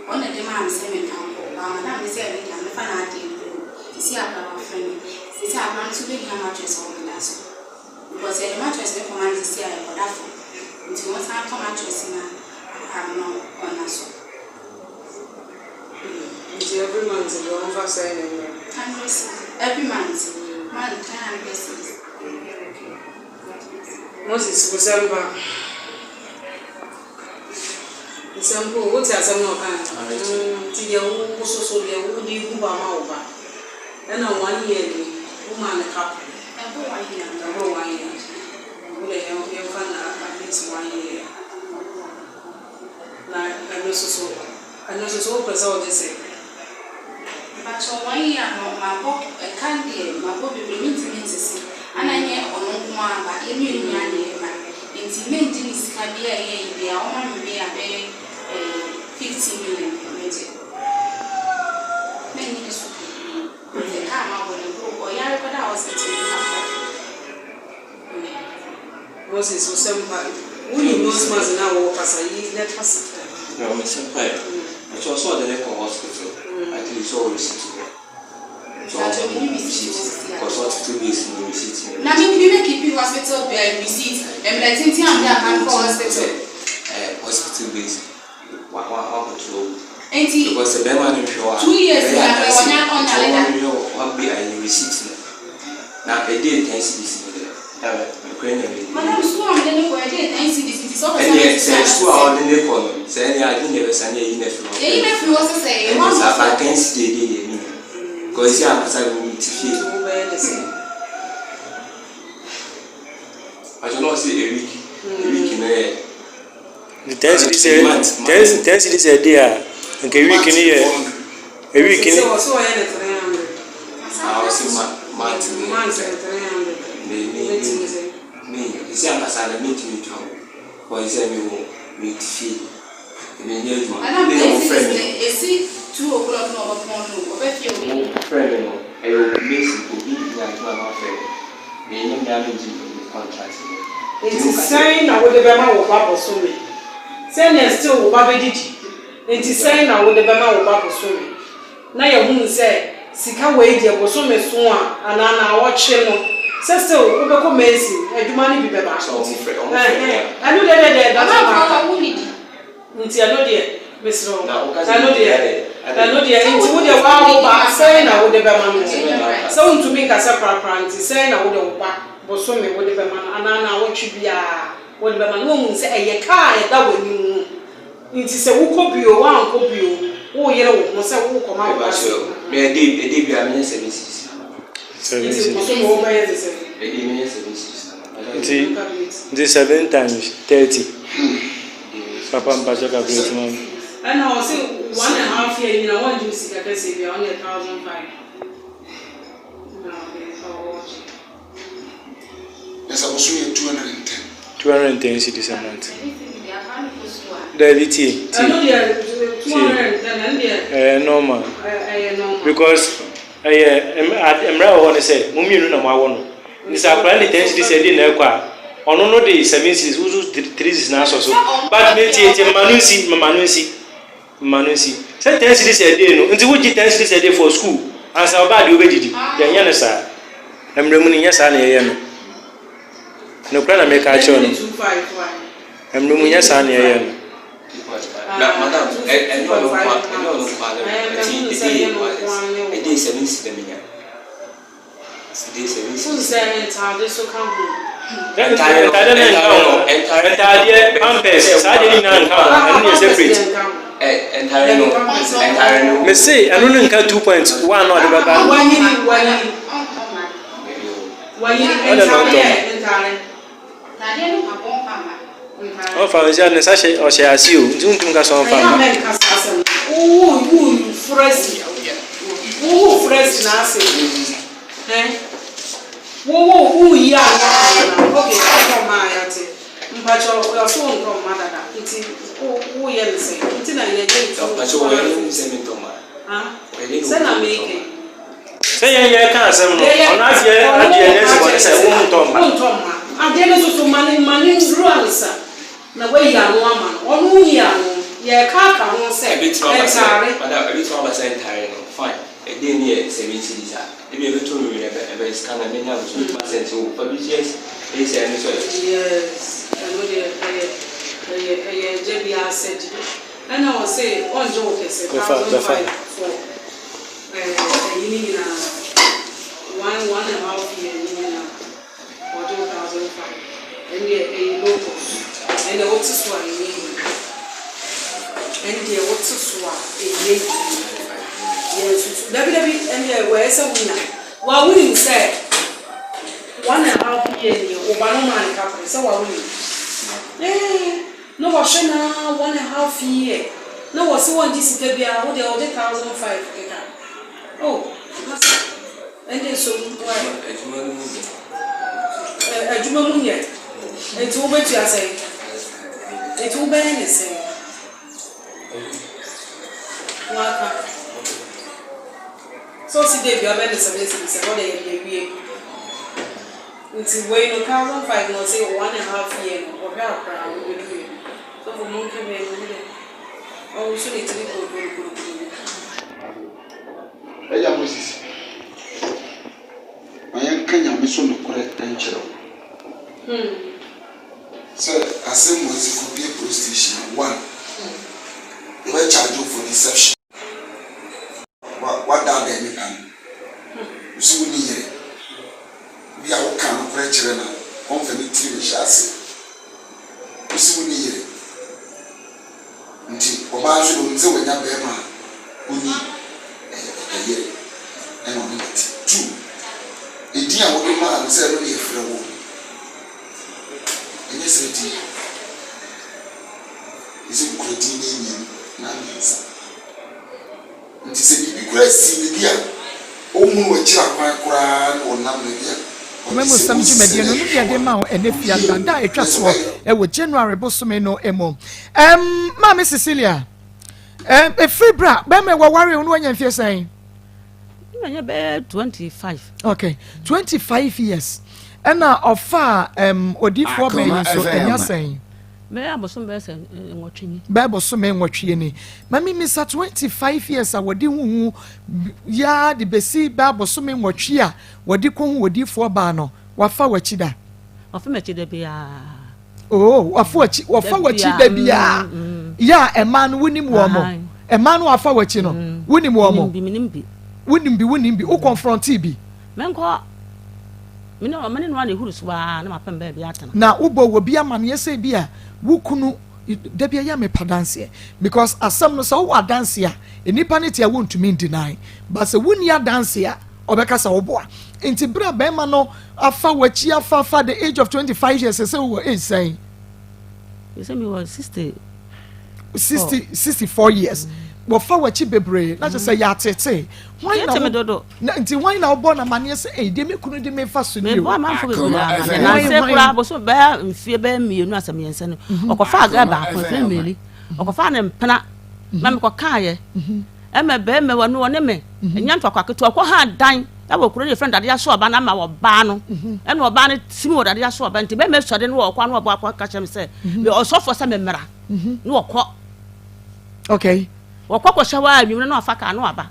ɔno na ɛde maa me sɛ memfa nkɔ, but madam bi sɛ ɛyɛ ne dea memfa n'adeɛ nkɔ. Sesei akora wafrɛ me, sesei akora no nso bɛhia mattress a ɔbɛda so. Because yɛde mattress no kɔma no sesei a ɛkɔda fam. Nti wɔsan tɔ mattress ma akora no na ɔnna so. Nti every month deɛ ɔmfa sɛn ne mmerɛ? 100 cedis every month, month 300 cedis. Moses Busɛmpa Nsɛmpo wote asɛm na ɔka nti deɛ wo soso deɛ wode gu hɔ ama wo ba ɛna one year ni wo maa no cap. Ɛbɔ one year. Ɛbɔ one year, wo de yɛmfa no at least one year na ɛno soso wopɛ sɛ wogye sɛ. Mpakyɛw, one year no mabɔ ɛka deɛ mabɔ bebree, mentumi nsese ana nyɛ ɔno nko ara ba, yɛn mmienu nyinaa na ɛba, nti mengye ne sika bi a ɛyɛ yi bi a ɔma me bi a bɛyɛ 50 million mɛgye, mennye ne so pii nti ɛka a mabɔ no bro ɔyare kɔda hospital yi kakra. Moses Busɛmpa, woyi nose mask na wɔwɔ kasa yi na kasa. Na ɔmo mpae ɛkyɛ sɛ ɔde ne kɔ hospital, at least ɔwɔ receipt wɔ. Mpakyɛw, menni receipt wɔ sisi a. Kɔ so ɔte 2 days no receipt no. Na me me keep hospital receipt mmerɛ tenten a mede aka no kɔ hospital. Hospital base wa wa wakɔto owu. Nti because sɛ bɛrima no nhwɛ wa. 2 years na bɛ ɔnya ɔnyale da. Ɔno nhwɛ wa bi ayi receipt no na ɛde 10 cedis no deɛ ɛkura nya bi. Madam, sukuu a mede ne kɔ ɛde 10 cedis, nti sɛ ɔpɛ sɛ Ɛnneɛ sɛ sukuu a ɔde ne kɔ no sɛ ɛnneɛ ade na ɛbɛsa ne ɛyi na firi hɔ. Yɛyi na firi hɔ sɛ yɛ ɛnneɛ sɛ aba 10 cedis ɛde deɛ mi nya kɔsi ankasa mi ti fie. Wobɛyɛ ne sɛ. Àjọ náà sɛ a week, a week no yɛ. 10 cedis, 10 cedis a day a nka a week ni yɛ a week ni. Sɛ wɔ sɛ ɔyɛ ne 300. Ah, ɔsɛ ma month no. Month ne 300. Me me wobɛtumi sɛ. Me sɛ ankasa na mi ntumi ntwa wo kɔsi sɛ mi wɔ mi ti fie mi nyɛ adwuma. Madam, mi na 10 mo frɛ cedis mi. na esi 2 o'clock na ɔbɛpɔn no ɔbɛfie obi. Mo frɛ mi no ɛyɛ obi besi obi nya adwuma na ɔfrɛ mi mi nyɛ mi ame gye mi contract no. Nti sɛn na wode bɛma wo ba bosome sɛnea still wo ba bɛdidi? Nti sɛn na wode bɛma wo ba bosome na yɛhunu sɛ sika wei deɛ bosome so a anaa na awɔtwe no sɛ still wobɛkɔ mason adwuma no bi bɛba? Sɛ ɔmo frɛ mi a. Ɛno deɛ Ɔbɛnfɔ data wo didi. Nti ɛno deɛ mesrɛ wo, Na woka sɛ ɛno deɛ ade- ɛno deɛ nti wo deɛ waa wo ba sɛn na wode bɛma no sɛ wontumi nkasa korakora? Nti sɛn na wode wo ba bosome wode bɛma no anaa na awɔtwe biara wode bɛma no, wohu sɛ ɛyɛ kaa a ɛda w'anim no, nti sɛ wokɔ bio woankɔ bio woyere wo ho sɛ wokɔma wo ba Ɛba so mɛ ɛde bi a menya 7 cedis. Seven nti cedis. bosome wobɛyɛ te sɛ. Ɛde menya 7 cedis. Nti 7 times 30, papa mpakyɛ calculate ma mi. Ɛna ɔse 1.5 year nyina wɔngye wo sika kɛseɛ bia ɔne 1,500 na ɔde ɔwɔgye. Na sɛ boso yɛ 210. 210 cedis a month. Dabi, tie tie. Ɛno deɛ 210 ɛno deɛ. Ɛyɛ normal. Ɛyɛ normal. Because ɛyɛ mmerɛ wɔ hɔ no sɛ mo mmienu na mo awɔ no, nti sɛ akwadaa ne 10 cedis ɛdi na ɛkɔ a. Ɔno no de 7 cedis, wo nso 3 cedis na asɔ so. But me tie tie mma no nsi, mma no nsi. Mma no nsi. Sɛ 10 cedis a day no, nti wogye 10 cedis a day for school ansa ɔbaa deɛ wobɛdidi. Yɛnyɛ no saa. Mmerɛ mu no nyɛ saa na yɛyɛ no. Nokorɛ na meka akyerɛ no. Mmerɛ mu nyɛ saa na yɛyɛ no. Na madam, ɛnyɛ ɔno nko a, ɛnyɛ ɔno nko a na ɛti ɛde ɛde 7 cedis na menya. Ntaadeɛ no nka ho. Ntaadeɛ, pampers, saa deɛ no nyinaa nka ho. Ɛno yɛ separate. Mese ɛno no nka 2.1 na ɔde bɛba. Ɔde na ɔntɔ ma. Ɔmfa nsi a ne nsa hyɛ ɔhyɛ ase o nti wontumi nka sɛ ɔmfa mma. Sɛ yɛn yɛ ka asɛm no ɔno adeɛ adeɛ ne ɛsɛ bɔne sɛ wo ntɔ mma. Wo ntɔ mma adeɛ no soso ma ne ma ne nduru ansa na wayi ano ama no ɔno nyi ano yɛ ka aka ho sɛ Ɛbɛtumi aba sɛ ntaare. madam ɛbɛtumi aba sɛ ntaare no fine ɛdɛn ni yɛ 7 cedis a ebi ɛbɛtɔ no wie no ɛbɛ ɛbɛ sika no ɛbɛnya no so ɛbɛtumi asɛn sɛ o fa bi hyɛ ɛyɛ sɛ ɛno nso ɛ. Yes ɛno deɛ ɛyɛ ɛyɛ ɛyɛ agya bi asɛdeɛ. Ɛna ɔse ɔngye wo kɛse 1005 for ɛyi ne nyinaa one one and half year ne nyinaa ɔgye wo 1005 ɛndeɛ ɛyɛ low cost ɛndeɛ wote so a ɛnyɛ yie ɛndeɛ wote so a ɛnyɛ yie yɛn susu dabi dabi ɛndeɛ wɔyɛ sɛ wonya wa wonim sɛ one and half year nie wo ba no maa ne kapre sɛ wa wonim ɛɛ. Na wahwɛ no ara one and half year na wɔse wɔngye sika biara wo deɛ wɔgye 1005 keka oh masa ɛnde som why. Adwuma no mu nyɛ. Ɛ adwuma mu nyɛ nti wobɛtua sɛn nti wobɛyɛ ne sɛn waka sɛ ɔsi dɛ bia wobɛyɛ ne sɛn sɛn sɛn wɔde yɛ deɛ wie. Nti wei no 1005 no ɔse one and half year no ɔhwɛ akora a ɔbɛdu yɛ no sɔfo monka bi ɛno ne dɛ ɔwoso ne tiri korokorokorokoro. Agya Moses, ma yɛnka Nyame so nokorɛ nkyerɛ wo. Sɛ asɛm wei sɛ kɔpie police station a, one, yɛbɛ charge wo for deception. Wa wadaadaa nipa no. Wo se wonni yere. Bi a woka nokorɛ kyerɛ no a, ɔmfa ne tiri nhyɛ aseɛ. Wo se wonni yere. Nti ɔbaa nso deɛ ɔnim sɛ wanya barima a ɔnni yere ɛna ɔne no te. Two, edin a wode maa no sɛ ɛno na yɛfrɛ wo no, ɛnyɛ saa din no. Ɛsɛ sɛ wokura din bɛyɛ mmienu anaa mmiɛnsa. Nti sɛ biribi koraa si no bi a, ɔnhunu w'akyiri akwan koraa na ɔnam baabi a ɔte sɛ Amammuisɛm dwumadie no, ɔsrɛ no deɛ de ma wo ɛnɛ bio Fiada da a ɛtwa na sɛ soɔ wayɛ. ɛwɔ January bosome no mu. Ɛm, Maame Cecilia, ɛm, ɛfiri berɛ a bɛrima wɔwaree wo no wanya mfeɛ sɛn? Manya bɛyɛ 25. Okay, 25 years. Ɛna ɔfaa ɛm, odiifoɔ bɛn Akoma yi so ɛnya FM. sɛn? Bɛyɛ abosom bɛyɛ sɛ nwɔtwe ni. Bɛyɛ bosome nwɔtwe ni. Ma mimisa 25 years a wɔde huhu yaa de besi bɛyɛ abosome nwɔtwe a wɔde kɔhu odiifoɔ baa no, wafa w'akyi da? Wafa m'akyi da biara. Oh, wafa w'akyi, wafa w'akyi da biara. Yɛ a ɛmaa no wonim wɔn mo. Ɛmaa no wafa w'akyi no, wonim wɔn mo. Menim bi. Wonim bi, wonim bi. Wo confronte bi. Menkɔ Me ne me ne no ara na ehuru so ara na mapem baabi atena. Na wobɔ wɔ bi amaneɛ sɛ bi a wo kunu da bi ɛyɛ mepa danseɛ because asɛm no sɛ wowɔ adanseɛ a nnipa no te a wontumi ndeny but sɛ wonni adanseɛ a ɔbɛka sɛ woboa nti berɛ a bɛrima no afa w'akyi afa afa the age of 25 years sɛ wowɔ age sɛn? Sɛ mewɔ 60 60 64 years wɔfa w'akyi bebree na kyerɛ sɛ yɛ atete hwan na wo na nti hwan na wobɔ na amaneɛ sɛ ɛyi deɛ me kunu de me fa so ni o. Mebɔ amanfo bebree amaneɛ na nsɛ koraa boso bɛyɛ mfie bɛyɛ mmienu asɛ mmiɛnsa no mhm. ɔkɔfa agɛ baako mfie mmienu mhm. ɔkɔfa ne mpena na mhm. mekɔkaeɛ ɛmɛ bɛrima wɔ no ɔne me ɛnyɛ ntɔkwa ketewa ɔkɔ ha dan. Ɛwɔ kuro no yɛfrɛ no dadeɛ aso ɔba no ama ɔbaa no mhm. ɛna ɔbaa no timi wɔ dadeɛ aso ɔba nti bɛrima sɔre no wɔ ɔkɔ ano ɔbɔ akɔ ka kyerɛ me sɛ mhm. ɔsɔfoɔ sɛ memmra mhm. na wɔkɔ okay wɔkɔ kɔhyɛ hɔ a anwummerɛ na wafa kaa na waba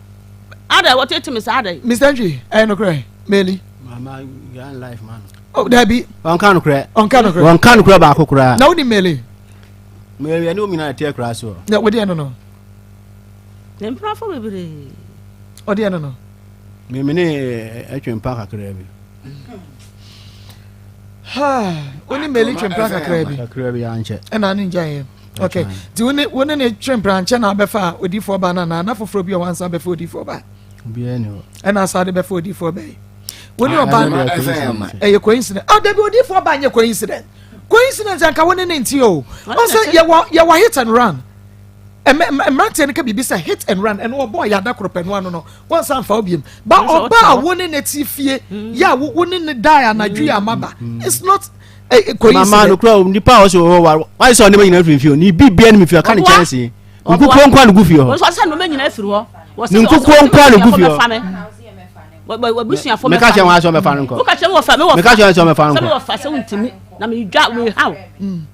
ada wɔtete me saa ada yi Mr. Ntwi ɛyɛ nokorɛ meli mama grand life man oh dabi wɔnka nokorɛ ɔnka nokorɛ wɔnka nokorɛ baako koraa na woni meli meli ɛne wo nyinaa ɛteɛ koraa so na wodeɛ no no ne mpenafo bebree ɔdeɛ no no Me ne ɛtwe mpa kakraa bi. Wo ne Meli twe mpra kakraa bi. Kakraa bi ankyɛ. Ɛna ne ngya yɛ. Okay. Nti wo ne wo ne ne twe mpra ankyɛ na abɛfa odiifoɔ ba no anaa na foforɔ bi a wansa bɛfa odiifoɔ ba. Obiara ni hɔ. Ɛna asa de bɛfa odiifoɔ ba yi. Wo ne ɔba no ɛyɛ coincidence. Ah, dabi odiifoɔ ba nyɛ coincidence. Coincidence anka wo ne ne nti o. Ɔsɛ yɛwɔ yɛwɔ hit and run. Mmeranteɛ no ka biribi sɛ hit and run ɛno ɔbɔɔ yɛ ada koro pɛ no ano no wɔnsa mfa wo biem ba ɔba a wo ne ne te fie mm. yɛ a wo ne ne die anadwo yɛ ama ba mm. it's not a coincidence. Mama no kura nipa a ɔsɛ ɔwɔ wa wayɛ sɛ ɔnema nyinaa firi fie ne bi bia ne mi fie ɔka ne kyɛnse nkukuo nkwa ne gu fie hɔ ne nkukuo nkwa ne gu fie hɔ. Wabusuafo meka kyerɛ wɔn asɛ ɔmɛfa no nkɔ woka kyerɛ wɔfa me wɔfa meka kyerɛ wɔn sɛ ɔmɛfa no nkɔ sɛ wɔfa sɛ wontumi na medwa mehaw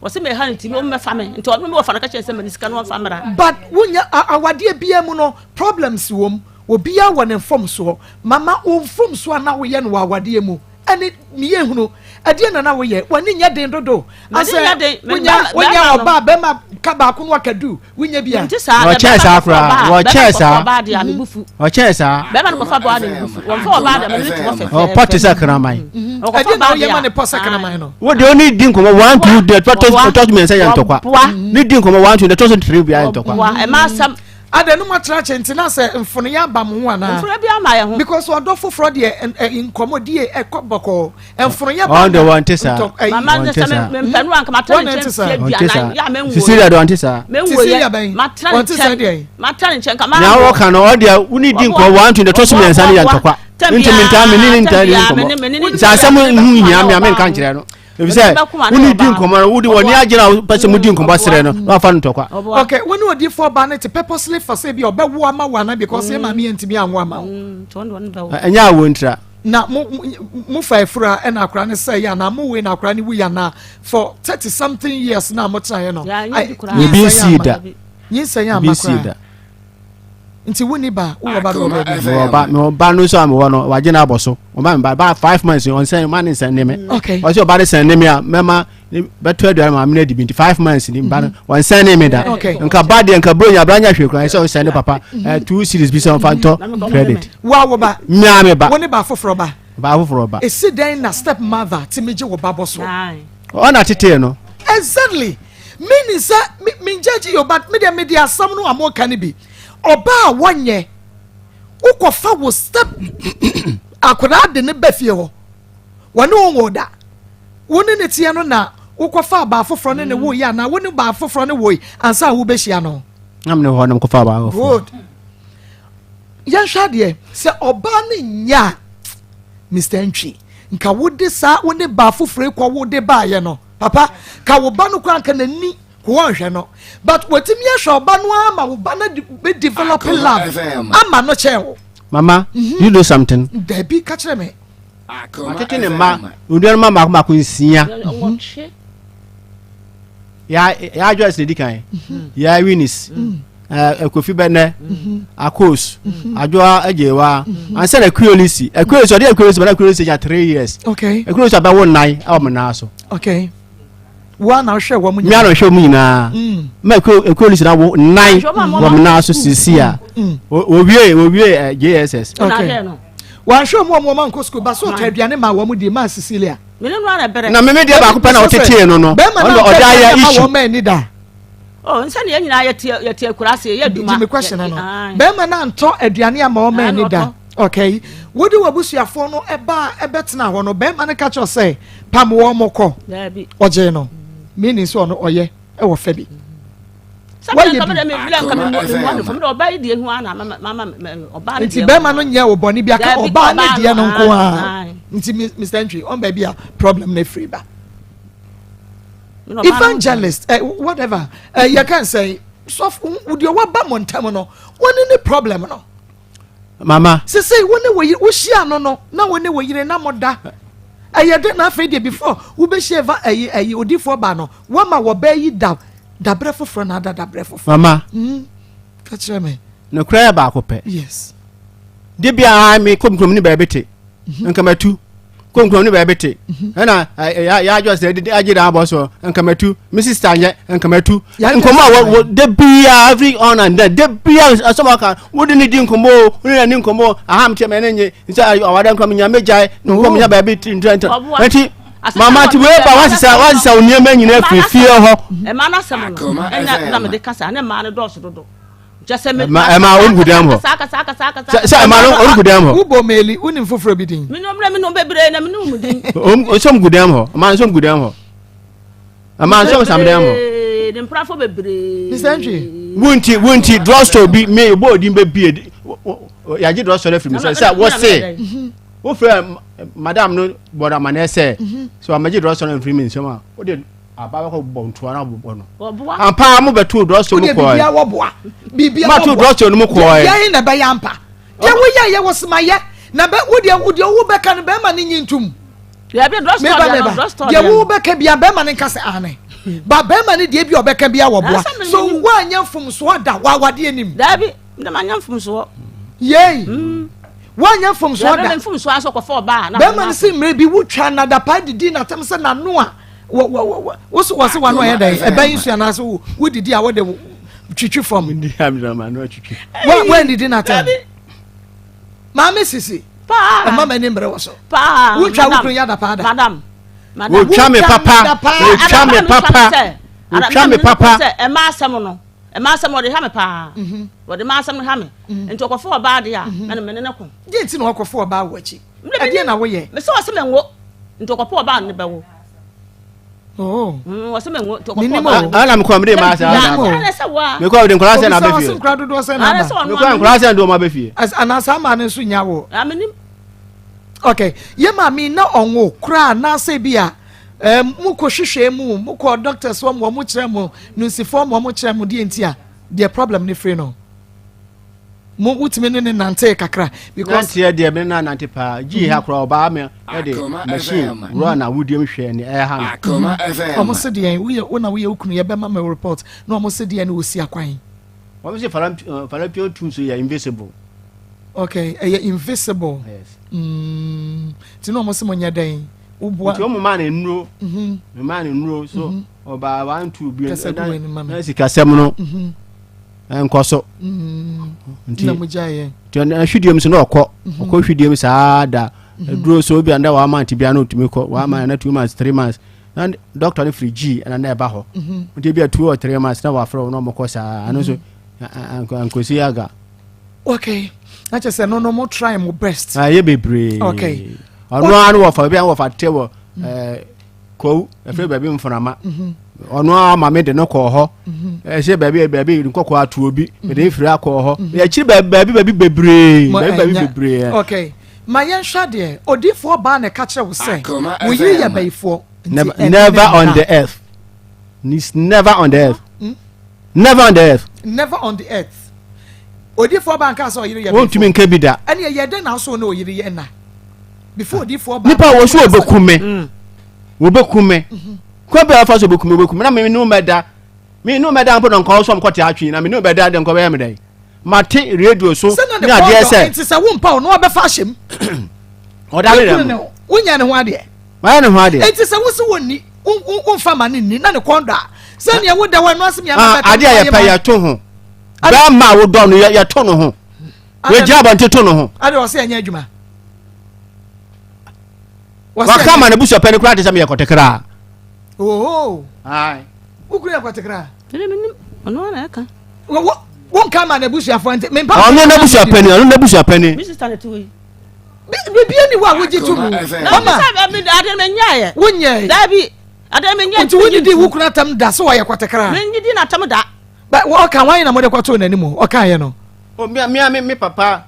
wɔsɛ meha no ntumi ɔmɛfa me nti ɔno me wɔfa no ka kyerɛ sɛ mane sika no wɔmfa mmra but wonya awadeɛ biara mu no problems wom obiara wɔ ne mfomsoɔ mama wo mfomsoɔ a na woyɛ no wɔ awadeɛ mu ɛne meyɛ hunu ɛdeɛ na na woyɛ w'ani nyɛ den dodo asɛ wonya wonya ɔbaa bɛrima ka baako no aka du wonya bi a wɔkyɛɛ saa koraa wɔkyɛɛ saa wɔkyɛɛ saa bɛrima no kɔfa bɔɔ de ne wɔmfa ɔbaa dɛm ne te hɔ fɛfɛɛfɛ ɔpɔ te sɛ kraman mhm. ɛdeɛ na woyɛ ma ne pɔ sɛ kraman no wo deɛ ɔne di nkɔmmɔ one two deɛ tɔ mmiɛnsa yɛ ntɔkwa ne di nkɔmmɔ one two deɛ tɔ so three bi ayɛ ntɔkwa ɛma asɛm Adɛn no moatra kyɛ nti na sɛ mfonoyɛ aba mo ho anaa? Mfonoyɛ bi ama yɛ ho. Because ɔdɔ foforɔ deɛ nkɔmmɔdie ɛkɔ bɔkɔɔ. Mfonoyɛ ba na ntɔ ɛyi. Mama ne sɛ mempɛ no anka matra ne nkyɛn fie aduanan yɛ a menwoyɛ. Cecilia deɛ ɔnte saa. Menwoyɛ matra ne nkyɛn matra ne nkyɛn ka maa. Nea wɔka no ɔdeɛ wone di nkɔmmɔ one two deɛ ɛtɔ so mmiɛnsa no yɛ ntɔkwa. Nti mentaa me ne ne ntaa ni nkɔmmɔ. Sɛ asɛm ho hia me a menka nkyerɛ no. Efisɛ wone di nkɔmmɔ no wode wɔne agyina a wopɛ sɛ modi nkɔmmɔ serɛ no na wafa no ntɔkwa. Okay, wo ne odiifoɔ ba no te purposely for sɛ bi ɔbɛwo ama wo anaa because yɛ maame yɛ ntumi anwo ama wo. Ɛnyɛ awoɔ ntira. Na mo mo fa afura ɛna akora no sɛ yɛ anaa mo wei na akora no wui anaa for 30 something years na mo tenaeɛ no. Ebi nsii da. Nyinsɛn ama koraa. Nti wo ni ba wowɔ ba bɛ baabi. Mewɔ ba mewɔ ba no nso a mewɔ no wagye no abɔ so ɔma me ba ba five months ɔnsɛn ma ne nsɛn ne me. Okay. Ɔsɛ ɔba ne sɛn ne me a mɛma ne bɛtɔ aduane ma amena di bi nti five months ni ba no mhm. wɔnsɛn ne me da. Okay. Nka ba deɛ nka bro nya abira nya hwee koraa ɛsɛ ɔsɛn ne papa ɛɛ eh, two series bi sɛ ɔfa ntɔ credit. Wa wo ba. Mmea me ba. Wo ne ba foforɔ ba. Ba foforɔ ba. Esi dɛn na step mother ti mi gye wo ba bɔ so. Ɔna tetee no. Exactly. Meaning sɛ me me judge you but me deɛ me de asɛm no a mo ka no bi ɔbaa a wɔnyɛ wokɔfa wo step akwadaa de ne ba fie hɔ wɔne wo nwo da wo ne ne teɛ no na wokɔfa baa foforɔ ne ne wo yɛ anaa wo ne baa foforɔ ne woe ansa a wobɛhyia no. Na me ne hɔ na mekɔfa baa foforɔ. Good. Yɛnhwɛ adeɛ sɛ ɔbaa no nyɛ a Mr. Ntwi nka wode saa wo ne baa foforɔ kɔ wode baayɛ no. Papa, ka wo ba no koraa nka n'ani ko ɔnhwɛ no but watumi ahwɛ ɔba no ara ma wo ba no bɛ develop love ama no kyɛn wo. Mama, mm -hmm. you know something? Dabi, ka kyerɛ me. Matete ne mma, onuanom mmaako mmaako nsia. Ya ya Joyce na edi kan. Mhm. Ya Eunice. Mm. Eh, Kofi Bɛnɛ. Mhm. Akos. Mhm. Adwoa Agyewa. Ansa na Akuolisi. Akuolisi ɔde Akuolisi bɛna Akuolisi nya 3 years. Okay. Akuolisi abɛwo nnan ɛwɔ mo nan so. Okay. Wa na ɔhwɛ wɔn nyinaa. Mmea na ɔhwɛ wɔn nyinaa. Mm. Ma Akuolisi na wo nnan wɔ mo nan so sisi a. Mm. Owie owie eh, JSS. Okay. Wɔanhwɛ wɔn a wɔn ankɔ sukuu ba so ɔtɔ aduane ma wɔn di ma Cecilia. Na meme deɛ baako pɛ na ɔtetee no no. Ɔno ɔde ayɛ issue. Wɔn ani da. Oh, nsɛ ne yɛn nyinaa yɛte yɛte akura ase yɛ adwuma. Jimmy question no. Bɛrima na ntɔ aduane ama wɔn ani da. Okay. Wode w'abusuafoɔ no ɛba ɛbɛtena hɔ no bɛrima no ka kyerɛ sɛ pam wɔn mo kɔ. Ɔgyee no. Meaning sɛ ɔno ɔyɛ ɛwɔ fɛ bi. Wayɛ bi. Nti bɛrima no nyɛ wo bɔne bi aka ɔbaa ne deɛ no nko ara. Nti Mr. Ntwi ɔn baabi a problem no afiri ba. Evangelist eh, whatever eh, yɛ kan sɛ sɔfo deɛ waba mo ntam no wɔne ne problem no. Mama. Sesei wo ne wo yere wohyia no no na wo ne wo yere na mo da. Ɛyɛ dɛ na afei deɛ before wobɛhyia eva ɛyi ɛyi odiifoɔ ba no wama wɔbaa yi da dabrɛ foforɔ na ada dabrɛ foforɔ. Mama. Mm, ka kyerɛ me. Nokorɛ yɛ baako pɛ. Yes. De biara me kɔ nkurom ne baabi te. Mhm. Nka matu. Kɔ nkurom ne baabi te. Mhm. Ɛna yɛadwo sɛ agye dan abɔ so nka matu. Me sister nyɛ nka matu. Nkɔmɔ a wɔ de biara every on and then de biara asɛm aka wode ne di nkɔmɔ o wode ne ni nkɔmɔ aha mte mɛ ne nye nsa awade nkɔmɔ nya megyae nkɔmɔ nya baabi te ntra ntra. Nti mama ti wei ba wasesa wasesa wo nneɛma nyinaa firi fie hɔ. Ɛmaa n'asɛm no ɛna na mede kasa ne mmaa no dɔɔso dodo. Ɛma ɛma wɔn gu dan hɔ. Sɛ ɛma no wɔn gu dan hɔ. Wobɔ meeli wonim foforɔ bi din. Menom na menom bebree na menom mu din. Nsɛm gu dan hɔ ɛma nsɛm gu dan hɔ ɛma nsɛm sam dan hɔ. Ne mprafo bebree. Nisɛntwi. Wunti wunti drugstore bi me bɔ odin bɛ bie yagye drugstore afiri mi sɛ sɛ wɔse wofrɛ madam no bɔdɔ amanɛ sɛ sɛ wamagye drugstore no mfiri mi nsɛm a wode aba bɛkɔ bɔ ntoa no abobɔ no ampa mo bɛto drugstore mu kɔɛ mato drugstore no mu kɔɛ yɛn na ɛbɛyɛ ampa deɛ woyɛ yɛ wɔ soma yɛ na bɛ wodeɛ wodeɛ wo bɛka no bɛrima no nyi ntum meba meba deɛ wo bɛka bia bɛrima no nka sɛ ane ba bɛrima no deɛ bi a ɔbɛka bia wɔboa so woanyɛ mfomsoɔ da wɔ anim daabi Ndɛ manyɛ mfomsoɔ. Yei. Mm. Woanyɛ mfomsoɔ da. Dɛbɛ mfomsoɔ asɔ kɔfɔ ɔbaa. Bɛrima no si mmerɛ bi wotwa nadapaa didi n'atam sɛ n'ano a wɔ wɔ wɔ woso wɔ se w'ano ayɛ dɛn ɛbɛn nsu anaasɛ wo wodidi a wode twitwi fam. Wa woannidi n'atam. Maame sisi. Ɛma m'ani mmerɛ wɔ so. Wotwa wo kunu yɛ adapaa da. Madam. Wotwa me papa. Wotwa me papa. Wotwa me papa. Ɛma asɛm no. Mmaa asɛm wɔde ha me paa. Mhm. Wɔde mmaa asɛm no ha me. Mhm. Nti ɔkɔfo ɔbaa deɛ a, mhm. ɛna mene ne ko. Deɛ nti na ɔkɔfo ɔbaa wɔ akyi? Ɛdeɛ na woyɛ? Mesɛ ɔsɛ me nwo. Nti ɔkɔfo ɔbaa ne bɛwo. Oh. Ɔsɛ me nwo nti ɔkɔfo ɔbaa. Ɛna mekɔ mede mmaa asɛm aba. Mekɔ mede nkɔla asɛm na abɛ fie. Obisa ɔsɛ nkura dodoɔ sɛ na aba. Mekɔ nkɔla asɛm de wɔn abɛ fie. Anaasɛ ama ne nso nya wo. Amenim. Okay. Yɛ maame na ɔnwo koraa anaasɛ bi a Eh, mo kɔ hwehwɛ mu, mo kɔ doctors wɔn wɔn kyerɛ mo, nunsifoɔ wɔn wɔn kyerɛ mo deɛ nti a deɛ problem ne firi no. Mo wotumi ne ne nante kakra because. Nanteɛ deɛ me na nante paa gyi ha koraa ɔbaa me ɛde machine wura na wodiem hwɛ ne ɛha no. Wɔn se deɛ woyɛ wo na woyɛ okunu yɛ bɛma me report na wɔn se deɛ ne osi akwan. Wɔn se fallopian tubes yɛ invisible. Okay, ɛyɛ invisible. Yes. Mm, ti na wɔn se mo nyɛ dɛn. Woboa. Nti wɔn maa no nnuro. Mhm. Maa no nnuro so mhm. ɔbaa one two bi na na sikasɛm no mhm. nkɔ so. Nti na mo gya yɛ. Nti ɔna hwidiem so na ɔkɔ ɔkɔ hwidiem saa da aduro so obi anda one month bi ano otumi kɔ one month na two months three months na doctor no firi gyi ɛna na ɛba hɔ nti ebi a two or three months na wafrɛ wɔn na wɔn kɔ saa ano so nkosi aga. Okay na kyerɛ sɛ no no mo try mo best. Ɛyɛ bebree. Okay. Ɔno ara no wɔfa ebi a wɔfa te wɔ mhm. ɛɛ kowu ɛfɛ baabi mframa. Mhm. Ɔno ara maame de no kɔɔ hɔ. Mhm. Ɛsɛ baabi baabi nkɔkɔ atuo bi mede efiri akɔɔ hɔ. Akyiri baabi baabi bebree baabi baabi bebree. Okay ma yɛn hwɛ adeɛ odiifoɔ baa na ɛka kyerɛ wo sɛ wo yere yɛ bayifoɔ. Never on the earth. It's never on the earth. Hmm? Never on the earth. Never on the earth. Odiifoɔ ba nka sɛ ɔyere yɛ bɛfo. Wɔntumi nka bi da. Ɛne ɛyɛ dɛn na nso ne ɔyere yɛ nna. Before odiifoɔ ba. Nipa wɔ so wɔbɛku me. Mm. Wɔbɛku me. Mhm. Kwan bi a wɔfa so wɔbɛku me wɔbɛku me na me ne mɛda. Me ne mɛda mpo na nkɔɔ so mkɔte atwe na me ne mɛda de nkɔ bɛyɛ me dɛn. Mate radio so ne adeɛ sɛ. Nti sɛ wo mpa ɔno abɛfa ahyɛ mu. Ɔda ne dɛm. Wonya ne ho adeɛ. Mayɛ ne ho adeɛ. Nti sɛ wo se wɔnni womfa ma ne nni na ne kɔn dɔ a sɛdeɛ woda hɔ ɛno ase mea ah, adeɛ a yɛpɛ yɛto ho bɛrima a wodɔ no yɛto no ho yɛgyina abɔnte to no ho ade ɔsɛ ɛnyɛ adwuma waka ma ne busuapɛ no koraa te sɛ meyɛ kɔtekraa oho wokuru yɛ kɔtekraa ɔno ana ɛka wonka ma n'abusuafoɔ nti mempa ɔno n'abusuapɛni ɔno n'abusuapɛni biribi ni hɔ a wogye to mu mama ade menyɛɛ wonyɛɛ dabi ade menyɛɛ nti wodidi wo kunu atam da sɛ ɔyɛ kɔtekra menyidi n'atam da ɔka wan na mode kɔtoo n'anim ɔkaeɛ no mea mea me papa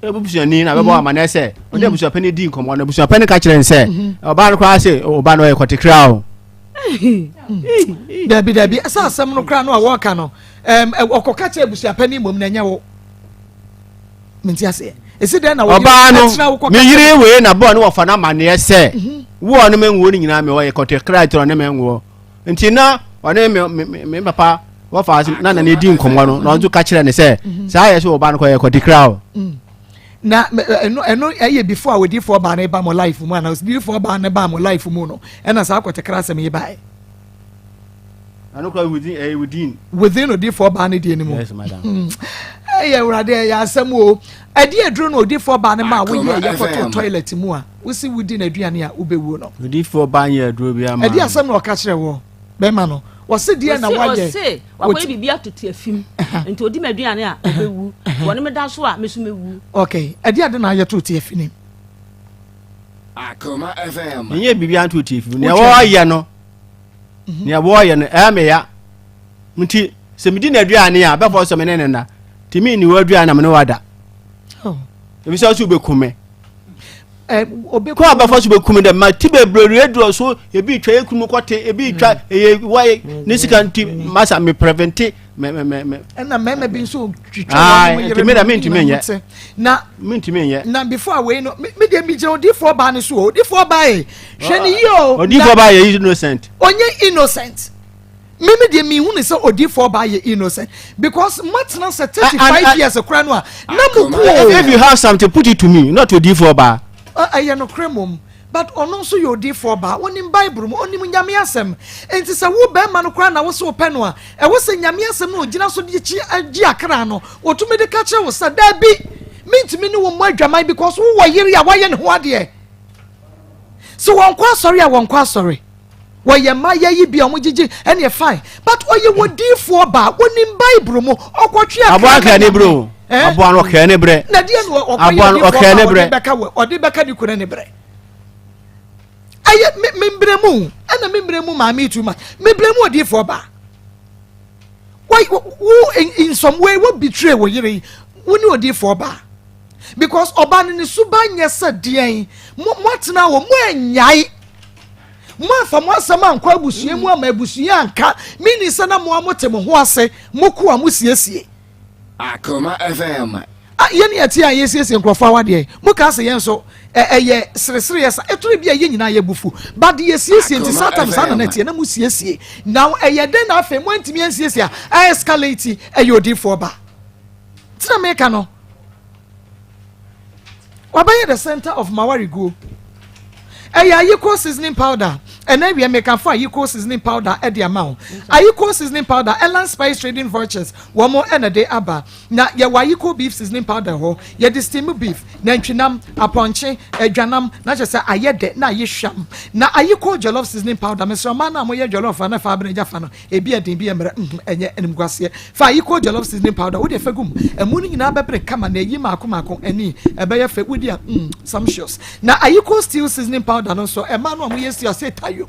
abusuani na bɛbɔ mm. amanneɛ sɛ ɔne mm. abusuapɛni di nkɔmmɔ no abusuapɛni ka kyerɛ n sɛ mm-hmm. ɔbaa no koraa sɛ ɔba no ɔyɛ kɔtekra o dabi dabi ɛsɛ asɛm no koraa no a wɔka no ɔkɔka kyerɛ abusuapɛni mmom na ɛnyɛ wo. Mente aseɛ. Ɛsi dɛn na wo yere Ɔbaa no, ɛtena wo kɔ me ka yere kyerɛ wei na bɔɔ ne wɔfa no amanneɛ sɛ, Mhm. wo a ɔne me nwoɔ no nyinaa me ɔyɛ kɔte kra tiri ɔne me nwoɔ. Nti na ɔne me me me me papa wɔfa ase na na ne di nkɔmmɔ no na ɔno nso ka kyerɛ ne sɛ Mhm. saa yɛ sɛ ɔbaa no kɔyɛ kɔte kra o. Na ɛno ɛno ɛyɛ before a odiifoɔ baa no ba mo life mu ana odiifoɔ baa no ba mo life mu no ɛna saa kɔtekra asɛm yi baeɛ. Ɛno kora within ɛyɛ within. Within odiifoɔ baa no deɛ no mu. Yes madam. Ɛyɛ awurade ɛyɛ asɛm o. Ɛde aduro na odiifoɔ baa no ma a woyɛ ɛyɛ kɔtɔ toilet mu a wosi wodi n'aduane a wobɛwuo no. Odiifoɔ baa nyɛ aduro bi ama. Ɛde asɛm na ɔka kyerɛ wɔ bɛrima no wɔsi deɛ na wayɛ. Ɔse wakɔyɛ biribi atoto afim nti odi m'aduane a ɔbɛwu wɔne me da so a me so mɛwu. Ok ɛde ade na ayɛ to ti afi nim. Akoma FM. Menyɛ biribi anto ti afi nea wɔyɛ no nea wɔyɛ no ɛyɛ me ya nti sɛ medi n'aduane a bɛfɔ sɛ me ne ne nna nti menni w'aduane na me ne wada ebi sɛ ɔsɛ wobɛku me kó a bɛfa so bɛku me dɛ ma ti bebree radio so ebi twa ekunu kɔte ebi twa ɛyɛ wɔyɛ ne sika nti masa me prevente me me me me. Ɛna mmarima bi nso twitwa wɔn yere no mentumi nyɛ na mentumi nyɛ na before wei no me deɛ mi gyina odiifoɔ baa no so o odiifoɔ baa yi hwɛ ne yie o. Odiifoɔ baa yɛ innocent. Onye innocent mímí deɛ mi hu ne sɛ odiifoɔ baa yɛ innocent because mo atena sɛ 35 years kora no a na mo ku o. If you have something, put it to me, not odiifoɔ baa. Ɛyɛ nokorɛ mom. But ɔno nso yɛ odiyifoɔ baa, ɔnim Bible mu, ɔnim Nyame asɛm. Enti sɛ wo barima no koraa na wo se wopɛ no a, ɛwɔ sɛ Nyame asɛm no a ɔgyina so de kye gye akra no, ɔtumi de ka kyerɛ wo sɛ, Daabi, mentumi ne wo mmɔ adwaman because wowɔ yere a woayɛ ne ho adeɛ. Sɛ wɔnkɔ asɔre a, wɔnkɔ asɔre. Wɔyɛ mmayewa yi bi a wɔgyegye ɛneɛ fine but ɔyɛ wɔdiifoɔ baa wɔnim Bible mu ɔkɔtwe akra Aboa kɛɛ ne berɛ o. Aboa no ɔkɛɛ ne berɛ. Na deɛ no ɔkɔyɛ Aboa no odiifoɔ ɔkɛɛ ne baa berɛ. ɔde bɛka wɔ ɔde bɛka ne kunu ne berɛ. Ɛyɛ me me mbrɛ mu ɛna me mbrɛ mu maame too much me brɛ mu odiifoɔ baa. Wɔ wo in some way wo betray wo yere yi wo ne odiifoɔ baa because ɔbaa no ne suban nyɛ sɛ deɛn mo mo atena hɔ mo anyae. Moamfa mo asɛm ankɔ abusua mu amma abusua anka. Menni sɛ na mo ara mote mo ho ase, moko a mosiesie. Akoma FM. A, yɛn yɛte a yɛsiesie nkurɔfoɔ awadeɛ. Mokaa sɛ yɛn nso, ɛ, ɛyɛ seresereɛ sa. Ɛtore bi a yɛn nyinaa yɛ bo fu. But yɛsiesie nti saa time saa na na ɛteɛ, na mosiesie. Now ɛyɛ dɛn na afei moantumi ansiesie a, a escalate, ɛyɛ odiyifoɔ ba. Nti na meka no. Wabɛyɛ the center of m'awareguo. Ɛyɛ ayiko seasoning powder. Ɛnɛ awia mekafo ayiko seasoning powder de ama wo. Ayiko seasoning powder, Elan Spice Trading Vouchers, wɔn na ɛde aba. Na yɛwɔ ayiko beef seasoning powder hɔ. Yɛde steam beef, nantwinam, apɔnkye, adwanam, na kyerɛ sɛ ayɛ dɛ na ayɛ hwam. Na ayiko jollof seasoning powder, mesrɛ mmaa no a moyɛ jollof a na fa abena gya fa no, Ebi yɛ den, ebi yɛ mmerɛ, mm, ɛnyɛ animguaseɛ. Fa ayikoo jollof seasoning powder, wo deɛ fa gu mu. Ɛmu no nyinaa bɛbere kama na ayi mmaako mmaako ani. Ɛbɛyɛ fɛ, wodi a, mm, sumptuous. Na ayikoo stew seasoning powder no nso, mmaa no a wɔyɛ stew a, sɛ tayo,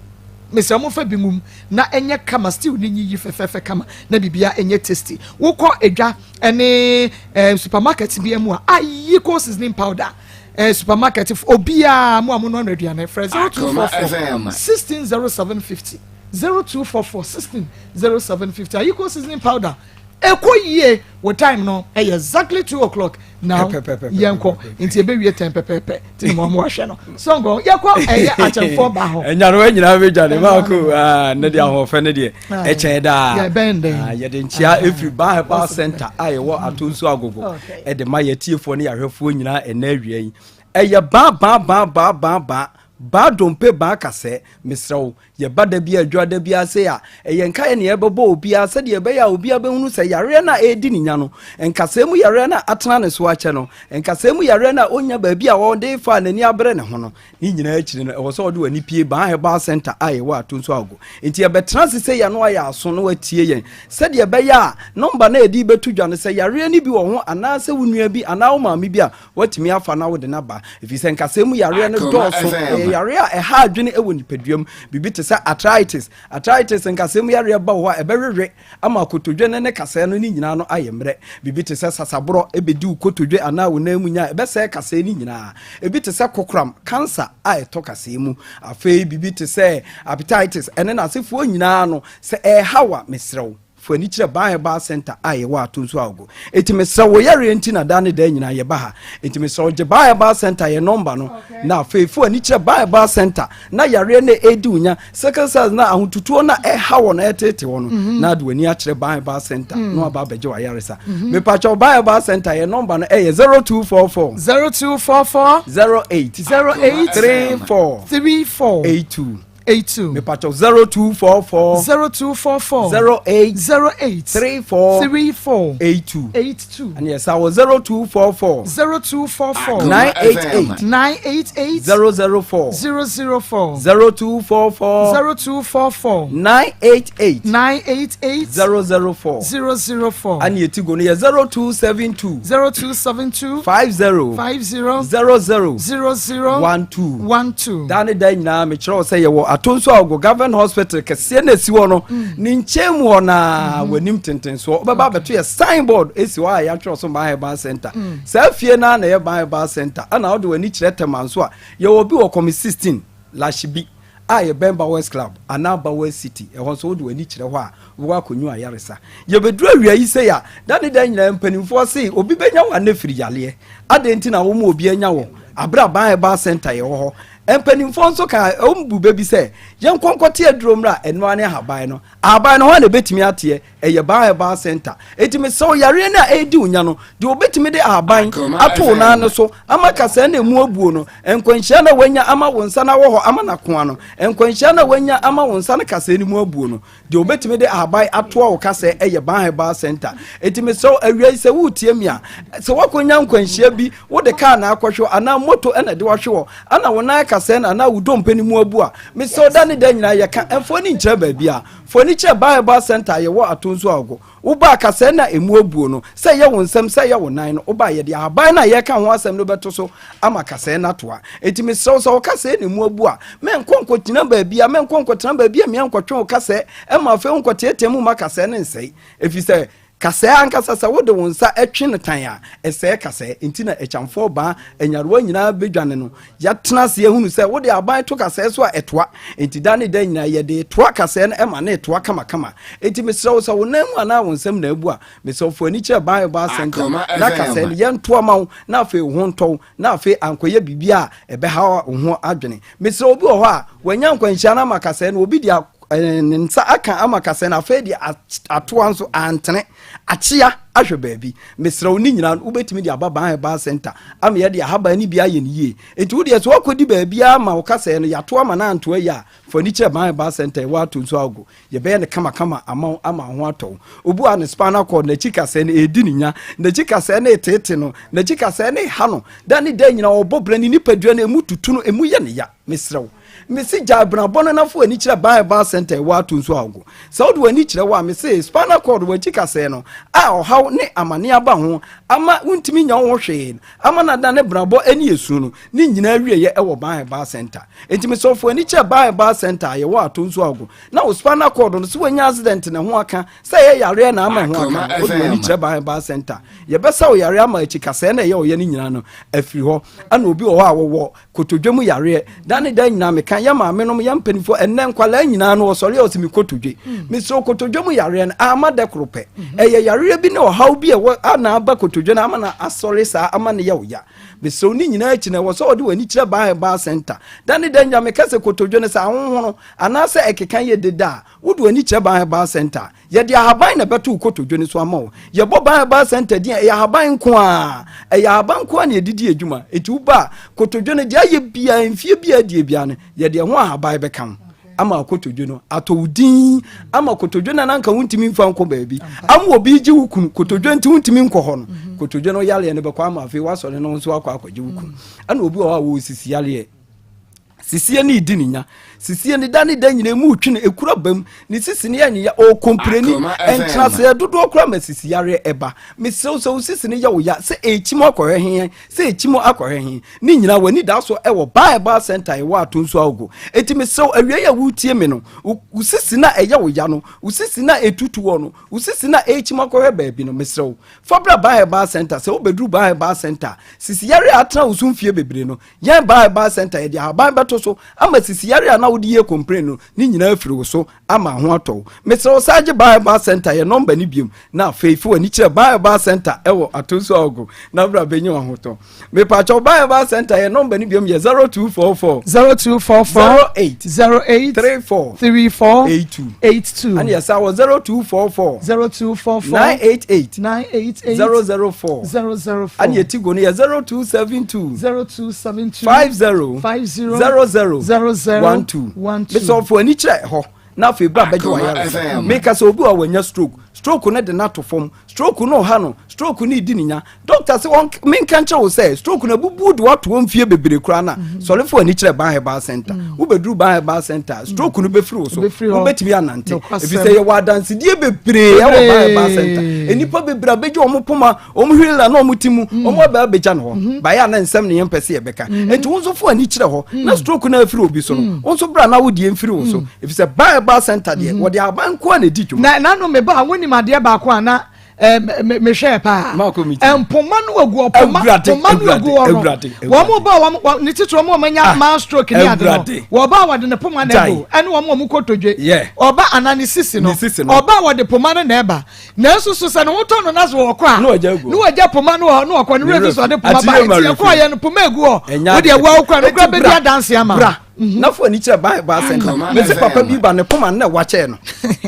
mesrɛ mo momfa bi ngu mu na ɛnyɛ kama, stew no nyiyi fɛfɛɛfɛ kama na biribiara nyɛ tasty. Wokɔ edwa ne eh, supermarket biara mu a, ayikoo seasoning powder, eh, supermarket, obiara mo a monoa aduane, frɛ 0244 160750. 0244 16 0750 Ayiko seasoning powder ɛkɔ yie wɔ time no ɛyɛ exactly 2 o'clock now. Yɛnkɔ nti ɛbɛwie 10 pɛpɛɛpɛ nti ne mɔmo ahwɛ no sɔnkɔ yɛkɔ ɛyɛ akyɛmfoɔ ba hɔ. Ɛnyarewa nyinaa bɛdwa ne maako ah, ne deɛ ahoɔfɛ ne deɛ ɛkyɛn daa. Yɛbɛn dɛn? Ah, yɛde nkyea ɛfiri Ba Herbal Center a yɛwɔ Atonsu Agogo ɛde ma yɛtiefoɔ ne yɛahwɛfoɔ nyinaa ɛnɛ awia yi. Ɛyɛ baa baa baa baa baa baa baa dompe baa kasɛɛ. Mesrɛ wo, Yɛba da biara, adwuma da biara sei a, ɛyɛ nkaeɛ na yɛbɛbɔ obiara sɛdeɛ ɛbɛyɛ a obiara bɛhunu sɛ yareɛ no a ɛredi ne nya no, nkasɛɛ mu yareɛ no a atena ne so akyɛ no, nkasɛɛ mu yareɛ no a ɔnnya baabi a ɔde fa a n'ani abere ne ho no, ne nyinaa akyiri no, ɛwɔ sɛ ɔde w'ani pie Baa Herbal Center a yɛwɔ Atonsu Agogo. Enti yɛbɛtena ase sɛ yɛn ano ayɛ aso na watie yɛn sɛdeɛ ɛbɛyɛ a nɔmba no a yɛde rebɛto dwa no, sɛ yareɛ no bi wɔ ho anaasɛ wo nua bi anaa wo maame bi a, Woatumi afa na wode no aba, ɛfiri sɛ nkasɛɛ mu yareɛ no dɔɔso. Ɛyɛ yareɛ a ɛha adwene wɔ nipadua mu. Biribi te sɛ arthritis. Arthritis, nkasɛɛ mu yareɛ ba wɔ hɔ a, ɛbɛwewe ama kotodwe no ne kasɛɛ no ne nyinaa no ayɛ mmerɛ. Biribi te sɛ sasaborɔ bɛdi wo kotodwe anaa wo nan mu nya a, ɛbɛsɛe kasɛɛ no nyinaa. Ebi te sɛ kokoram, cancer, a ɛtɔ kasɛɛ mu. Afei biribi te sɛ hepatitis ne n'asefoɔ nyinaa no, sɛ ɛreha wo a, mesrɛ wo. Fa w'ani kyerɛ Baa Herbal Center a yɛwɔ Ato Nso Agogo. Enti mesrɛ wo yareɛ nti na daa ne daa nyinaa yɛba ha. Enti mesrɛ wo gye Baa Herbal Center yɛ nɔmba no na afei fa w'ani kyerɛ Baa Herbal Center na yareɛ no ɛredi wo nya, sickle cells na ahotutuo na ɛha wɔ no ɛretete wɔ no mhm. na de w'ani akyerɛ Baa Herbal Center mm. na waba abɛgye w'ayaresa. Mhm. Mepakyɛw Baa Herbal Center yɛ nɔmba no ɛyɛ 0244 0244 08 08 34 34 82 82. Mepakyɛw 0244. 0244. 08. 08. 34. 34. 82. 82. Ɛne ɛsa wɔ 0244. 0244. 988. 988. 004. 004. 0244. 0244. 988. 988. 004. 004. Ɛne eti go no yɛ 0272. 0272. 50. 50. 00. 00. 12. 12. Daa ne daa nyinaa mekyerɛ wo sɛ yɛwɔ Atonso Agogo Government Hospital kɛseɛ no ɛsi hɔ no mm. ne nkyɛn mu hɔ naa mm-hmm. w'anim tentensoɔ wobɛba abɛto yɛ signboard ɛsi hɔ a yɛatwerɛ so Ban Herbal Center mm. saa fie no na ɛyɛ Ban Herbal Center ɛna wode w'ani kyerɛ Tema nso a yɛwɔ bi wɔ Kɔmi 16 Lashibi a yɛbɛn Bowers Club anaa Bowers City ɛhɔ nso wode w'ani kyerɛ hɔ a wobɛkɔ akɔnyu ayaresa yɛbɛduru awia yi sɛ a da ne da nyinaa mpanimfoɔ se obi bɛnya wɔ anɛ firi yaleɛ adɛn nti na wo mu obi anya wɔ aberɛ a Ban Herbal Center yɛwɔ hɔ Mpanimfoɔ nso ka wɔn bu bɛ bi sɛ, Yɛnkɔ nkɔte aduro mmra, ɛno ara ne ahaban no. Ahaban no, hwan na ɛbɛtumi ateɛ? Ɛyɛ Ban Herbal Centre. Enti mesrɛ wo, yareɛ no a ɛredi wo nya no, deɛ ɔbɛtumi de ahaban ato wo nan no so ama kasɛɛ no ɛmu abuo no, nkwanhyia no a woanya ama wo nsa no awɔ hɔ ama no akoa no, nkwanhyia no a woanya ama wo nsa no kasɛɛ no mu abuo no, Deɛ wɔbɛtumi de ahaban atoa wo kasɛɛ yɛ Ban Herbal Center. Enti mesrɛ wo awia yi sɛ woretie me a, sɛ woakɔnya nkwanhyia bi, wode kaa na akɔhwe hɔ anaa moto na ɛde wahwe hɔ, ana wo nan kasɛɛ no anaa wo dompe no mu abu a, mesrɛ wo da ne da nyinaa yɛka, mfa w'ani nkyerɛ baabiara. Fa w'ani kyerɛ Ban Herbal Center a yɛwɔ Atonsu Agogo. Woba a, kasɛɛ no a ɛmu abuo no, sɛ ɛyɛ wo nsam, sɛ ɛyɛ wo nan no, woba a, yɛde ahaban no a yɛreka ho asɛm no bɛto so ama kasɛɛ no atoa. Enti mesrɛ wo, sɛ wo kasɛɛ na ɛmu abu a, mɛnkɔ nkɔgyina baabi a, mɛnkɔ nkɔtena baabi a mmea nkɔtwe wo kasɛɛ mma afei wonkɔteatea mu mma kasɛɛ no nsɛe. Ɛfiri sɛ, kasɛɛ ankasa, sɛ wode wo nsa twe no tan a, ɛsɛe kasɛɛ. Enti na akyamfoɔ baa nyarewa nyinaa bɛdwane no. Yɛatena ase ahunu sɛ wode aban to kasɛɛ so a ɛtoa. Enti da ne da nyinaa yɛde retoa kasɛɛ no ma no retoa kamakama. Enti mesrɛ wo sɛ wo nan mu anaa wo nsam na abu a, mesrɛ wo fa w'ani kyerɛ Bible Center na kasɛɛ no yɛntoa ma wo na afei wo ho ntɔ wo na afei ankɔyɛ biribi a ɛbɛha wo ho adwene. Mesrɛ obi wɔ hɔ a wanya nkwanhyia no ama kasɛɛ no obi de ne nsa aka ama kasɛɛ no afei de atoa nso antene. Akyea ahwɛ baabi. Mesrɛ wo ne nyinaa no wobɛtumi de aba Ban Herbal Center ama yɛde ahaban no bi ayɛ no yie. Nti wo deɛ sɛ woakɔdi baabiara ma wo kasɛɛ no yɛato ama no antoa yie a, fa w'ani kyerɛ Ban Herbal Center ɛwɔ Ato Nsu Agogo. Yɛbɛyɛ no kamakama ama wo ama wo ho atɔ wo. Obi wɔ ha ne spinal cord, n'akyi kasɛɛ no ɛredi ne nya, n'akyi kasɛɛ no reteete no, n'akyi kasɛɛ no reha no. Da ne da nyinaa ɔbɔ bra ne nipadua no ɛmu tutu no, ɛmu yɛ no ya. Mesrɛ wo. Mese gyae benabɔ no na fa w'ani kyerɛ Ban Herbal Center ɛwɔ Ato Nsu Agogo. Sɛ wode w'ani kyerɛ hɔ a, mese spinal cord, w'akyi kasɛɛ no, a ɔhaw ne amane aba ho ama wontumi nya wo ho hwee no, ama no adane benabɔ ne esu no, ne nyinaa awieɛ ɛwɔ Ban Herbal Center. Enti mesɛ wo fa w'ani kyerɛ Ban Herbal Center a yɛwɔ Ato Nsu Agogo na wo spinal cord no, sɛ wanya accident na ɛho aka, sɛ ɛyɛ yareɛ na ama ɛho aka no, wode w'ani kyerɛ Ban Herbal Center. Yɛbɛsa wo yareɛ ama akyi kasɛɛ no a ɛyɛ ɔyɛ no nyinaa no afiri hɔ. Ɛna obi wɔ hɔ a wɔwɔ Kotodwe mu yareɛ da ne da nyinaa meka yɛ maame nom yɛ mpanimfoɔ ɛnɛ nkwalaa nyinaa no wɔsɔre a ɔsɛ me kotodwe mm. mesrɛ kotodwe mu yareɛ no ama dɛ koro pɛ mhm. ɛyɛ yareɛ bi ne ɔhaw bi ɛwɔ ana aba kotodwe no ama no asɔre saa ama no yɛ wo ya mesrɛ ne nyinaa akyi no ɛwɔ sɛ ɔde w'ani kyerɛ baa ɛbaa center da ne da nyinaa meka sɛ kotodwe no sɛ ahohono anaasɛ ɛkeka yɛ deda a wode w'ani kyerɛ baa ɛbaa center Yɛde ahaban na ɛbɛto wo kotodwe no so ama wo. Yɛbɔ Ban Herbal Center din a, ɛyɛ ahaban nko ara. Ɛyɛ ahaban nko ara na yɛde di adwuma. Enti woba a, kotodwe no, deɛ ayɛ biara, mfeɛ biara adie biara no, yɛde ɛho ahaban bɛka ho ama kotodwe no atɔ wo din, ama kotodwe no a na anka wontumi mfa nkɔ baabi, ama obi gye wo kunu, kotodwe nti wontumi nkɔ hɔ no, kotodwe no yareɛ no bɛkɔ ama afei woasɔre no nso akɔ akɔgye wo kunu. Ɛna obi wɔ hɔ a wɔresisi yareɛ. Sisie no redi ne nya. Sisie no da ne da nyina emu retwe no, ekura bam. Ne sisi no yɛ ne ya, ɔrekompleni. Ntenaseɛ dodoɔ koraa ma sisi yareɛ ɛba. Mesrɛ wo sɛ wo sisi no yɛ wo ya, sɛ ɛrekyim akɔhwɛ he, sɛ ɛrekyim akɔhwɛ he, ne nyinaa w'ani da so wɔ Ba Herbal Centre a ɛwɔ Atonsu Agogo. Enti mesrɛ wo awia yi a woretie me no, wo sisi no a ɛyɛ wo ya no, wo sisi no a ɛtutu wɔ no, wo sisi no a ɛrekyim akɔhwɛ baabi no, mesrɛ wo, fa bra Ba Herbal Centre. Sɛ wobɛduru Ba Herbal Centre a, sisi yareɛ a atena wo so mfie bebree no, Yɛn Ba Herbal Center yɛde ahaban bɛto so ama sisi yare a na wode yɛ complain no ne nyinaa afiri wo so ama ho atɔ wo. Mesrɛ wo saa gye Ban Herbal Center yɛ nɔmba no biom na afei fa w'ani kyerɛ Ban Herbal Center ɛwɔ Atonsu Agogo na bra bɛnya w'ahotɔ. Mepaakyɛw Ban Herbal Center yɛ nɔmba no biom yɛ 0244 0244 08 08 34 34 82 82 ɛne yɛsa wɔ 0244 0244 988 988 004 004 ɛne yɛti go no yɛ 0272 0272 50 50 00 00 12 12 mesɛ ɔfo ani kyerɛ hɔ na afei bra bɛgye Akoma wayaresa FM. meka sɛ obi a wanya stroke stroke no de no ato fam stroke no ɔha no stroke no di ne nya doctor sɛ wɔn menka nkyerɛ wo sɛ stroke no abubu de wato wɔn mfie bebree koraa na sɔrefo ani kyerɛ Ban Herbal Center wobɛduru Ban Herbal Center stroke no bɛfiri wo so Ɛbɛfiri hɔ. wobɛtumi anante Nokwasɛm. ɛfiri sɛ yɛwɔ adansedie bebree ɛwɔ Ban Herbal Center nnipa bebree abɛgye wɔn poma wɔn hwiri la na wɔn ti mu wɔn abɛ abɛgya no hɔ baeɛ a na nsɛm ne yɛn mpɛ sɛ yɛbɛka nti wo nso fo ani kyerɛ hɔ na stroke no afiri obi so no wo nso bra na wo deɛ mfiri wo so ɛfiri sɛ Ban Herbal Center deɛ wɔde aban nko a na ɛdi dwuma na nanu me ba wonim adeɛ baako a na eh, mehwɛɛ paa mpoma no agu ɔpoma poma no agu hɔ no wɔn mo ba wɔn ne titiri wɔn a wɔanya mild stroke ne ade no wɔba a wɔde ne poma na ɛbɔ ɛne wɔn a wɔn kotodwe ɔba anaa ne sisi no ɔba a wɔde poma no na ɛba nanso so sɛ ne ho tɔ no na so wɔkɔ a ne wɔgya poma no wɔ ne wɔkɔ ne werɛ fi so ɔde poma ba nti ɛkɔ yɛ no poma egu hɔ wode ɛwɔ awokora no kora bɛdi adanse ama na fo ani kyerɛ ban ba center mese papa bi ba ne poma no na wakyɛɛ no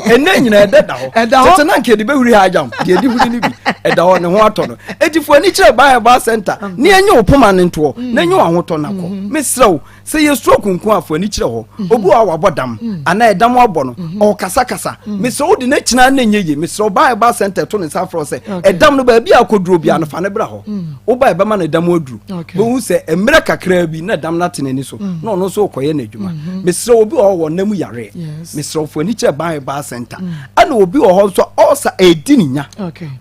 ɛnɛ nyina ɛdɛ da hɔ tete na nka ɛde bɛhuri ha agyam deɛ ɛde huri no bi ɛda hɔ ne ho atɔ no ɛti fo ani kyerɛ ban ba center ne ɛnyɛ wo poma no ntoɔ na ɛnyɛ wo ahotɔ no akɔ mm. mesrɛ wo sɛ yɛ stroke nko a fo ani kyerɛ hɔ mm. obi wɔ wabɔ dam mm. anaa ɛdam abɔ no ɔkasakasa mesrɛ wo de no akyina na ɛnyɛ yie mesrɛ wo ban ba center to ne nsa frɛ sɛ ɛdam no baabi a akɔduro bia no fa ne bra hɔ woba ɛbɛma no ɛdam aduru bɛhu sɛ mmerɛ kakraa bi na dam no ate n'ani so mm. na ɔno nso rekɔyɛ n'adwuma mm-hmm. mesrɛ obi wɔ hɔ wɔ nna mu yareɛ mesrɛ fo ani kyerɛ ban baa center mm. ɛna obi wɔ hɔ nso ɔsa ɛdi ne nya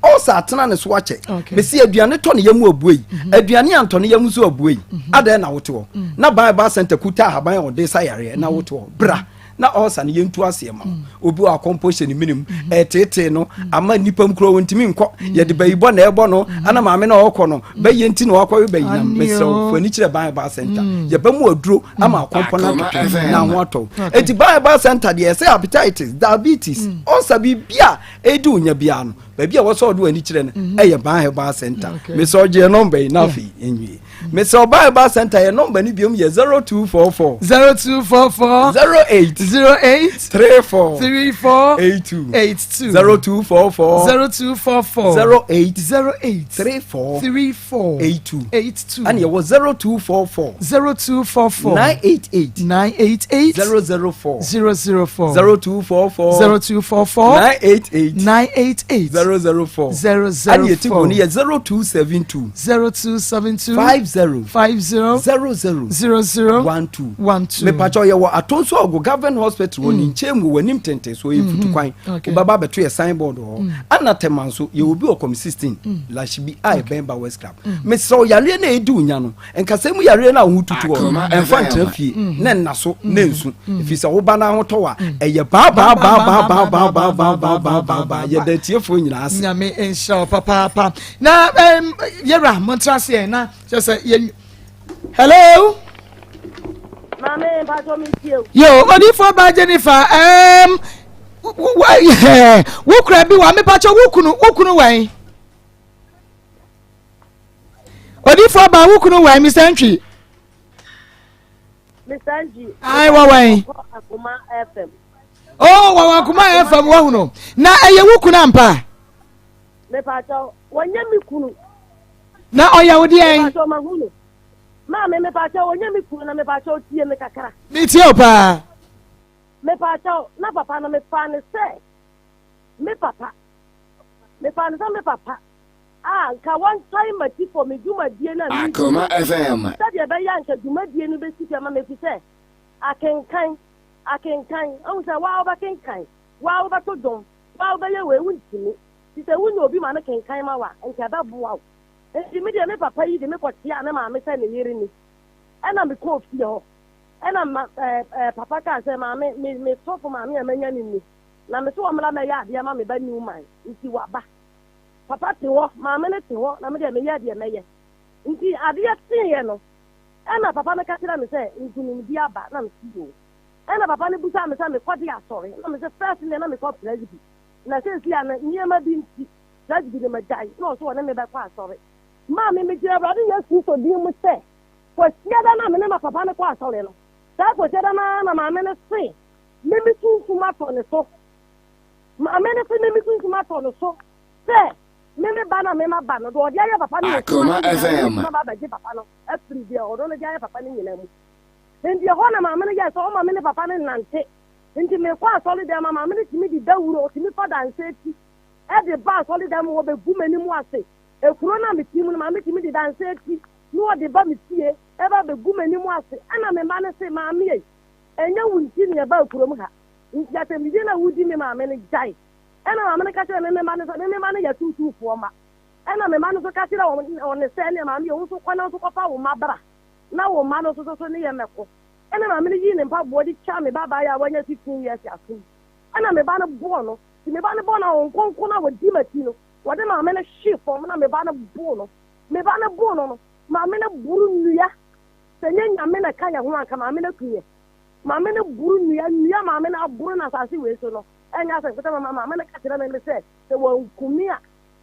ɔsa atena ne so akyɛ mesi aduane tɔ ne yam abue yi mm-hmm. aduane antɔ ne yam nso abue yi mm-hmm. adɛn na wote hɔ mm. na ban baa center kuta ahaban a ɔde sa yareɛ na wote hɔ bra na ɔsa no yɛntu aseɛ ma mm. obi wɔ akɔmpɔ hyɛ ne menem mm-hmm. ɛtetee no mm. ama nnipa mu kura wɔntumi nkɔ mm. yɛde bayibɔ na ɛbɔ no ana maame na ɔkɔ no bɛyɛ nti na wakɔwe bayi nam mesrɛ wo fo ani kyerɛ ban ba center yɛbɛ mu aduro ama akɔmpɔ no atotwe na ho atɔ eti ban ba center deɛ ɛsɛ hepatitis diabetes ɔsa biribi a ɛdi onya biara no baabi a wɔsɔ ɔde w'ani kyerɛ no ɛyɛ ban herbal center mesɛ ɔgyeɛ nɔmba yi na afei ɛnwie mesɛ ɔba herbal center yɛ nɔmba no biom yɛ 0244 0244 08 08 34 34 82 82 0244 0244 08 08 34 34 82 82 ɛne yɛwɔ 0244 0244 988 988 004 004 0244 0244 988 988 004 004 ɛne yɛti bɔ no yɛ 0272 0272 50 50 00 00 12 12 mepakyɛw yɛwɔ atonso ɔgo government hospital wɔ ne nkyɛn mu wɔ anim tenten so yɛ futukwan wobɛba abɛto yɛ signboard wɔ hɔ ana tɛma nso yɛwɔ bi wɔ kɔm 16 lahye bi a ɛbɛn ba west club mesrɛ wo yareɛ no a ɛdi wo nya no nkasɛɛ mu yareɛ no a wo ho tutu wɔ no ɛmfa ntena fie na nna so na nsu ɛfiri sɛ woba no ahotɔ wa ɛyɛ baabaabaabaabaabaabaabaabaa yɛda atiefoɔ nyinaa ase nyame nhyira wo papaapa na um, yɛwura montra ase ɛ na kyerɛ sɛ yɛ hello Maame mpatsɔ mi tie o. Yo, odiifo ba Jennifer, um, wo kura bi wa mepatsɔ wo kunu wo kunu wɛn. Odiifo ba wo kunu wɛn Mr. Ntwi. Mr. Ntwi. Ayi wɔ wɛn. Akoma FM. Oh, wɔ wɔ Akoma FM wɔ hunu. Na ɛyɛ wo kunu ampa. Mepatsɔ wɔnyɛ mi kunu. Na ɔyɛ wo deɛn. Mepatsɔ ma hunu. Maame mepakyɛw ɔnyɛ me kunu na mepakyɛw tie me kakra. Me tie wo paa. Mepakyɛw na papa no mefaa no sɛ me papa mefaa no sɛ me papa a nka wɔntae mati fɔ me dwumadie no a medi Akoma FM. sɛdeɛ ɛbɛyɛ a nka dwumadie no bɛsi pi ama me ɛfiri sɛ akenkan akenkan ahu sɛ waa wobɛkenkan waa wobɛto dwom waa wobɛyɛ wei wontumi nti sɛ wonya obi ma no kenkan ma wo a nka ɛbɛboa wo Enti me deɛ me papa yi de me kɔkyeaa me maame sɛ ne yere ni. Ɛna me kɔɔ fie hɔ. Ɛna ma ɛɛ ɛɛ papa kaa sɛ maame me me sɔfo maame a manya no ni. Na me so ɔmmra mɛyɛ adeɛ ma me ba Newman. Nti waba. Papa te hɔ, maame no te hɔ na me deɛ meyɛɛ deɛ mɛyɛ. Nti adeɛ kyeeɛ no. Ɛna papa no ka kyerɛɛ me sɛ nkunimdi aba na mese yoo. Ɛna papa no bisaa me sɛ mekɔ de asɔre na mese first deɛ na mekɔ presby na seesei a no nneɛma bi nti presby no magyae na ɔse ɔne me bɛkɔ asɔre. Maame megyina Awurade Yesu Kristo din mu sɛ Kwasiada no a me ne ma papa no kɔ asɔre no saa Kwasiada no ara na maame no se me me sunsum atɔ ne so. Maame no se me me sunsum atɔ no so sɛ me me ba no a me ma ba no deɛ ɔde ayɛ papa no wɔ Akoma sum ase nyinaa FM. me me ba abɛgye papa no afiri deɛ ɔno no de ayɛ papa no nyinaa mu. Enti ɛhɔ na maame no yɛɛ sɛ ɔma me ne papa no nnante. Enti mekɔ asɔredan mu a, maame no tumi de dawuro, ɔtumi fa dansɛ ti de ba asɔredan mu hɔ bɛgu m'anim ase. Ekuro no a mete mu no, maame tumi de dansɛ ti na ɔde ba me fie ba bɛgu m'anim ase. Ɛna me mma no se, Maame ei, ɛnyɛ wo nti na yɛbaa kurom ha. Nti asɛmdidie no a wodi me maame no, gyae. Ɛna maame no ka kyerɛɛ me me mma no sɛ, me me mma no yɛ atuutuufoɔ mma. Ɛna me mma no nso ka kyerɛɛ wɔn sɛ, ɛneɛ maame ei, wo nso kɔ na wo nso kɔfa wo mma bra. na wo mma no nso so ne yɛn mmɛko. Ɛnna maame no yii ne mpaboa de twaa me babaa yi a wanya 15 years asom. Ɛnna me ba no bɔɔ no. Nti me ba no bɔɔ no a, wɔn nkonko no a wɔdi m'akyi no, wɔde maame no hwee fam na me ba no boo no. Me ba no boo no no, maame no boro nnua. Sɛ ɛnyɛ Nyame na ɛka yɛn ho a, anka maame no aku yɛn. Maame no boro nnua, nnua maame no aboro no asase wei so no, ɛnyɛ asɛm ketewa. Ma maame no ka kyerɛ me sɛ, sɛ wanku me a,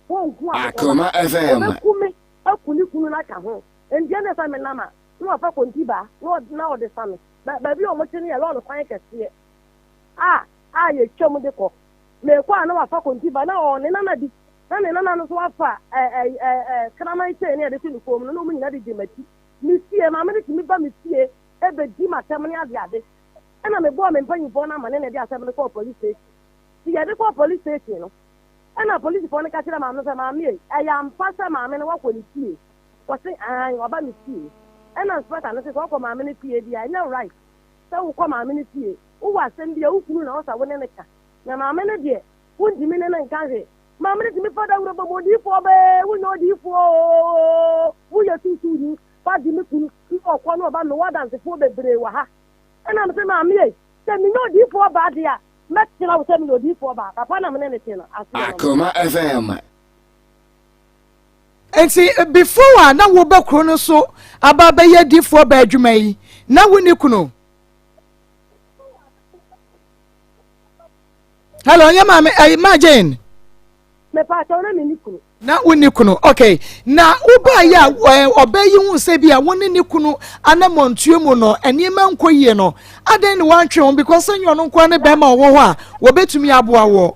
wɔnku Akoma akokɔba. FM. Ɔbɛku me aku ne kunu no aka ho. Enti ɛnde sɛ menam a, na wafa kontibaa na na ɔde sa me. Ba baabi a wɔte no yɛ lɔre kwan kɛseɛ a a yɛtwam de kɔ. Merekɔ a na wafa kontibaa na ɔwɔ ne nana bi na ne nana no nso afa ɛ ɛ ɛ ɛ kraman chain a yɛde to ne kɔn mu no na wɔn nyinaa de di m'akyi. Me fie, maame no tumi ba me fie bɛdi m'atɛm ne adeade. Ɛna mebɔɔ me mpanyimfoɔ no amane na yɛde asɛm no kɔɔ police station. Nti yɛde kɔɔ police station no, ɛna polisifoɔ no ka kyerɛɛ maame no sɛ, Maame ei, ɛyɛ ampa sɛ maame no woakɔ ne fie? Ɔse aane waba me fie. Ɛna inspector no se sɛ ɔkɔ maame no fie deɛ a ɛnyɛ right sɛ wokɔ maame no fie. Wowɔ asɛm bi a wo kunu na ɔsɛ wo ne no ka. Na maame no deɛ wontumi ne no nka hwee. Maame no tumi fa dawuro bɔ mu odiyifoɔ bee wonyɛ odiyifoɔ oo woyɛ tuutuuni fa gye me kunu na ɔkɔ na ɔba mewɔ adansefoɔ bebree wɔ ha. Ɛna mese maame ei sɛ menyɛ odiyifoɔ baa deɛ a mɛkyerɛ wo sɛ meyɛ odiyifoɔ baa. Papa na mene no te no aseɛ no no. Akoma FM. Nti before a na woba kuro no so aba abɛyɛ adiifoɔ baa adwuma yi, na wonni kunu? Hello, yɛ maame, ɛyi, ma Jane. Mepaakyɛw na menni kunu. Na wonni kunu, okay. Na wobaa yi a ɔbaa yi hu sɛ bi a wo ne ne kunu anamɔntuo mu no nneɛma nkɔ yie no, adɛn ne wantwe ho because sɛ nyɛ ɔno nkoa ne bɛrima ɔwɔ hɔ a wɔbɛtumi aboa wɔ.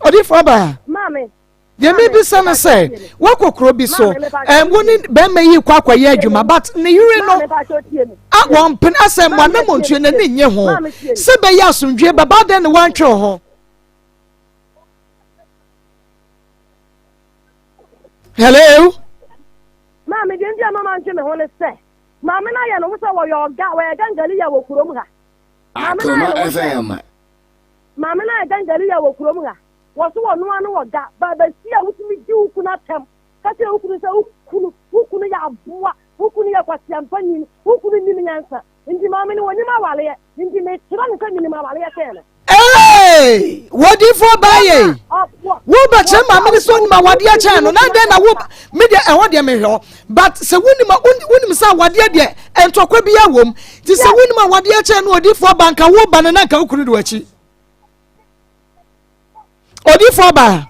Odiyifoɔ baa. Maame. Deɛ mebisa no sɛ woakɔ kuro bi so wo ne bɛrima yi kɔ akɔyɛ adwuma but ne yere no a wɔmpene asɛ mo anamontuo n'ani nnye ho sɛ bɛyɛ asomdwie bɛba dɛn ne woantwe wo ho hello maame deɛ nti a mama ntwe me ho ne sɛ maame no ayɛ ne ho sɛ wɔyɛ ɔga wɔyɛ gangaliya wɔ kurom ha maame no ayɛ ne ho sɛ Maame no ayɛ gangariya wɔ kurom ha. Wɔ so wɔnoa no wɔ ga. Ba bɛsi a wotumi di wo kunu atɛm. Ka kyerɛ wo kunu sɛ wo kunu, wo kunu yɛ aboa, wo kunu yɛ kwaseampanyin, wo kunu nnim nyansa. Nti maame no wɔnim awareɛ. Nti mekyerɛ no sɛ menim awareɛ kyɛn no. Hey! Wɔdifoɔ baa yei. Wo bɛkyerɛ maame no sɛ onim awadeɛ kyɛn no. Na dɛn na wo me deɛ ɛhɔ deɛ mehwɛ hɔ. But sɛ wonim wonim sɛ awadeɛ deɛ ntɔkwa bi awɔ mu. Nti sɛ wonim awadeɛ kyɛn no odifoɔ ba nka wo ba no na nka wo kunu de w'akyi. Odifoɔ ba.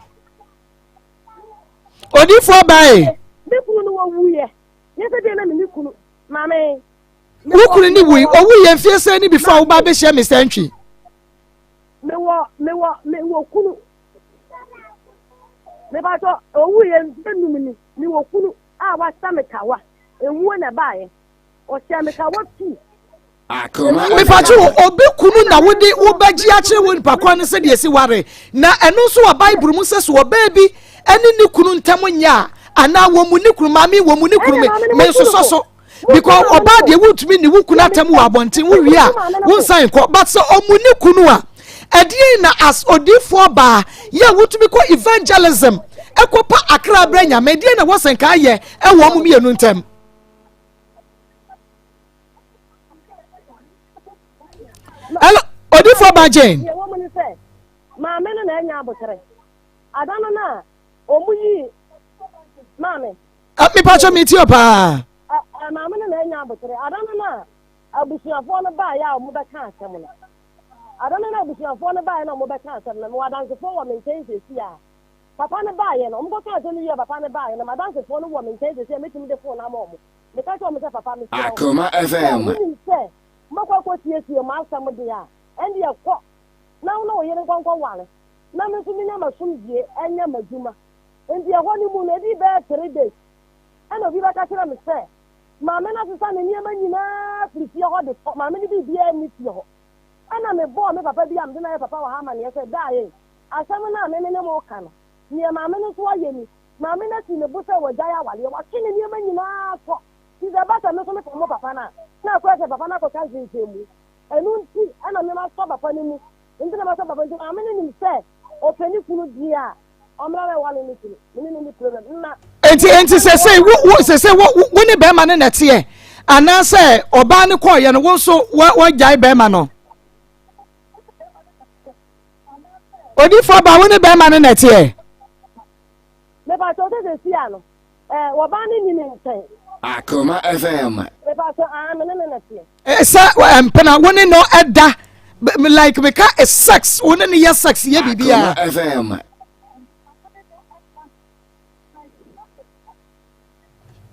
Odifoɔ ba e. Me kunu no wɔwuiɛ. Nyɛ sɛ deɛ na me ne kunu maame. Wo kunu ne wui. Ɔwuiɛ mfie sɛn ne before a wo ba bɛhyia Mr. Ntwi. Mewɔ mewɔ mewɔ kunu. Mepatɔ owuiɛ mfie num ni. Mewɔ kunu a wasa me kawa. Ewuo na ɛbaeɛ. Ɔhyɛ me kawa tu. Mepatɔ obi kunu na wode wobɛgye akyerɛ wɔ nipa korɔ no sɛdeɛ esi ware. Na ɛno nso wɔ Bible mu sɛ so ɔbaa bi ɛne ne kunu ntam nyɛ a anaa wɔn mu ne kunu maame wɔn mu ne kunu me me nsosɔ so. because ɔbaa deɛ wontumi ne wo kunu atɛm wɔ abɔnten wowie a wonsan nkɔ but sɛ ɔmu ne kunu a ɛdeɛn na as odiifoɔ baa yɛ a wotumi kɔ evangelism ɛkɔpa akra brɛ nyame ɛdeɛn na wɔsɛn ka ayɛ ɛwɔ ɔmo mmienu ntɛm ɛlɔ odiifoɔ baa Jane. Maame no na ɛnya abotere ada no na ɔmu yi maame. Mepakyɛ metie o paa. Ɛ maame no na anya abotere. Ada no na abusuafoɔ no baeɛ a wɔbɛka asɛm no. Ada no na abusuafoɔ no baeɛ na wɔbɛka asɛm no. Mewɔ adansefoɔ wɔ me nkyɛn seesei a. Papa no baeɛ no, wɔkɔka asɛm no wie a papa no baeɛ no, m'adansefoɔ no wɔ me nkyɛn seesei a mɛtumi de fon no ama wɔn. Meka kyerɛɛ wɔn sɛ, Papa, mesrɛ wo, Akoma sɛ FM. wonim sɛ mobɛkɔ akɔsiesie mo asɛm deɛ a, ɛndeɛ kɔ na wo ne wo yere nkɔ nkɔware na me nso menya m'asomdwoeɛ nyɛ m'adwuma. Enti ɛhɔ no mu no, ɛdii bɛyɛ three days ɛna obi bɛka kyerɛ me sɛ maame no asesa ne nneɛma nyinaa firi fie hɔ de kɔ, maame no biribiara nni fie hɔ. Ɛna mebɔɔ me papa bi a mede no ayɛ papa wɔ ha amanneɛ sɛ, Dae, asɛm no a me me ne mo reka no, neɛ maame no nso ayɛ ni. Maame no asi ne bo sɛ wagyae awareɛ, watwe ne nneɛma nyinaa kɔ. Nti sɛ ɛba sɛ me nso mepam mo papa no a, na akɔyɛ sɛ papa no akɔka nsensɛnmu. Ɛno nti na me masɔ papa no mu. Nti na masɔ papa nti maame no nim sɛ ɔpɛ ne kunu deɛ a, ɔmmra bɛware ne kunu. Me ne no nni problem. Na. Enti enti sɛsɛi wo wo sɛsɛi wo wo ne bɛrima no na ɛteɛ anaasɛ ɔbaa no kɔɔyɛ no wo nso wagyae bɛrima no? Odifoɔ ba wo ne bɛrima no na ɛteɛ? Mepakyɛw sɛ sɛsi a no eh, wɔbaa no nni me nkyɛn. Akoma FM. Mepakyɛw aa me ne no na ɛteɛ. Eh, sɛ mpena wo ne no ɛda like meka eh, sex wo ne no yɛ sex yɛ biribiara. Akoma FM.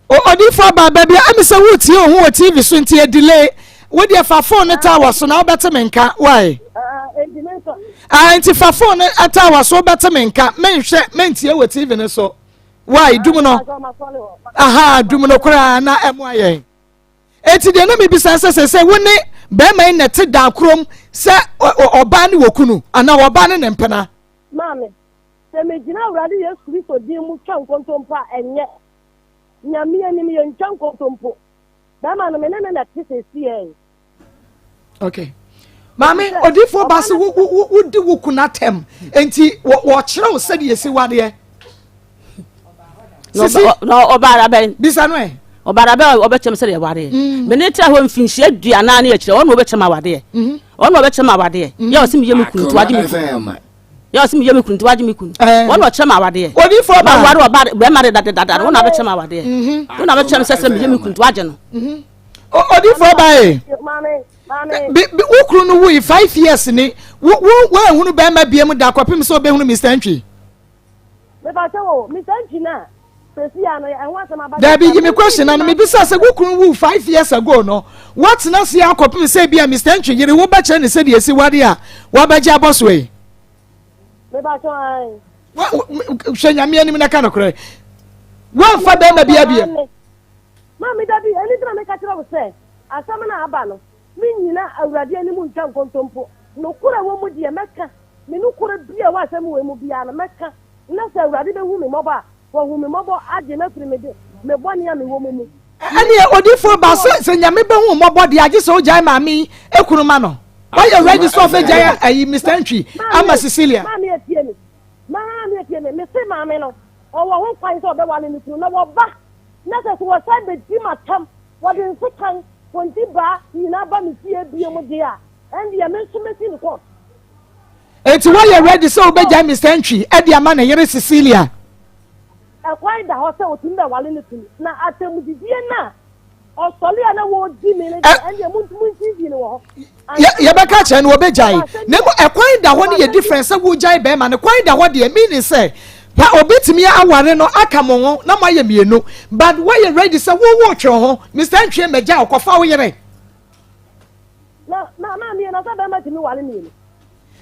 Odifo aba baabi a ɛmi sɛ wotie wo ho wɔ TV so nti yɛ delay. Wo deɛ fa phone no taa wɔ so na wobɛte me nka. Why? Ah, nti fa phone no taa wɔ so wobɛte me nka. Menhwɛ, mentie wɔ TV no so. Why? Dum no. Aha, dum no koraa na ɛmoa yɛn. Enti deɛ na mebisa sɛ sɛ sɛ wo ne bɛrima yi na ɛte dan korom sɛ ɔbaa ne wɔ kunu anaa ɔbaa ne ne mpena. Maame, sɛ megyina Awurade Yesu Kristo din mu twa nkontompo a, ɛnyɛ. Nyame anim, yɛntwa nkontompo. Bɛrima no, me ne no na ɛte seesei. Okay. Maame, odiifoɔ ba se wodi wo kunu atɛm, enti wɔkyerɛ wo sɛdeɛ ɛsi wadeɛ. Sisi. Na ɔbaara bɛn. Bisa no ɛ. Ɔbaara bɛn ɔbɛkyɛm sɛdeɛ wadeɛ. Mm. Me ne tra hɔ mfinhyia aduanan ne akyirɛ, ɔno ɔbɛkyɛm awadeɛ. Mm-hmm. Ɔno ɔbɛkyɛm awadeɛ. Mm. Yɛ ɔse meyɛ me kunu nti wagye me kunu. Yɛ ɔse meyɛ me kunu nti wagye me kunu. Eh. Wɔn na ɔkyerɛ me awadeɛ. Odiifoɔ baa. Maware ɔba bɛrima de dadadada no, wɔn na abɛkyerɛ me awadeɛ. Mhm. Wɔn na abɛkyerɛ me sɛ sɛ meyɛ me kunu nti wagye no. Mhm. Odiifoɔ baa yi. Wo kunu no wui 5 years ni wo wo woahunu bɛrima bie mu da kɔpem sɛ wobɛhunu Mr. Ntwi. Mepakyɛ wo Mr. Ntwi no a sɛsi a no ɛho asɛm aba. Dabi yi me question na no mebisa sɛ wo kunu wu 5 years ago no woatena ase akɔpem sɛ bi a Mr. Ntwi yere wobɛkyerɛ ne sɛdeɛ ɛsi wade a wabɛgye abɔ so yi. Mepakyɛ ae. Hwɛ Nyame anim na ka nokorɛ. Woamfa bɛrima bi abiem. Maame dabi, ɛno nti na meka kyerɛ wo sɛ asɛm no a aba no, mennyina Awurade anim ntwa nkontompo. Nokorɛ wɔ mu deɛ, mɛka. Me nokorɛ biara a ɛwɔ asɛm wei mu biara no, mɛka. Na sɛ Awurade bɛhu me mmɔbɔ a, wahu me mmɔbɔ agye me afiri me de, me bɔne a mewɔ mu mu. Ɛneɛ odifoɔ ba sɛ sɛ Nyame bɛhu wo mmɔbɔ deɛ agye sɛ wogyae maame yi ekunu ma no. Wayɛ ready sɛ ɔbɛgyae ayi Mister Ntwi ama Cecilia. Maame atie me. Maame atie me. Mese maame no, ɔwɔ ho kwan sɛ ɔbɛwale ne kunu na wɔba na sɛ sɛ wɔsan bɛdi m'atam, wɔde nsekan, kontibaa nyinaa ba me fie bio mu deɛ a, ɛndeɛ me nso mɛsi no court. Enti woayɛ ready sɛ wobɛgyae Mister Ntwi de ama ne yere Cecilia? Ɛkwan da hɔ sɛ ɔtumi bɛwale no tumi, na atɛmudidie no a ɔsɔre a na wɔredi me no deɛ, ɛndeɛ montintii no wɔ hɔ. Yɛbɛka kyerɛ no wɔbɛgyae. Na mmom ɛkwan da hɔ no yɛ different sɛ wogyae bɛrima no. Kwan da hɔ deɛ meaning sɛ pa obetumi aware no aka mo ho na moayɛ mmienu. But woayɛ ready sɛ wo wotwe wo ho. Mister Ntwi mmɛgya wo, kɔfa wo yere. Na na na mmienu sɛ bɛrima tumi ware mmienu.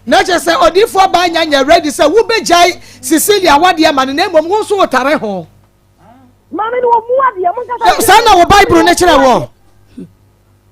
Na kyerɛ sɛ odiyifoɔ baa nya nyɛ ready sɛ wobɛgyae Cecilia awadeɛ ama no na mmom wo nso wotare ho. Maame no wɔn mu adeɛ mo nkasa. Saa na wɔ Bible no kyerɛ wɔ.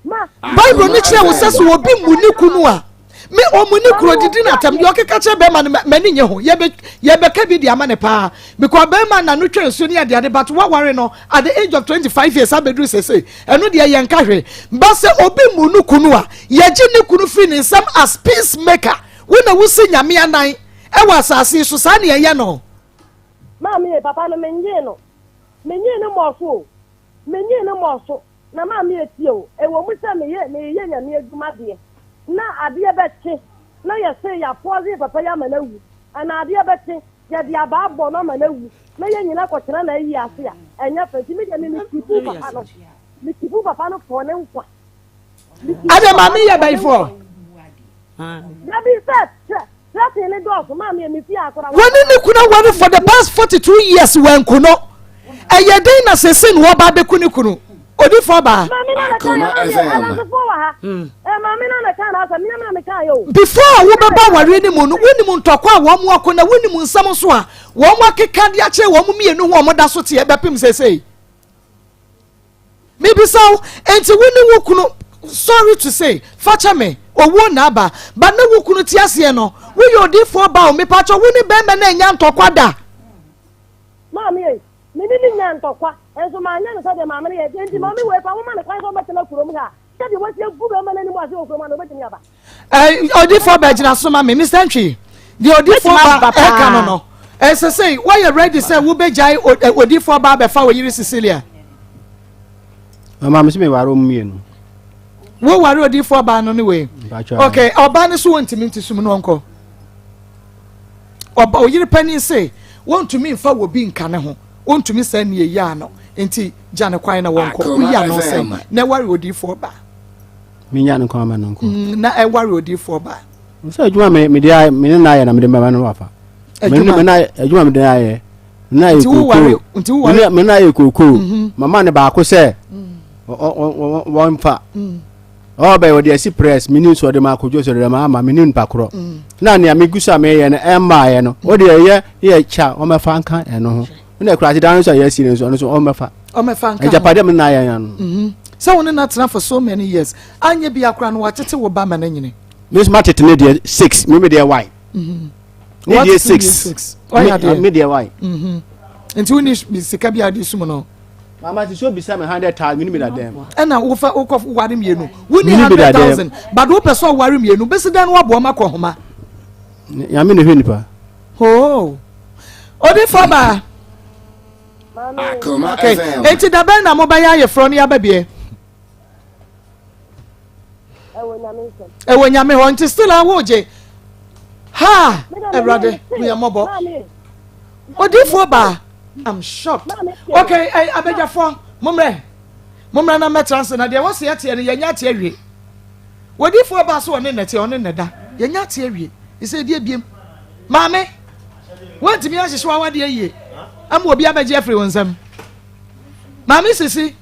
Bible no kyerɛ wo sɛ sɛ obi mmu ne kunu a me ɔmu ne kuro didi na atam deɛ ɔkeka kyerɛ bɛrima no m'ani nye ho yɛbɛka bi de ama ne paa because bɛrima na no twa nsuo ne adeade but waware no at the age of 25 years abɛduru sese ɛno deɛ yɛnka hwee ba sɛ obi mmu no kunu a yɛgye ne kunu firi ne nsam as peace maker wo na wosi Nyame anan ɛwɔ asase so saa ne ɛyɛ no. Maame papa no menyee no menyee no mmɔɔ so o menyee no mmɔɔ so. Na maame atie o, ɛwɔ mu sɛ meyɛ meyɛ Nyame adwuma deɛ, na adeɛ bɛkye na yɛse yɛapɔɔse papa yi ama no awu, anaa adeɛ bɛkye. Yɛde abaa bɔ no ama no awu na yɛn nyinaa kɔtena n'ayi ase a, ɛnyɛ fɛ. Nti me deɛ me mekipu papa no. Mekipu papa no for ne nkwa. Adɛ maame yɛ bɛyifoɔ. Dabi sɛ threatening ne dɔɔso maame yɛ me fie akora. Wɔne ne kunu aware for the past 42 years wɔanku no. Ɛyɛ dɛn na sese na wɔba abɛku ne kunu? Odifoɔ baa. Maame na na kan yɛ maame adansefoɔ wɔ ha. Maame na na kan na asɛm nyɛ maame kan yɛ o. Before a wobɛba awareɛ no mu no, wonim ntɔkwa a wɔn ako na wonim nsɛm nso a wɔn akeka de akyerɛ wɔn mmienu ho a wɔda so teɛ bɛpem sesei. Mebisa wo, enti wo ne wo kunu, sorry to say, fakyɛ me, owuo na aba, but na wo kunu te aseɛ no, woyɛ odiifoɔ ba o, mepakyɛ wo ne bɛrima no annya ntɔkwa da? Maame ei, me ne no nyaa ntɔkwa, nso manyɛ no sɛdeɛ maame no yɛ, enti maame wei koraa momma no kwan sɛ ɔmmɛtena kurom ha a, sɛdeɛ wasi agu bɛrima no anim ase wɔ kurom ha no, ɔbɛtumi aba? Eh, odiifoɔ ba gyina so ma me, Mr. Ntwi, deɛ odiifoɔ ba ɛka no no, ɛsɛ sɛ woayɛ ready sɛ wobɛgyae odiifoɔ ba abɛfa wo yere Cecilia? Mama me sɛ meware wɔn mmienu. Woware odiifoɔ baa no ne wei? Ok, ɔbaa no so wɔntumi nti sum no ɔnkɔ. Ɔba oyere panin se wɔntumi nfa wɔ bi nka ne ho, wɔntumi sɛ ne eyi ano, nti gya ne kwan na wɔnkɔ. Woyi ano sɛ na ɛware odiifoɔ baa. Menya no kwan ma no nkɔ. Mm, na ɛware odiifoɔ baa. Sɛ adwuma me me de ayɛ me ne na ayɛ na me de mɛma no wafa. Adwuma me na adwuma me de ayɛ. Me na ayɛ kookoo. Me na ayɛ kookoo. Mhm. Mama ne baako sɛ mm. wɔmfa. Mm. Ɔbɛ wɔde asi press me ni nso ɔde ma akodwo so de ma ama me ni nipa korɔ. Mm. Na nea me gu so a meyɛ no ɛmmaayɛ no. Wɔde ɛyɛ yɛ kya wɔmɛfa nka ɛno ho. Ɛna akura ase dan no nso a yɛasi no nso ɔno nso ɔmmɛfa. Ɔmmɛfa nka ho. Agyapadeɛ me na ayɛ ya no. Mhm. Sɛ wo ne no atena for so many years, anyɛ bi akora no watete wo ba ma no anyini. Me nso matete ne deɛ six, me me deɛ y. Mhm. Ne deɛ six. Ɔyɛ adeɛ. Me deɛ y. Mhm. Nti wo ni sika bi a de sum no. Mama ti so bisa me 100,000 me ni mi da dɛm. Ɛna wofa wokɔ ware mmienu. Wo ni 100,000 but wopɛ sɛ ɔware mmienu bɛsi dɛn no waboa ma kɔ homa. Nyame na hwɛ nipa. Oh. Odi fɔ ba. Okay. Enti da bɛn na mobɛyɛ ayeforɔ no yaba bie? Ɛwɔ nyame hɔ nti still a wogye. Ha! Awurade, hu yɛn mmɔbɔ. Odiifoɔ baa. I'm shocked. Okay, eh, abadwafoɔ, mommrɛ. Mommrɛ na mmɛtra ase na deɛ wɔse yɛteɛ no yɛnyɛ ate awie. Wodifoɔ baa so ɔne nnɛteɛ ɔne nnɛda. Yɛnyɛ ate awie. Ɛsɛ ɛdi ebiem. Maame, woantumi anhyehyɛ w'awadeɛ yie ama obi abɛgye afiri wo nsam. Maame Sisi,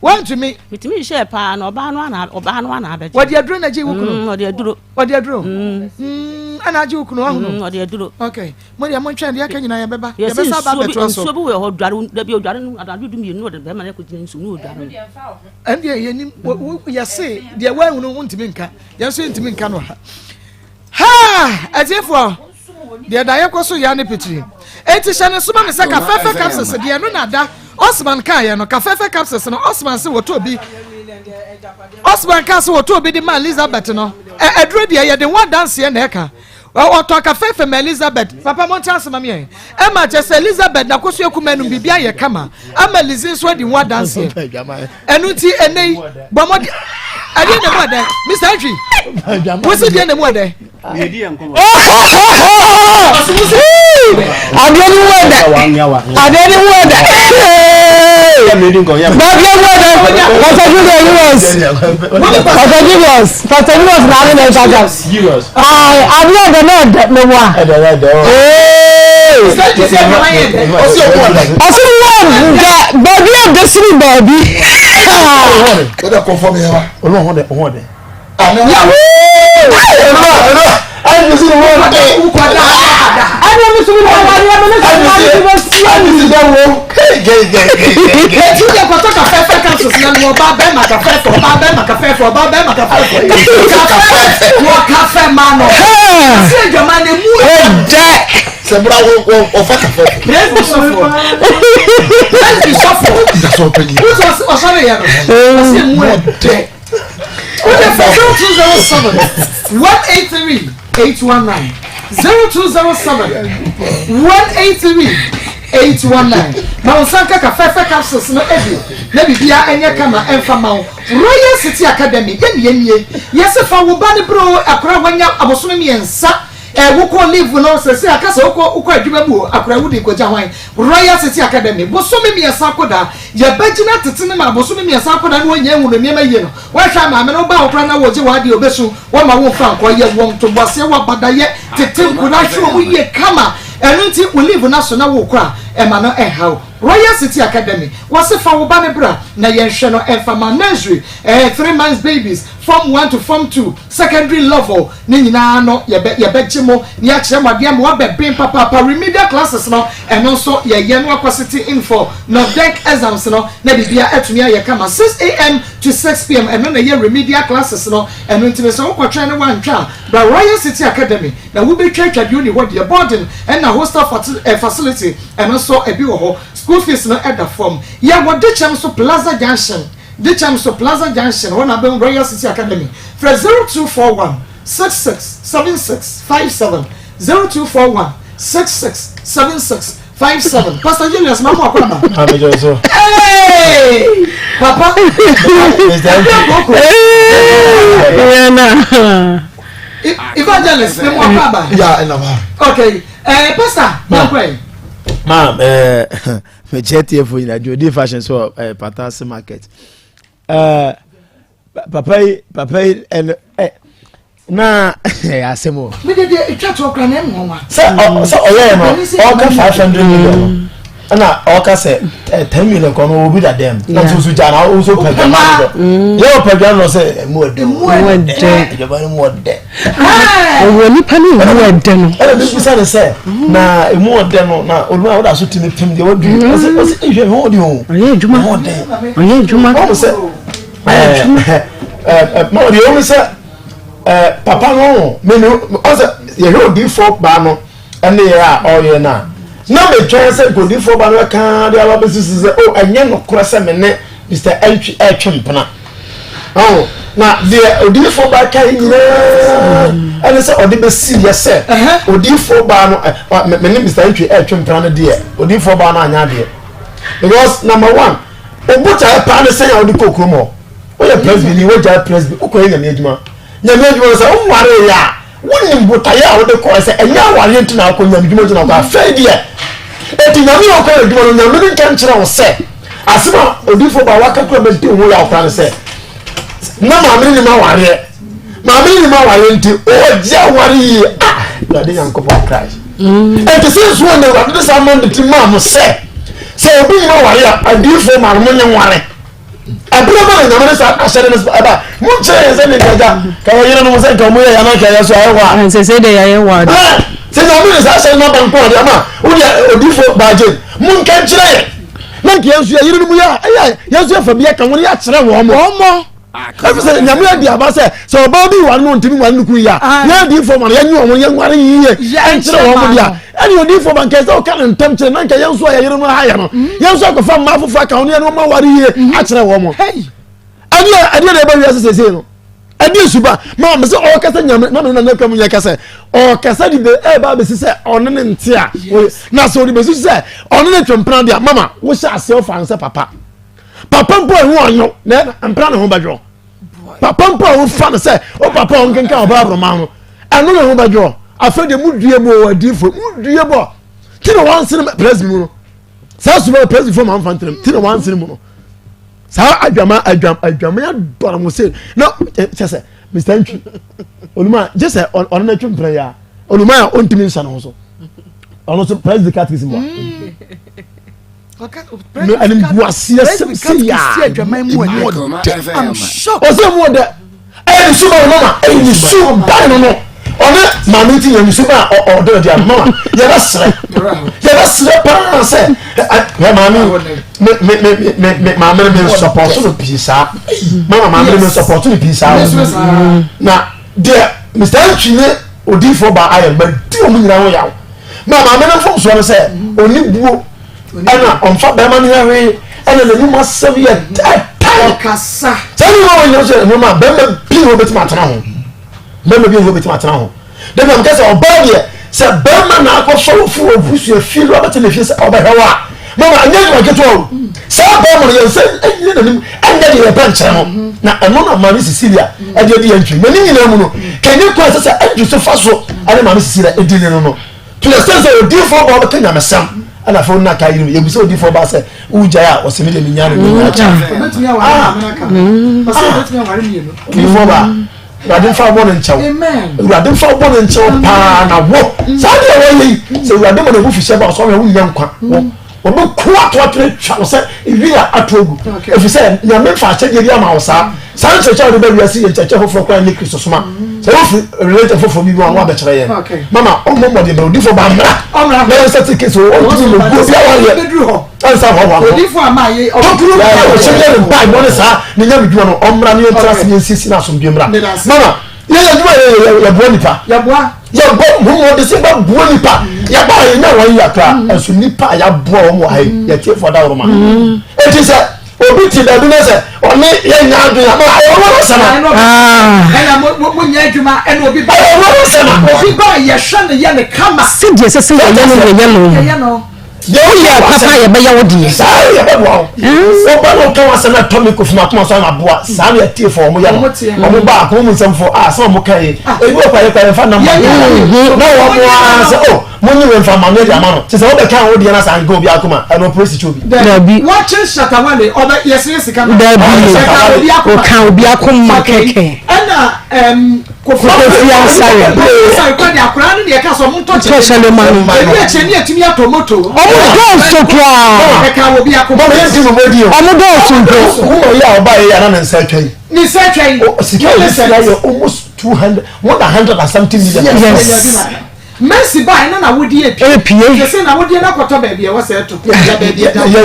woantumi. Metumi hyehyɛɛ paa na ɔbaa no ana ɔbaa no ana abɛgye. Wɔde aduro na gye wo kunu. Mm, ɔde aduro. Ɔde aduro. Mm. Mm, ɛna agye wo kunu ɔhono. Mm, ɔde aduro. Okay. Mo deɛ montwɛn deɛ aka nyinaa yɛbɛba. Yɛbɛsa aba abɛtoa so. Nsuo bi wɔ hɔ dware dabi odware no anadwo du mmienu ɔde bɛrima no akɔgyina nsuo no odware no. Ɛndeɛ yɛnim yɛse deɛ woahunu wontumi nka yɛn nso yɛntumi nka no ha. Ha! Atiefoɔ deɛ da yɛkɔ so yɛ ne pitiri. Enti hyɛ ne soma me sɛ kafɛfɛ capsules deɛ no na da Osman kaeɛ no kafɛfɛ capsules no Osman se wɔtɔ bi Osman kaa sɛ wɔtɔ bi de ma Elizabeth no ɛduro deɛ yɛde ho adanseɛ na ɛka Ɔtɔ kafe fɛ ma Elizabeth. Papa monte ase ma me ɛ. Ɛma kyɛ sɛ Elizabeth n'akosua kumaa no biribi ayɛ kama ama Lizzie nso adi ho adanseɛ. Ɛno nti ɛnɛ yi bɔ mmɔden ɛdeɛ na mu ɛdɛ Mr. Antwi wosi deɛ na mu ɛdɛ. Adeɛ ni mu ɛdɛ adeɛ ni mu ɛdɛ baabi mu ɛdɛ Pastor Julius Pastor Julius Pastor Julius na ade na ɛkasa. Ayi adeɛ ɛdɛ na ɛdɛ ne wa. Ɔsi mu ɛdɛ baabi ɛdɛ siri baabi. Eti deɛ kɔtɔ kafɛɛfɛ capsules na no ɔbaa bɛrima kafɛɛfɛ ɔbaa bɛrima kafɛɛfɛ ɔbaa bɛrima kafɛɛfɛ kafɛ wɔ kafɛ ma no ɔsi adwama na emu ɛdɛ. Sɛ bra wɔ wɔ ɔfa kafɛɛfɛ. Praise be sɔfo praise be sɔfo wosɔ ɔsɔre yɛ no ɔsi emu ɛdɛ. Wode fa 0207 183 819 0207 183 819 ma wo nsa nka kafɛɛfɛ capsules no bi na biribiara ɛnyɛ kama ɛmfa ma wo. Royal City Academy yɛne yɛnie yɛse fa wo ba no brɛ o akora wanya abosome mmiɛnsa. Ɛ wokɔ leave no sɛsɛ aka sɛ wokɔ wokɔ adwuma mu o akora wodi kɔgya hwan? Royal City Academy bosome mmiɛnsa akɔdaa yɛbɛgyina tete no ma bosome mmiɛnsa akɔdaa no wɔnyɛ nhunu nneɛma yie no woahwɛ a maame no woba wo koraa na wɔgye w'adeɛ ɔbɛsu wɔma wo mfa nkɔ yɛ wɔ ntoboaseɛ wɔ abadayɛ tete nkɔdaa hwɛ wɔn yie kama ɛno nti wo leave no aso na wokɔ a ɛma no ɛnha wo Royal City Academy wɔse fa wo ba no bra na yɛnhwɛ no ɛmfa ma nursery ɛɛ 3 months babies form 1 to form 2 secondary level Ne nyinaa no yɛbɛ yɛbɛgye mo na yɛakyerɛ mo adeɛ ama woabɛben papaapa. Remedial classes no ɛno nso yɛyɛ na woakɔ sitting in for Nordec exams no na biribiara atumi ayɛ kama. 6am to 6pm ɛno na ɛyɛ remedial classes no. Ɛno nti no sɛ wokɔtwɛn na woantwa a, bra Royal City Academy na wobɛtwa atwa deɛ ɔnni hɔ deɛ. Boarding ɛna hostel facility ɛno nso ɛbi wɔ hɔ. School fees no ɛda fam. Yɛwɔ Dekyɛm nso Plaza Junction. Dekyɛm so Plaza Junction hɔ na wobɛhu Royal City Academy. Frɛ 0241 66 76 57, 0241 66 76 57. Pastor Julius, ma mo akɔ aba. Maame jɔ so. Hey! Papa. Mr. Ɛbi akoko. Yana. Evangelist, me mo akɔ aba. Ya, ɛna ma. Okay. Eh, Pastor, yɛn kɔ yi. Ma, eh, mekyɛ tiefo nyina dwodi fashion so eh, patase market eh, papa yi papa yi ɛno eh, na ɛyɛ asɛm o. mi de deɛ etwa toɔ kura na ɛmu nwa. sɛ ɔ sɛ ɔyɛ no ɔka 500 million no ɛna ɔka sɛ 10 million kɔ no obi da dɛm na nso nso gya na nso pɛ dwama no dɔ yɛ ɔpɛ dwama no sɛ ɛmu ɛdɛ ɛmu ɛdɛ dwama no mu ɔdɛ. Ɔwɔ nipa no emu ɛdɛ no. Ɛna mi bisa ne sɛ na emu ɔdɛ no na oluma a ɔda so ti ne pem deɛ wadu ɔsɛ ɔsɛ ehwɛ ɛho ɔde o. Ɔyɛ adwuma ɔyɛ adwuma. Ɔmo sɛ ɛɛ ɛɛ mama deɛ ɔmo sɛ ɛɛ papa no mímu ɔsɛ yɛhwɛ odiifo baa no ɛne yɛ a ɔyɛ no a na metwɛn sɛ nkodiifo baa no ɛka de aba bɛsisi sɛ o ɛnyɛ nokorɛ sɛ me ne Mr. Ɛntwi ɛtwe mpena. Ɔho, na deɛ odiyifoɔ baa kae nyinaa ɛne sɛ ɔde bɛsi yɛ sɛ odiyifoɔ baa no me ne Mr. Ntwi ɛretwe mpena no deɛ odiyifoɔ baa no anyɛ adeɛ because number one obotaeɛ paa ne sɛn a wode kɔ kurom hɔ woyɛ presby ni wogyae presby wokɔyɛ nyame adwuma nyame adwuma no sɛ wonwaree yɛ a Wonim botaeɛ a wode kɔɛ sɛ ɛnyɛ awareɛ nti na wokɔ Nyame dwuma nti na wokɔ afei deɛ enti Nyame a wokɔyɛ adwuma no Nyame no nka nkyerɛ wo sɛ asɛm a odiyifoɔ baa waka kura mɛdi ho yaw koraa ne sɛ na maame no nim awareɛ maame no nim awareɛ nti ɔgye aware yie ah Awurade Nyankopɔn Christ ɛnti sɛ nsuo na Awurade de saa mandate maa mo sɛ sɛ obi nim awareɛ a adiyifoɔ maa no mo nye nware Ɛberɛ bɛ na Nyame de saa ahyɛde no ɛba? Monkyerɛ yɛn sɛ ne nka agya ka yɛ yerenom sɛ nka ɔmo yɛ yɛn anka yɛ so ayɛ hɔ a. Sɛ sɛ de yɛayɛ hɔ a. Sɛ Nyame de saa ahyɛde no aba nko adeɛ ama wo deɛ odifo baagye monka nkyerɛ yɛn na nka yɛn nso yɛ yerenom yɛ ɛyɛ yɛn nso yɛfa bi aka ho ne yɛakyerɛ wɔn mo. Wɔn mo. Ɛfiri sɛ Nyame adi aba sɛ sɛ ɔbaa bi ware no ntumi nware no kunu yie a yɛn adiyifoɔ ma no yɛnye wɔn yɛnware yie nkyerɛ wɔn mo deɛ ɛne odiyifoɔ ba nka sɛ ɔka no ntɛm kyerɛ na nka yɛn nso a yɛyere no ha yɛ no mm. yɛn nso akɔfa mmaa foforɔ aka ho ne yɛn ɔma ware yie mm-hmm. akyerɛ wɔn mo ɛdeɛ ɛdeɛ na ɛbɛ wiase sese no ɛdeɛ suba maa mi sɛ ɔkasa nyame na mi nana kura mu yɛ kasa ɔkasa de bɛ ɛba abɛsi sɛ ɔne ne nte a na sɛ ɔde bɛsi sɛ ɔne ne twɛmpena deɛ mama wohyɛ aseɛ ɔfa nsɛ papa papa mpo ɛho ɔnyo na mpena ne ho bɛdwo papa mpo a wofa no sɛ o papa a ɔnkenkan ɔbaa aborɔma ho ɛno ne ho bɛdwo afei deɛ mudue mu wɔ adiifo mudue bɔ ti na wansene prɛsi mu no saa suma prɛsi fo ma nfa ntenam ti na wansene mu no saa adwama adwam adwama adɔra mo se na kyɛ sɛ mr ntwi onuma gye sɛ ɔno na atwi mpena yi a onuma a ɔntumi nsa ne ho so ɔno nso prɛsi katikisi mu a. Animguaseɛ sɛm sɛ yɛ a emu ɔdɛ ɔsɛ emu ɔdɛ ɛyɛ ne suban mama ɛyɛ ne suban no no ɔne maame ti yɛ ne suban a ɔdɛ ɔdɛ ama mama yɛbɛ srɛ yɛbɛ srɛ paa sɛ ɛ maame me me me me me maame me nsɔpɔto no pii saa mama maame me nsɔpɔto no pii saa na deɛ Mr. Ntwi ne odiifoɔ ba ayɛ ma di wɔn nyinaa ho yaw ma maame no mfomsoɔ no sɛ ɔni buo ɛna ɔmfa bɛrima no yɛ hwee ɛna n'anum asɛm yɛ tɛtɛn ɔkasa sɛ ɛne wɔn nyɛ sɛ nneɛma a bɛrima bi na wɔbɛtumi atena ho bɛrima bi na wɔbɛtumi atena ho dabi am kɛsɛ ɔbaa deɛ sɛ bɛrima na akɔfa wo fi wɔ busua fie no abɛtena fie sɛ ɔbɛhwɛ wo a mama ɛnyɛ adwuma ketewa o saa bɛrima no yɛn sɛ ɛnyɛ n'anim ɛnyɛ Yɛde yɛn pɛ nkyerɛ no na ɛno na maame Cecilia ɛde adi yɛn ntwi na ne nyinaa mu no kɛnyɛ kwan sɛ sɛ Andrew so fa so ɛne maame Cecilia ɛdi ne no no to the extent sɛ odiifoɔ baa ɔbɛka nyamesɛm ɛna afei ɔno aka yere mu yɛbu sɛ odiifoɔ baa sɛ wogyae a ɔsɛ me deɛ menya no menya kyɛ odiifoɔ baa Awurade mfa bɔ ne nkyɛw Awurade mfa bɔ ne nkyɛw paa na wo saa deɛ wɔyɛ yi sɛ Awurade ma n'abufuhyɛ ba ɔsɔ hwɛ wonya nkwa wo Wɔbɛku ato atwene twa wo sɛ wira a ato agu, ɛfiri sɛ Nyame mfa akyɛdeɛ bi ama wo saa. Saa nkyerɛkyerɛ a wode ba wiase yɛ nkyerɛkyerɛ foforɔ koraa nyɛ Kristosoma. Sɛ wofiri religion foforɔ bi mu a, na wabɛkyerɛ yɛn. Mama ɔmmɔ mmɔden bra, odiyifoɔ baa mmra na yɛnsa te case o, ɔntumi mmɛgu obi awareɛ ansa hoahoa no ho. Tokuro bi a wɔhyɛ yɛ ne mpaebɔ ne saa ne nyamedwuma no, ɔmmra na yɛntena ase na yɛnsiesie no asomdwoeɛ mmra. Mama Yɛyɛ adwuma yɛ yɛ yɛboa nipa. Yɛboa. Yɛbɔ ho mmɔden sɛ yɛbɛboa nipa. Yɛba a yɛnya wɔn yɛ koraa. Mm. Nso nipa a yɛaboa wɔn wɔ ha yi mm. yɛtie fo adaworoma. Mm. Eti sɛ obi te baabi na sɛ ɔne yɛnya adwene ama ayɛ ɔno asɛm a. Ɛna mo mo nyɛ adwuma ɛna obi ba. Ɛyɛ ɔno asɛm a. Obi ba yɛhwɛ no yɛ ne kama. Sɛdeɛ ɛsɛ sɛ yɛyɛ no yɛyɛ no. Woyɛ papa a yɛbɛyɛ wo deɛ. Saa na yɛbɛboa wo. Woba na woka w'asɛm na ɛtɔ me kofi m'akoma so na aboa. Saa na yɛtie fo wɔn yɛ no. Wɔn ba akoma mu nsɛm fo a sɛ wɔn ka yi. Ebi wɔ kwa yɛ kwa yɛmfa nam ma na wɔn ara sɛ o mo nyi wei mfa ma me de ama no. Kyɛ sɛ wobɛka wo deɛ na saa nka obi akoma ɛno ɔpere sikyi obi. Dabi. Wɔkye Shatta Wale ɔbɛ yɛsrɛ sika ma. Dabi. Ɔka obi akoma kɛkɛ. Ɛna ɛm. Kofi Asare. Asare kɔ de akwaraa no na yɛka sɛ ɔmo ntɔ kyɛlɛ ma no. Ebi akyɛ ne yɛtumi atɔ moto. Ɔmo dɔɔso koraa. Ɛka wɔ bi akoma. Ɔmo dɔɔso mpo. Woma yi a ɔba yɛ yɛ ana ne nsa atwa yi. Ne nsa atwa yi. Sika yi sika yɛ almost 200 more than 100 and something million. Yes. Mercy bae na n'awodeɛ apue. Apue. Sese n'awodeɛ no akɔtɔ baabi a ɛwɔ sɛ ɛtɔ. Yɛ baabi ɛda. Hwɛ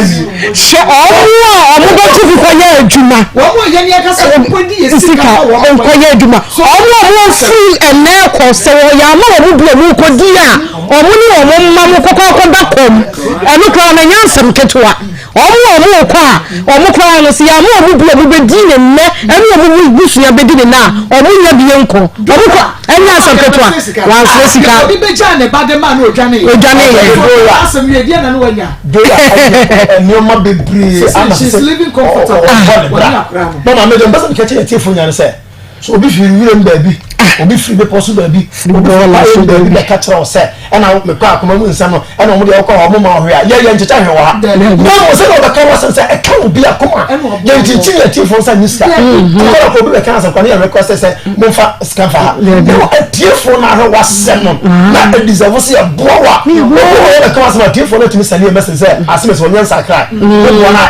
wɔn a wɔn bɛtu fi kɔyɛ adwuma. Wɔn a yɛn ankasa nkɔ di yɛ sika ma wɔn. Nkɔyɛ adwuma. Wɔn a wɔn firi ɛnɛ kɔ sɛ wɔyɛ ama wɔn bi a wɔn kɔ di a wɔn ne wɔn mma mo kɔkɔ akɔda kɔm. Ɛno koraa no ɛnyɛ asɛm ketewa. Wɔn a wɔrekɔ a, wɔn koraa no, sɛ yɛama wɔn bi a wɔbɛdi ne nnɛ ɛne wɔn busua bɛdi ne nnɛ a, wɔn nnya bi nkɔ. Wɔn kɔ, ɛnyɛ asɛm ketewa. Wɔansrɛ sika. Obi bɛgyaa ne ba de maa no odwaneeɛ. Odwaneeɛ. Asɛm wie deɛ na ne wanya. Dora nneɛma bebree ama sɛ ɔbɔ ne bra. Mama me deɛ mpɛ sɛ meka kyerɛ atiefoɔ nyinaa ne sɛ So obi firi wiram baabi, obi firi bepɔ so baabi, obi firi kwaeɛ mu baabi bɛka kyerɛ wo sɛ, ɛna mekɔ akoma mu nsɛm no, ɛna wɔn deɛ wɔkɔ hɔ, wɔn ma ɔhwe a, yɛ yɛ nkyekyɛ hwee wɔ ha. Na mmom sɛdeɛ wɔbɛka wo asɛm sɛ ɛka obi akoma, yɛnkyinkyim yɛn atiefoɔ nsa nyi sika. Ɛkɔ na kɔ obi bɛka asɛm kora ne yɛ request sɛ momfa sika mfa ha. Na mmom atiefoɔ no ahwɛ w'asɛm no, na ɛdeserve sɛ yɛboa wo a, obi wɔ hɔ bɛka w'asɛm a, atiefoɔ no atumi sɛne yɛn message sɛ asɛm sɛ wɔnyɛ nsakra. Woboa no a,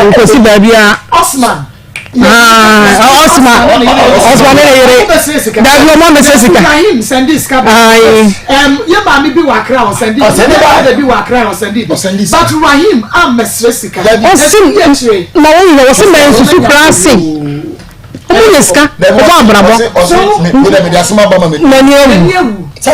ɛnkɔsi baabi a. Osman. Ɔsoma ɔsoma ne ne yere dabi ɔmo amesɛ sika. Ibrahim sɛndi sika ba. Yɛ maame bi wɔ Accra ɔsɛndi. Ɔsɛndi ba. Yɛ bi wɔ Accra ɔsɛndi bi. But Rahim amɛsrɛ sika. Ɔsi ma wɔn nyina wɔsi mɛ nsusu koraa se ɔmo nyɛ sika ɔbɔ abrabɔ. N'ani awu. N'awu. Sɛ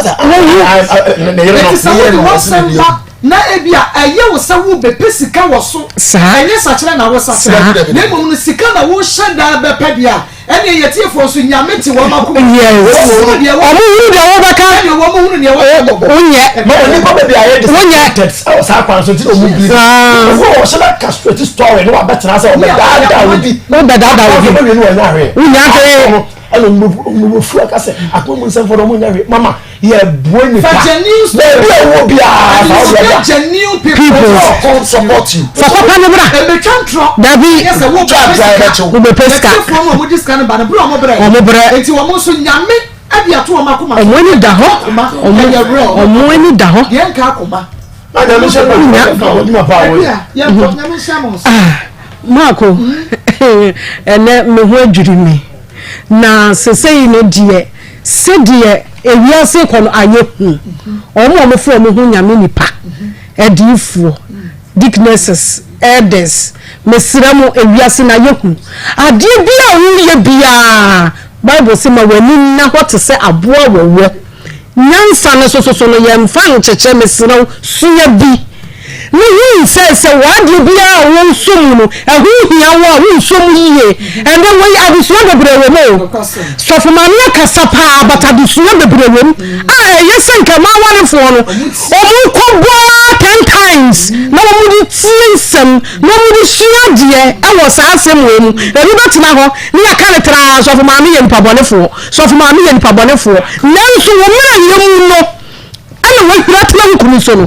wode wɔsɛm ba na ebia ɛyɛ wo sɛ wobɛpɛ sika wɔ so, ɛnyɛ sakyera na wosakyera, na mmom no sika na wohyɛ da bɛpɛ deɛ a, ɛnneɛ yɛn atiefoɔ nso, Nyame te wɔn akoma mu. Yes. Wɔhunu deɛ Wɔn hunu deɛ wobɛka. Ɛnneɛ wɔn hunu deɛ wɔyɛ mmɔbɔ. Wonyɛ. Mama nipa baabi a yɛ disappointed ɛwɔ saa kwan so nti na ɔmu believe. Ɔfo wɔ hyɛ da castrate story na wabɛtena sɛ ɔbɛdaadaa obi. Wobɛdaadaa obi. Ɔbɛwie no wɔnyɛ ahwee. Wonya hwee. Ɛna ɔmu bɛfu aka sɛ akoma mu nsɛmfoɔ no ɔmu nyɛ hwee. Mama yɛ bue nipa baabi a wɔ biara fa wo deɛ bra genuine people come support you fa papa no bra ebetwa ntorɔ dabi yɛ sɛ wo bɛ sika wo bɛ pɛ sika yɛtifoɔ no wɔn di sika no ba no bere wɔn brɛ wɔn brɛ eti wɔn nso nyame ɛde ato wɔn akoma wɔn ani da hɔ wɔn ani da hɔ deɛ nka akoma na nyame hyɛ no pa wɔ yɛ nyame hyɛ mo nso Maako ɛnɛ me ho adwiri me na sesei no deɛ sɛdeɛ ewiase rekɔ no ayɛ hu. Wɔn a wɔfrɛ wɔn ho Nyame nipa, adiyifoɔ, deaconesses, elders, mesrɛ mo ewiase no ayɛ hu. Adeɛ biara a woreyɛ biara, Bible se ma w'ani nna hɔ te sɛ aboa wɔwɔ. Nyansa no nso so no yɛmfa nkyekyɛ, mesrɛ wo sua bi. Mihui sɛ sɛ w'adeɛ biara a wosɔ mu no, ɛho hia wo a, wonsɔ mu yie. Ɛnnɛ wei adesua bebree wɔ mu o. Sɔfo maame akasa paa but adesua bebree wɔ mu a ɛyɛ sɛ nka mmaa awarefoɔ no wɔn kɔ bɔ ara ten times na wɔn de tie nsɛm na wɔn de sua adeɛ ɛwɔ saa asɛm wei mu. Ebi bɛtena hɔ ne yɛaka no traa sɔfo maame yɛ nipa bɔnefoɔ, sɔfo maame yɛ nipa bɔnefoɔ. Nanso wɔ mmerɛyɛ mu no, ɛna wahwiri atena wo kunu so no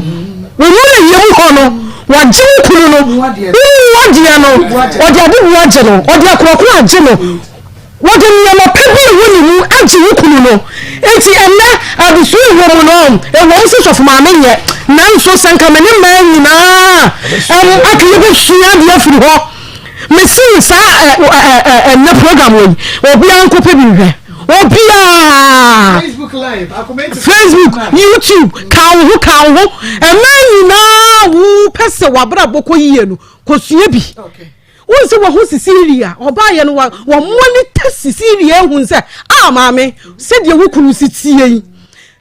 wo mmerɛyɛ mu hɔ no wagye wo kunu no wowu adeɛ no ɔde adebu agye no ɔde akorɔkorɔ agye no wɔde nneɛma pa bi a ɛwɔ ne mu agye wo kunu no nti ɛnɛ adesua ɛwɔ mu no ɛwɔ mu sɛ sɔfo maame nyɛ nanso sɛ nka me ne mmaa nyinaa ɛm aka yɛbɛsua adeɛ afiri hɔ Mese saa ɛnɛ program wɔ yi obiara nkɔpɛ bi nhwɛ obiara Facebook YouTube ka wo ho ka wo ho ɛmɛ nyinaa wopɛ sɛ w'abrabɔ kɔ yie no kɔsua bi wohu sɛ wahu Cecilia ɔbaayɛ no wɔmonitor Cecilia ehu sɛ a maame sɛdeɛ wo kunu si tie yi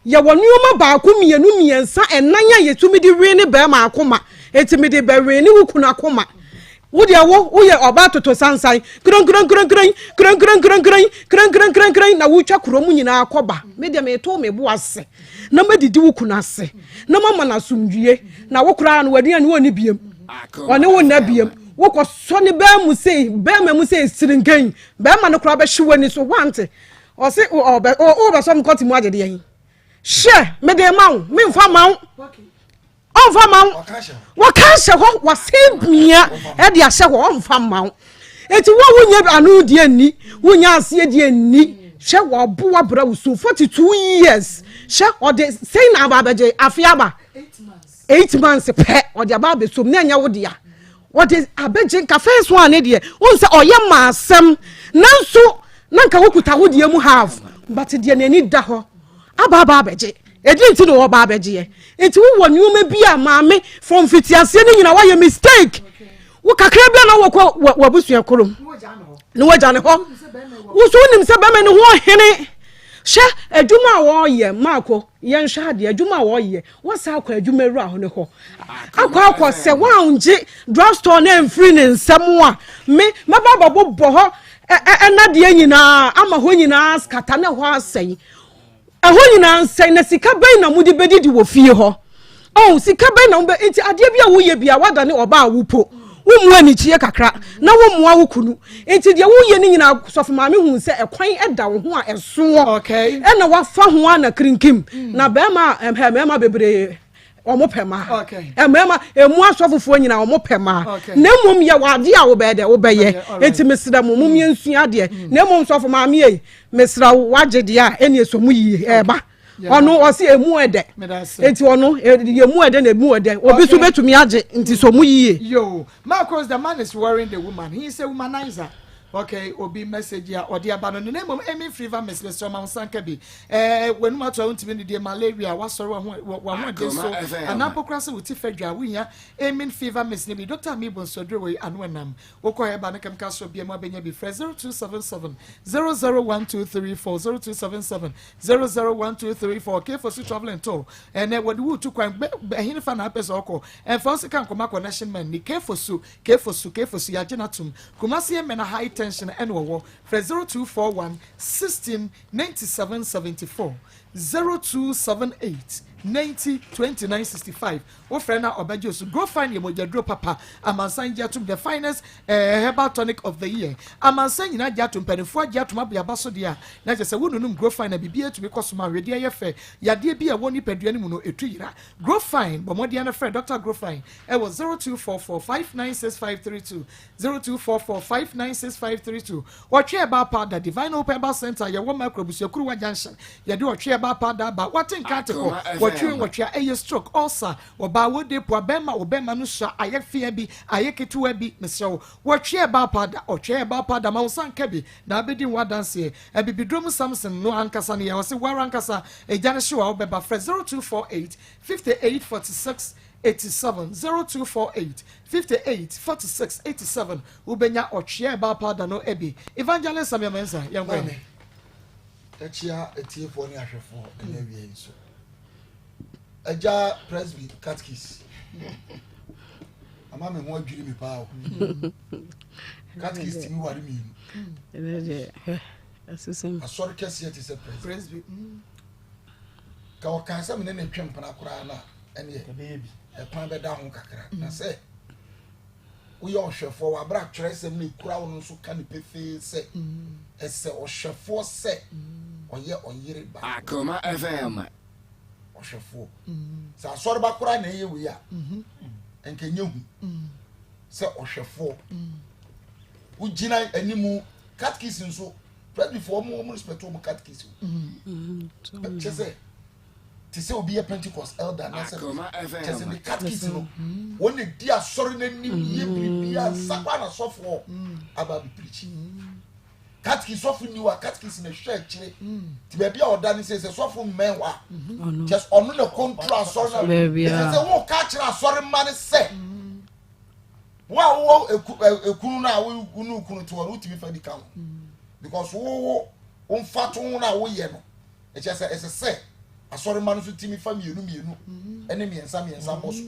yɛwɔ nneɛma baako mmienu mmiɛnsa ɛnan a yɛtumi de wee ne bɛrima akoma eti mede bɛwee ne wo kunu akoma Wo deɛ wo, woyɛ ɔbaa toto sansan, kronkrɔnkrɔnkrɔn, kronkrɔnkrɔnkrɔn, kronkrɔnkrɔnkrɔn, na wotwa kuro mu nyinaa kɔ ba. Me deɛ meto me bo ase na madidi wo kunu ase na mama no asomdwie, na wo koraa no w'aduane ɔnni biem, ɔne wo nna biem. Wokɔsɔ ne bɛn mu sei, bɛrima mu sei, sirinken, bɛrima no koraa bɛhye w'ani so, woante? Ɔse ɔbɛ, wobɛsɔ me kɔte mu agye deɛn? Hwɛ, mede ma wo, memfa ma wo. ɔmfa ma wo wɔka ahyɛ hɔ wɔsɛn bia ɛde ahyɛ hɔ ɔmfa ma wo eti wo a wonyɛ ano deɛ nni wonyɛ aseɛ deɛ nni hwɛ wɔabo abra wo so 42 years hwɛ ɔde sɛn na aba abɛgye afe aba eight months pɛ ɔde aba abɛsom na ɛnyɛ wo dea wɔde abɛgye nka first one ne deɛ wohu sɛ ɔyɛ ma asɛm nanso na nka wokuta wo deɛ mu half but deɛ n'ani da hɔ aba aba abɛgye ɛdi nti na ɔba abɛgyeɛ nti wowɔ nneɛma bi a maame from mfitiaseɛ no nyina woayɛ mistake wo kakra bi a na wɔkɔ w'abusua kurom na wagya ne hɔ wo so wonim sɛ bɛma ne ho ɔhene hwɛ adwuma a wɔyɛ maako yɛnhwɛ adeɛ adwuma a wɔyɛ Woasan akɔ adwumawura hɔ no hɔ akɔ akɔ sɛ woangye drugstore no amfiri ne nsam a, me mɛba abɛbobɔ hɔ ɛnadeɛ nyinaa ama hɔ nyinaa skata na ɛhɔ asɛe. Ɛhɔ nyinaa nsɛe na sika bɛn na mode bɛdidi wɔ fie hɔ? Oh, sika bɛn na mobɛ nti adeɛ bi a woyɛ bi a woadane ɔbaa a wopo. Wommu anikyie kakra na wommoa wo kunu. Nti deɛ woyɛ no nyinaa sɔfo maame hu sɛ ɛkwan da wo ho a ɛsoɔ ɛna wafa ho a na kirinkim mm. na bɛrima a ɛmɛ mmarima bebree wɔn pɛ maa mmarima emu asɔfofoɔ nyinaa wɔn pɛ maa na mmom yɛ wɔ adeɛ a wobɛyɛ dɛ wobɛyɛ eti mesrɛ mo mo mmea nsua adeɛ mm. na mmom sɔfo maame yi mesrɛ wo wagye deɛ a ɛna esɔ mu yie ɛɛba. ɔno ɔsi emu ɛdɛ eti ɔno emu ɛdɛ na emu ɛdɛ obi so betumi agye nti so mu yie. Yo, Marcos, the man is worrying the woman. He is a womanizer. Okay, obi message a ɔde aba no na mmom Amy Fever Miss Mesrɛ ma wo nsa nka bi. Eh, w'anum ato a wontumi nnidie malaria, wasɔre w'ahoɔden so anaa mpo koraa sɛ wo ti fɛ dwa a wohia Amy Fever Miss no bi. Dr. Amibo nsɔduro wei ano ɛnam. Wokɔ herbal ne chemical shop biara mu abɛnya bi. Frɛ 0277 001234, 0277 001234. K-Fosu Travel and Tour. Ɛnɛ wɔde wo tu kwan bɛ ɛhene fa na apɛ sɛ ɔkɔ. Ɛmfa wo sika nkɔma connection man ni. K-Fosu, K-Fosu, K-Fosu yɛagye no atom. Kumasi Emena High Tension ɛna ɔwɔ. Frɛ 0241 16 97 74, 0278 90 29 65. Wofrɛ no a ɔbɛgye wo so. Grofine yɛ mogyaduro papa. Amansan gye atom, the finest eh, herbal tonic of the year. Amansan nyinaa gye atom, mpanimfoɔ agye atom abɔ aba so deɛ a, na kyerɛ sɛ wonunum Grofine a biribiara tumi kɔ so ma wedeɛ yɛ fɛ. Yadeɛ bi a ɛwɔ nipadua no mu no, ɛtu yera. Grofine, bɔ mmɔden ara frɛ Dr. Grofine ɛwɔ 0244 596532, 0244 596532. Ɔtwe Herbal Powder, Divine Hope Herbal Center, yɛwɔ Makro Abusuakuruwa Junction. Yɛde ɔtwe herbal powder aba. Wate nka ate kɔ. Wɔtwe nwɔtwe a ɛyɛ stroke, ulcer, ɔbaa wode poa, bɛrima wo bɛrima no sua ayɛ fea bi, ayɛ ketewa bi. Mesrɛ wo, wɔtwe herbal powder, ɔtwe herbal powder ma wo nsa nka bi na abɛdi ho adanseɛ. Abibiduro mu Samson no ankasa no yɛ ɔse wo ara ankasa egya no hyew a wobɛba. Frɛ 0248 58 46 87, 0248 58 46 87 wobɛnya ɔtwe herbal powder no bi. Evangelist Samuel Mensah, yɛnkɔ ɛ. Maame. Yɛkyea atiefoɔ ne ahwɛfoɔ ɛnɛ awia yi nso. Agya Presby Catkis. Ama me ho adwiri me paa o. Catechies tumi ware mmienu. Asɔre kɛseɛ te sɛ presby. Ka ɔkaa sɛ me ne ne twe mpena koraa no a ɛneɛ ɛkwan bɛda ho kakra. Na sɛ woyɛ ɔhwɛfoɔ wɔ abere atwerɛsɛm no ekura wo no nso ka ne pefee sɛ ɛsɛ ɔhwɛfoɔ sɛ ɔyɛ ɔyere baako. Akoma FM. Ɔhwɛfoɔ. Sɛ asɔreba koraa na ɛyɛ wei a, nka ɛnyɛ hu sɛ ɔhwɛfoɔ. Wogyina animu catechies nso presbyfoɔ wɔn wɔn respect wɔn catechies o. Kyɛ sɛ te sɛ obi yɛ Pentecost elder na sɛ kyɛ sɛ ne catechies no wɔn na di asɔre n'anim yɛ biribi ansa kɔ na sɔfoɔ aba abɛpirikyi. Katekis sɔfo nni hɔ a katekis na ɛhwɛ akyire nti baabi a ɔda ne sɛ sɛ sɔfo mmɛn hɔ a kyɛ sɛ ɔno na kɔntro asɔre no ɛsɛ sɛ woka kyerɛ asɔre mma no sɛ wo a wowɔ ekunu no a wo ne okunu te hɔ no wotumi fa bi ka ho because wowo womfa to ho no a woyɛ no Ɛkyerɛ sɛ ɛsɛ sɛ asɔremma no nso tumi fa mmienu mmienu ne mmiɛnsa mmiɛnsa bɔ so.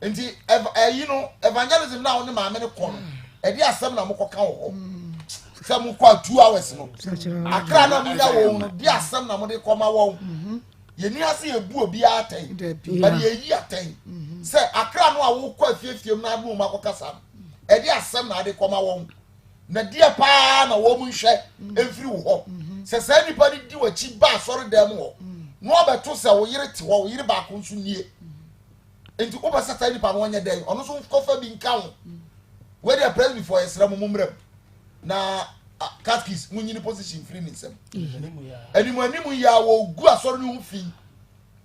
Nti ɛyi no evangelism na wo ne maame no kɔ no ɛde asɛm na mokɔka wɔ hɔ sɛ mokɔ a two hours no akra na monya wɔn no de asɛm na mode kɔma wɔn. Yɛni ase yɛbu obiara atɛn but yɛyi atɛn sɛ akra no a wokɔ afiefie mu na ade wɔn akɔkasa no ɛde asɛm na ade kɔma wɔn. Na deɛ paa na wɔn nhwɛ mfiri wo hɔ. Sɛ saa nipa no di w'akyi ba asɔredan mu hɔ na ɔbɛto sɛ wo yere te hɔ, wo yere baako nso nie. Nti wopɛ sɛ saa nipa no ɔnyɛ dɛn? Ɔno nso nkɔfa bi nka ho. Wei deɛ presbyfoɔ yɛsrɛ mo mommra mu na catkis monyi ne position mfiri ne nsam. Anim anim yi a wɔgu asɔre no ho fi.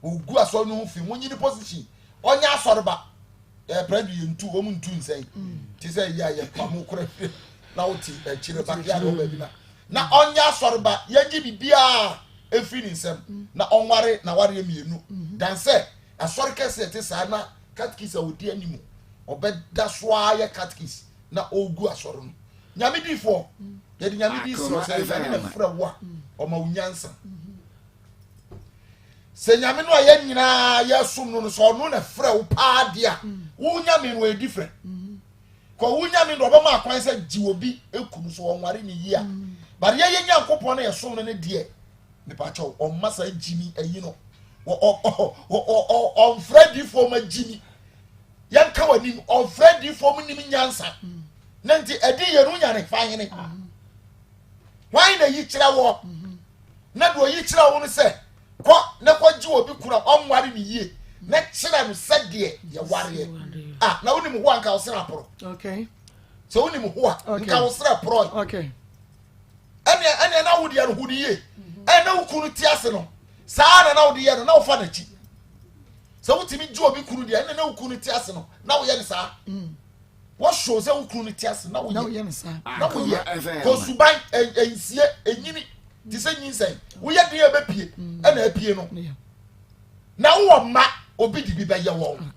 Wɔgu asɔre no ho fi. Monyi ne position. Ɔnyɛ asɔreba. Ɛɛ prɛdu yɛ ntu wɔn ntu nsɛn te sɛ yɛ a yɛ pam kora fie na wote akyire backyard hɔ baabi na na ɔnyɛ asɔreba yɛngye biribiara efiri ne nsam na ɔnware na wareɛ mmienu dan sɛ asɔre kɛse ɛte saa na katkis a ɔdi anim ɔbɛda so ara yɛ katkis na ɔregu asɔre no nyame difoɔ yɛde nyame di srɛ sɛ nyame na frɛ wo a ɔma wo nyansa Sɛ Nyame no a yɛn nyinaa yɛsom no no sɛ ɔno na frɛ wo paa deɛ a wo Nyame no ɔyɛ different kɔ wo Nyame no ɔbɛma akwan sɛ gye obi ekunu so ɔnware ne yie a but yɛyɛ Nyankopɔn no yɛsom no ne deɛ mepakyɛw ɔmma saa gyimi ayi no ɔmfrɛ difoɔ ma gyimi yɛnka w'anim ɔmfrɛ difoɔ mu nim nyansa na nti ɛde yɛ no nya ne fa hene hwan na yi kyerɛ wɔ na deɛ ɔyi kyerɛ wo no sɛ kɔ na kɔgye obi kunu a ɔnware ne yie na kyerɛ no sɛdeɛ yɛwareɛ ah na wonim ho a nka wo srɛ aporɔ sɛ wonim ho a nka wo srɛ porɔe ɛneɛ ɛneɛ na wodeɛ no ho no yie mhm. ɛna wo kunu te ase no saa na na wode yɛ no na wofa n'akyi sɛ wotumi gye obi kunu deɛ ɛna na wo kunu te ase no na woyɛ no saa mm. wɔshow sɛ wo kunu no te ase na woyɛ na woyɛ kɔ suban nsie enyini te sɛ nyinsɛn woyɛ den a ɛbɛpie mm. ɛna apue no na wowɔ mma obi de bi bɛyɛ wɔn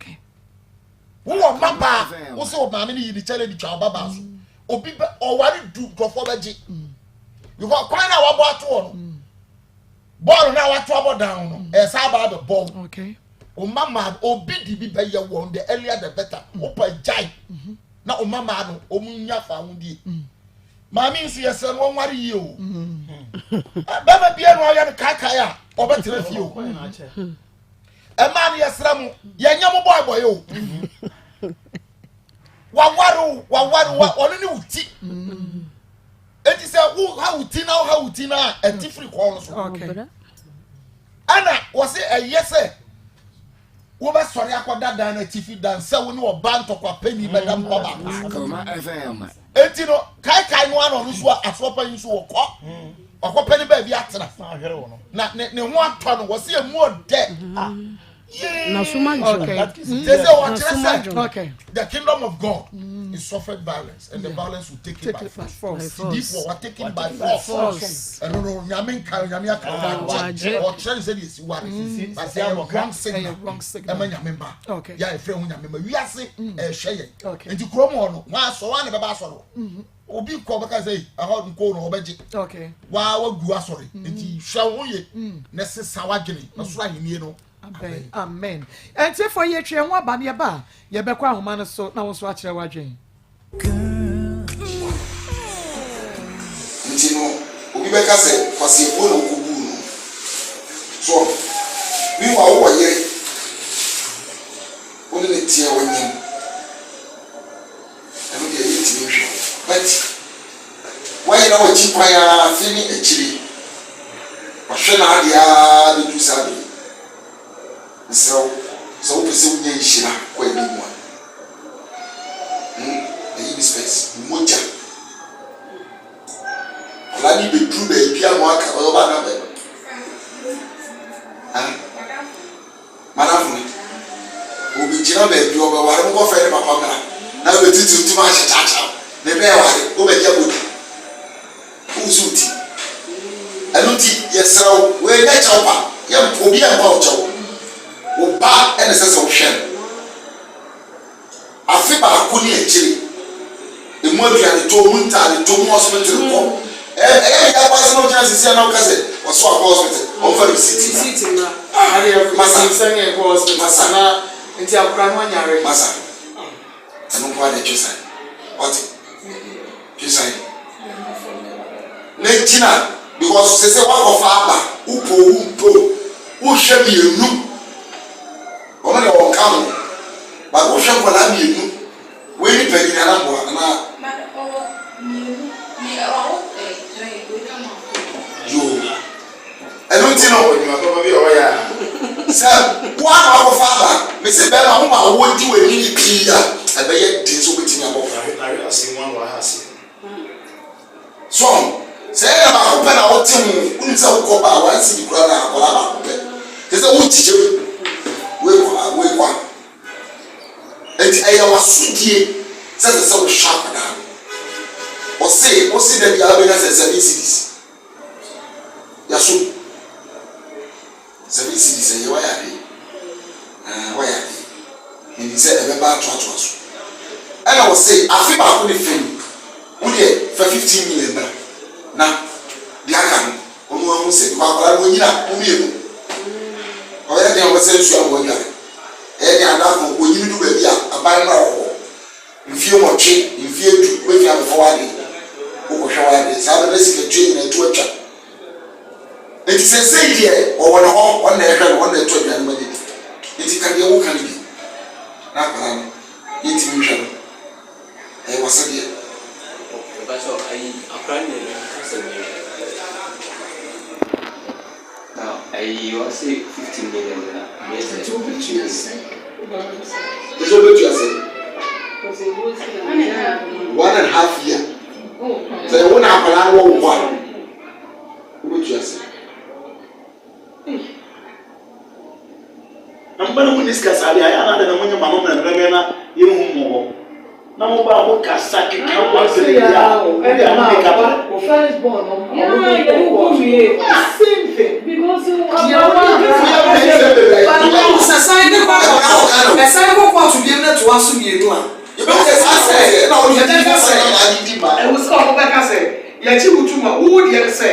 wowɔ mma paa wo sɛ maame no yi ne kyɛlɛ de twa ɔba baa so mm. obi bɛ ɔware du nkurɔfoɔ bɛgye mm. because kwan na wabɔ ato hɔ no bɔɔl na wato abɔ dan no ɛsɛ aba abɛbɔ wo mma maa obi de bi bɛyɛ wɔn the earlier the better wopɛ gyae mm-hmm. na wo mma maa no wɔn nya fa ahodie. Maame nso yɛsrɛ no ɔnware yie o. Bɛma bia no ayɛ no kaakae a ɔbɛtena fie o. Ɛmaa no yɛsrɛ mo yɛnyɛ mo bɔebɔe o. Waware o waware wa ɔno ne wo ti. Eti sɛ wo ha wo ti na wo ha wo ti na ɛti firi kɔn no so. Ɛna wɔse ɛyɛ sɛ wobɛsɔre akɔda dan no atifi dan sɛ wo ne ɔbaa ntɔkwa panyin bɛda mpa baako so. Enti no, kaekae no ara na ɔno nso asoɔpa yi nso wɔkɔ ɔkɔpɛ ne baabi atena na ne ne ho atɔ no wɔsi emu ɔdɛ. Yee. Sɛ wɔkyerɛ sɛ the kingdom of God mm. is suffered violence and the violence will take it by force. Therefore, we take it by force. Ɛno no nyame nka nyame aka ɔkyerɛ ɔkyerɛ ne sɛ deɛ esi ware but ɛyɛ wrong signal ɛma nyame ba yɛ a ɛfrɛ ho nyame ma wiase ɛhwɛ yɛn nti kurom hɔ no wɔn asɔ wɔn a na bɛba asɔre hɔ obi kɔ bɛka sɛ ɛhɔ nko na ɔbɛgye waa wagu asɔre nti hwɛ ho yɛ na sesa wadwene na soro ahennie no. Abɛn. Amen. Ɛntiefo yɛtwe yɛn ho aba no yɛba a yɛbɛkɔ ahoma no so na wo nso akyerɛ w'adwene. Nti no, obi bɛka sɛ kwaseɛbuo na wokɔbuu no. So ɔho? Meanwhile wowɔ yere, wo ne no teɛ wanyam. Ɛno deɛ yɛntumi nhwɛ wo. But woayera w'akyi kwan ara afe ne akyire. Wahwɛ n'adeɛ ara bɛduru saa berɛ yi. Mesrɛ wo, sɛ wopɛ sɛ wonya nhyira kɔ anim a, hmm, ɛyi me spɛs, mogya. Akwadaa no bɛduru baabi a ma aka, ɔyɛ ɔbaa anaa bɛrima? Ha? Madamfo no, ɔbɛgyina baabi, ɔbɛware, mokɔfrɛ ne papa mmra, na bɛtiti ntoma ahyɛ kyaakyaa, ne bɛɛware, wobɛgye abɔdi. Woresu wo ti. Ɛno nti, yɛsrɛ wo, wei nyɛ kyɛw pa. Yɛmpa, obiara mpa wo kyɛw. Wo ba na ɛsɛ sɛ wohwɛ no. Afe baako ne akyire, emu aduanetɔ, emu ntaadetɔ, emu hospital kɔ. Ɛyɛ me ya paa sɛ na wogyina sisi a na woka sɛ wɔso akɔ hospital, wɔmfa receipt mmra. Ah, masa, masa, masa. Ɛno nko ara deɛ twe san. Wate? Twe san. Na gyina because sɛ sɛ woakɔfa aba, wopɛ o wompɛ o, wohwɛ mmienu. Ɔno deɛ ɔnka ho. But wohwɛ nkwadaa mmienu. Wei ne panyin anaa mmoa anaa? Yoo. Ɛno nti no, sɛ wo ara na woakɔfa aba, mese bɛrima woma wɔdi w'anim pii a, ɛbɛyɛ den sɛ wobɛtumi abɔ bra. So ahu? Sɛ ɛyɛ na baako pɛ na wote ho, wonim sɛ wokɔ ba a, one cedi koraa na akwadaa baako pɛ. Te sɛ wokyekyɛ mu, wei kɔ ha, wei kɔ ha. Enti ɛyɛ w'asodie sɛ ɛsɛ sɛ wohwɛ akwadaa no. Ɔse, wose da biara wobɛnya sɛ 7 cedis. Yaso 7 cedis ɛyɛ wayɛ adeɛ. Ɛɛ wayɛ adeɛ. Menim sɛ ɛbɛba atoatoa so. Ɛna ɔse afe baako ne fɛ ni, wo deɛ fa 15 million bra na deɛ aka no ɔno ahu sɛ because akwadaa no ɔnyina mo mmienu. Ɔyɛ den a ɔbɛsɛ nsuo ama wadware. Ɛyɛ den ada ko ɔnyini du baabi a aban mmra wɔ hɔ. Mfie 8, mfie 10 wobɛtumi abɛfa w'ade, wokɔhwɛ w'ade. Saa bɛ na sikatua nyinaa ɛtu atwa. Nti seesei deɛ ɔwɔ ne hɔ, ɔno na ɛhwɛ no, ɔno na ɛtɔ aduane ma no di. Nti ka deɛ woka no bi na akwadaa no yɛntumi nhwɛ no. Ɛyɛ w'asɛdeɛ. Mepakyɛw ayi akwadaa no deɛ menka sɛ mehwɛ. Na ayi ɔse 15 million na meyɛ sɛ. Nti wobɛtua sɛn? Te sɛ wobɛtua sɛn? One and half year. Sɛ wo na akwadaa no wɔ wo hɔ a, wobɛtua sɛn? Na mo ba no mo nni sika saa deɛ ayɛ anaa deɛ na mo nyɛ ma no mmerɛmmerɛmmerɛ na yɛnhu mmɔbɔ na mo ba mo kasa keka mo asɛm bi a wode a mo ne ka pɛ. O first born no, ɔmo de kɔ court. Same thing. Sɛ san de kɔ ɛsan kɔ kɔɔto biem na toa so mmienu a, yɛbɛka sɛ yɛbɛka sɛ ɛwɔ sɛ ɔmo bɛka sɛ yɛkye wo tum a wo deɛ ne sɛ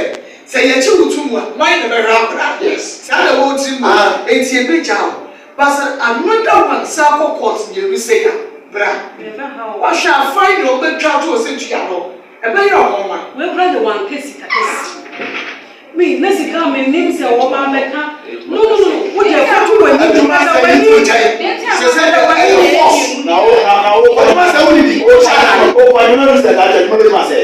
sɛ yɛkye wo tum a hwan na ɛbɛhwɛ akwadaa saa na ɛwɔ wo tirim o enti yɛbɛgyaa wo but sɛ another one san kɔ court mmienu sei a bra wahwɛ a fine na ɔmo bɛtwa ato wɔ sɛ tua no ɛbɛyɛ ɔnwanwa. Wei koraa deɛ wanka sika kɛseɛ. Me na sika a mennim sɛ wɔba abɛka no no no wo deɛ fa to w'anim Adwuma na sɛ w'ani yi to nkyɛn sɛ sɛ na w'ani ɛyɛ force Na wo na na wo adwuma sɛ wo didi wo wo kɔ adwuma bi sɛ kaa adwuma bi ma sɛ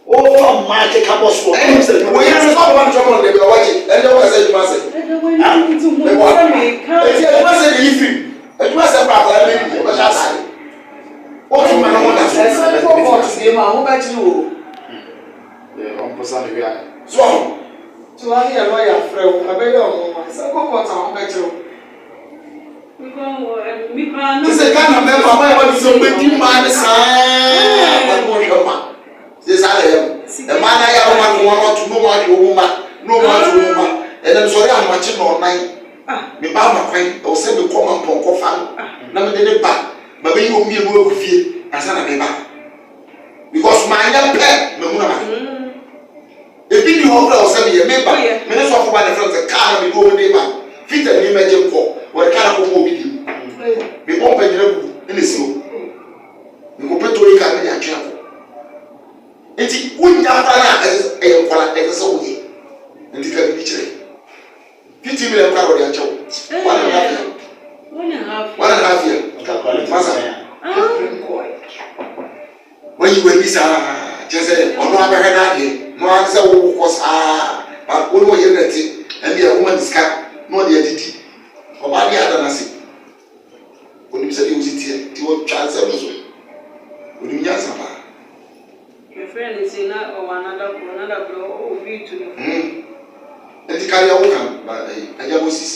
wo fa mmaa keka bɔ soɔ ɛn wo yere no sɛ ɔbɛba no twɛm no deɛ ɔwagye ɛnde wo kasa adwuma sɛ ɛda w'anim nti hu meboa sɛ meka eti adwuma sɛ de yi firi adwuma sɛ kora akwadaa no bɛdi ɔbɛhyɛ ataade wotumi ma no ho da so Ɛsan kɔ court biem a wobɛkyere wo. Ɔmposa ne wia. So ɔho. To ha ne yɛ lawyer frɛ wo ɛbɛyɛ ɔnwanwa ɛsan kɔ court a wobɛkyere wo. Te sɛ Ghana mmarima mo ayɛ mo adwene sɛ mobɛdi mmaa no saa but monhwɛ mma sɛ saa na ɛyɛ mo mmaa no ayɛ a wɔn ato wɔn ato na wɔn ahwɛ wɔn mma na wɔn ato wɔn mma ɛnna mesɔre ahomakye na ɔnan me ba ama kwan ɛwɔ sɛ mekɔ ma mpɔnkɔ fa no na mede ne ba ma bɛyi wɔn mmienu agu fie ansa na meba because maanyɛ pɛ mahunu amane ebi ni hɔ koraa wɔ sɛ meyɛ meba me ne sɔfo ba ne frɛ sɛ kaa na mede wɔn de ba. Fita ni mɛgye nkɔ wɔde kaa no kɔbɔ obi dim. Mebɔ mpa nyina gu ɛna esi hɔ. Mekɔpɛ toyi kaa mede atwe akɔ. Nti wonya koraa no a ɛsɛ ɛyɛ nkɔla ɛsɛ sɛ woyɛ. Nti ka biribi kyerɛ. 15 million koraa wɔde akyɛ wo. One and a half year. One and a half year. Masa. Wayi w'ani saa kyerɛ sɛ ɔno abɛhwɛ n'adeɛ na ɔade sɛ wokɔ saa ba wo ne ɔyere na ɛte ɛndeɛ woma ne sika na ɔde adidi ɔbaa deɛ ada n'ase onim sɛdeɛ wosi teɛ nti ɔtwa nsɛm no so onim nyansa paa. Mefrɛ no sei na ɔwɔ another kuro another kuro obi retu ne fo. Nti kadeɛ woka ba ɛyi agya Moses.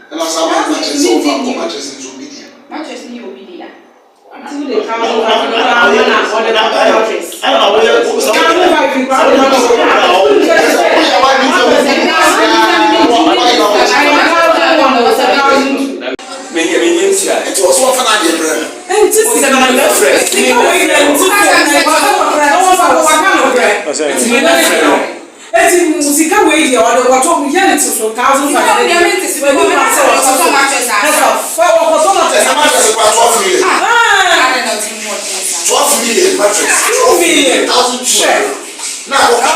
Ɛna saa mattress sɛ ɔfa kɔ mattress nso obi dea. Mattress ni yɛ obi dea. Eti sika wei deɛ ɔde kɔtɔ yɛ ne ti so 1500 ne deɛ w'ani kwan sɛ ɔtɔ so ɛsɛ fɛ ɔkɔtɔ mattress. Ɛna mattress kura 12 million. 12 million mattress. 12 million 1200. Na akɔka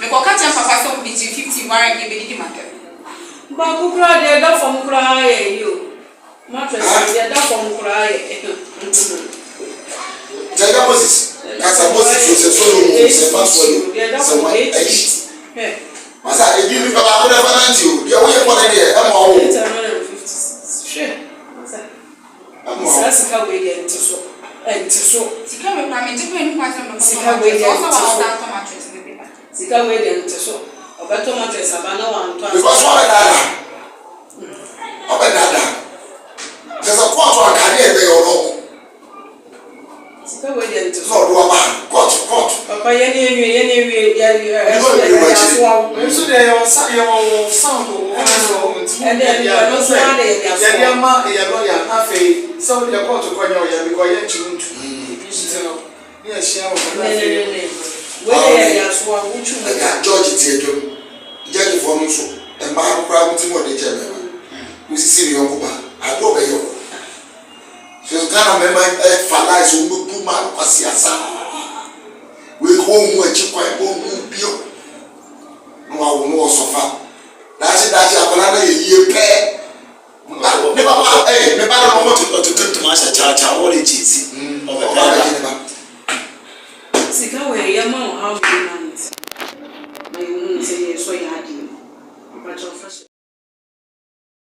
Mekɔka kyerɛ papa sɛ ɔmo gye 50 wara deɛ bɛdidi ma tɛm. Baako koraa deɛ ɛda fam koraa yɛ yi o. Mattress no deɛ ɛda fam koraa yɛ. Tɛgya Moses kasa Moses o sɛ Solomon o sɛ Maxwell o sɛ wɔn ayi. Masa ebi nipa baako na ɛfa nante o deɛ woyɛ bɔne deɛ ɛmoa wo o. Hwɛ masa saa sika wei deɛ nte so ɛnte so. Sika wei koraa megye koraa ɛni kwan sɛ mekɔtɔ Sika wei mattress deɛ ɔwɔ sɛ nte so. wa ɔsan tɔ mattress no bi ba. Sika wei deɛ nte so. Ɔbɛtɔ mattress aba na wantɔ ansa. Because wabɛdaadaa wabɛdaadaa kyɛ sɛ kɔɔto anka adeɛ ɛbɛyɛ ɔno ɔko. Sika wei deɛ nte Na so. ɔde waba ha kɔɔto kɔɔto. Papa yɛn ni ewie yɛn ni ewie yɛ yɛ Nipa ɛso yɛ bebree wɔ yɛ akyire. asoa wo. Nso deɛ yɛwɔ sa yɛwɔ wɔ sound wɔ hɔ nso nti mo Ɛdeɛ bia ɛno nso sɛ ara deɛ yɛde asoa yɛde wo. ama yɛ lɔya na afei sɛ wo deɛ kɔɔto kɔ nyɛ ɔya because yɛntwi wo ntu nti no ne yɛhyia wɔ hɔ na Ne ne afei ne ne wei deɛ yɛde asoa wo wotwi wo Ɛka George te adwam. Judgefoɔ no nso mmaa no koraa mo ti mu ɔden kyɛn mmarima. Wosisi ne yɔnko baa adeɛ ɔbɛyɛ wɔ. So Ghana mmarima fa lies wɔn bɛbu mmaa no kwasea saa. Wei ka wɔn hu akyi kwan wɔn hu bio. Na wawo no wɔ sɔfa. Daakye daakye akwadaa no yɛ yie pɛɛ. Ne papa ɛɛ ne ba no ɔmo te ɔtoto ntoma ahyɛ kyaakyaa wɔde kyesi ɔbɛpɛ ne ba. Sika wei yɛ ma wo how many months na yɛ hunu sɛ yɛ sɔ yɛ adeɛ mu mpakyɛw fa hyɛ.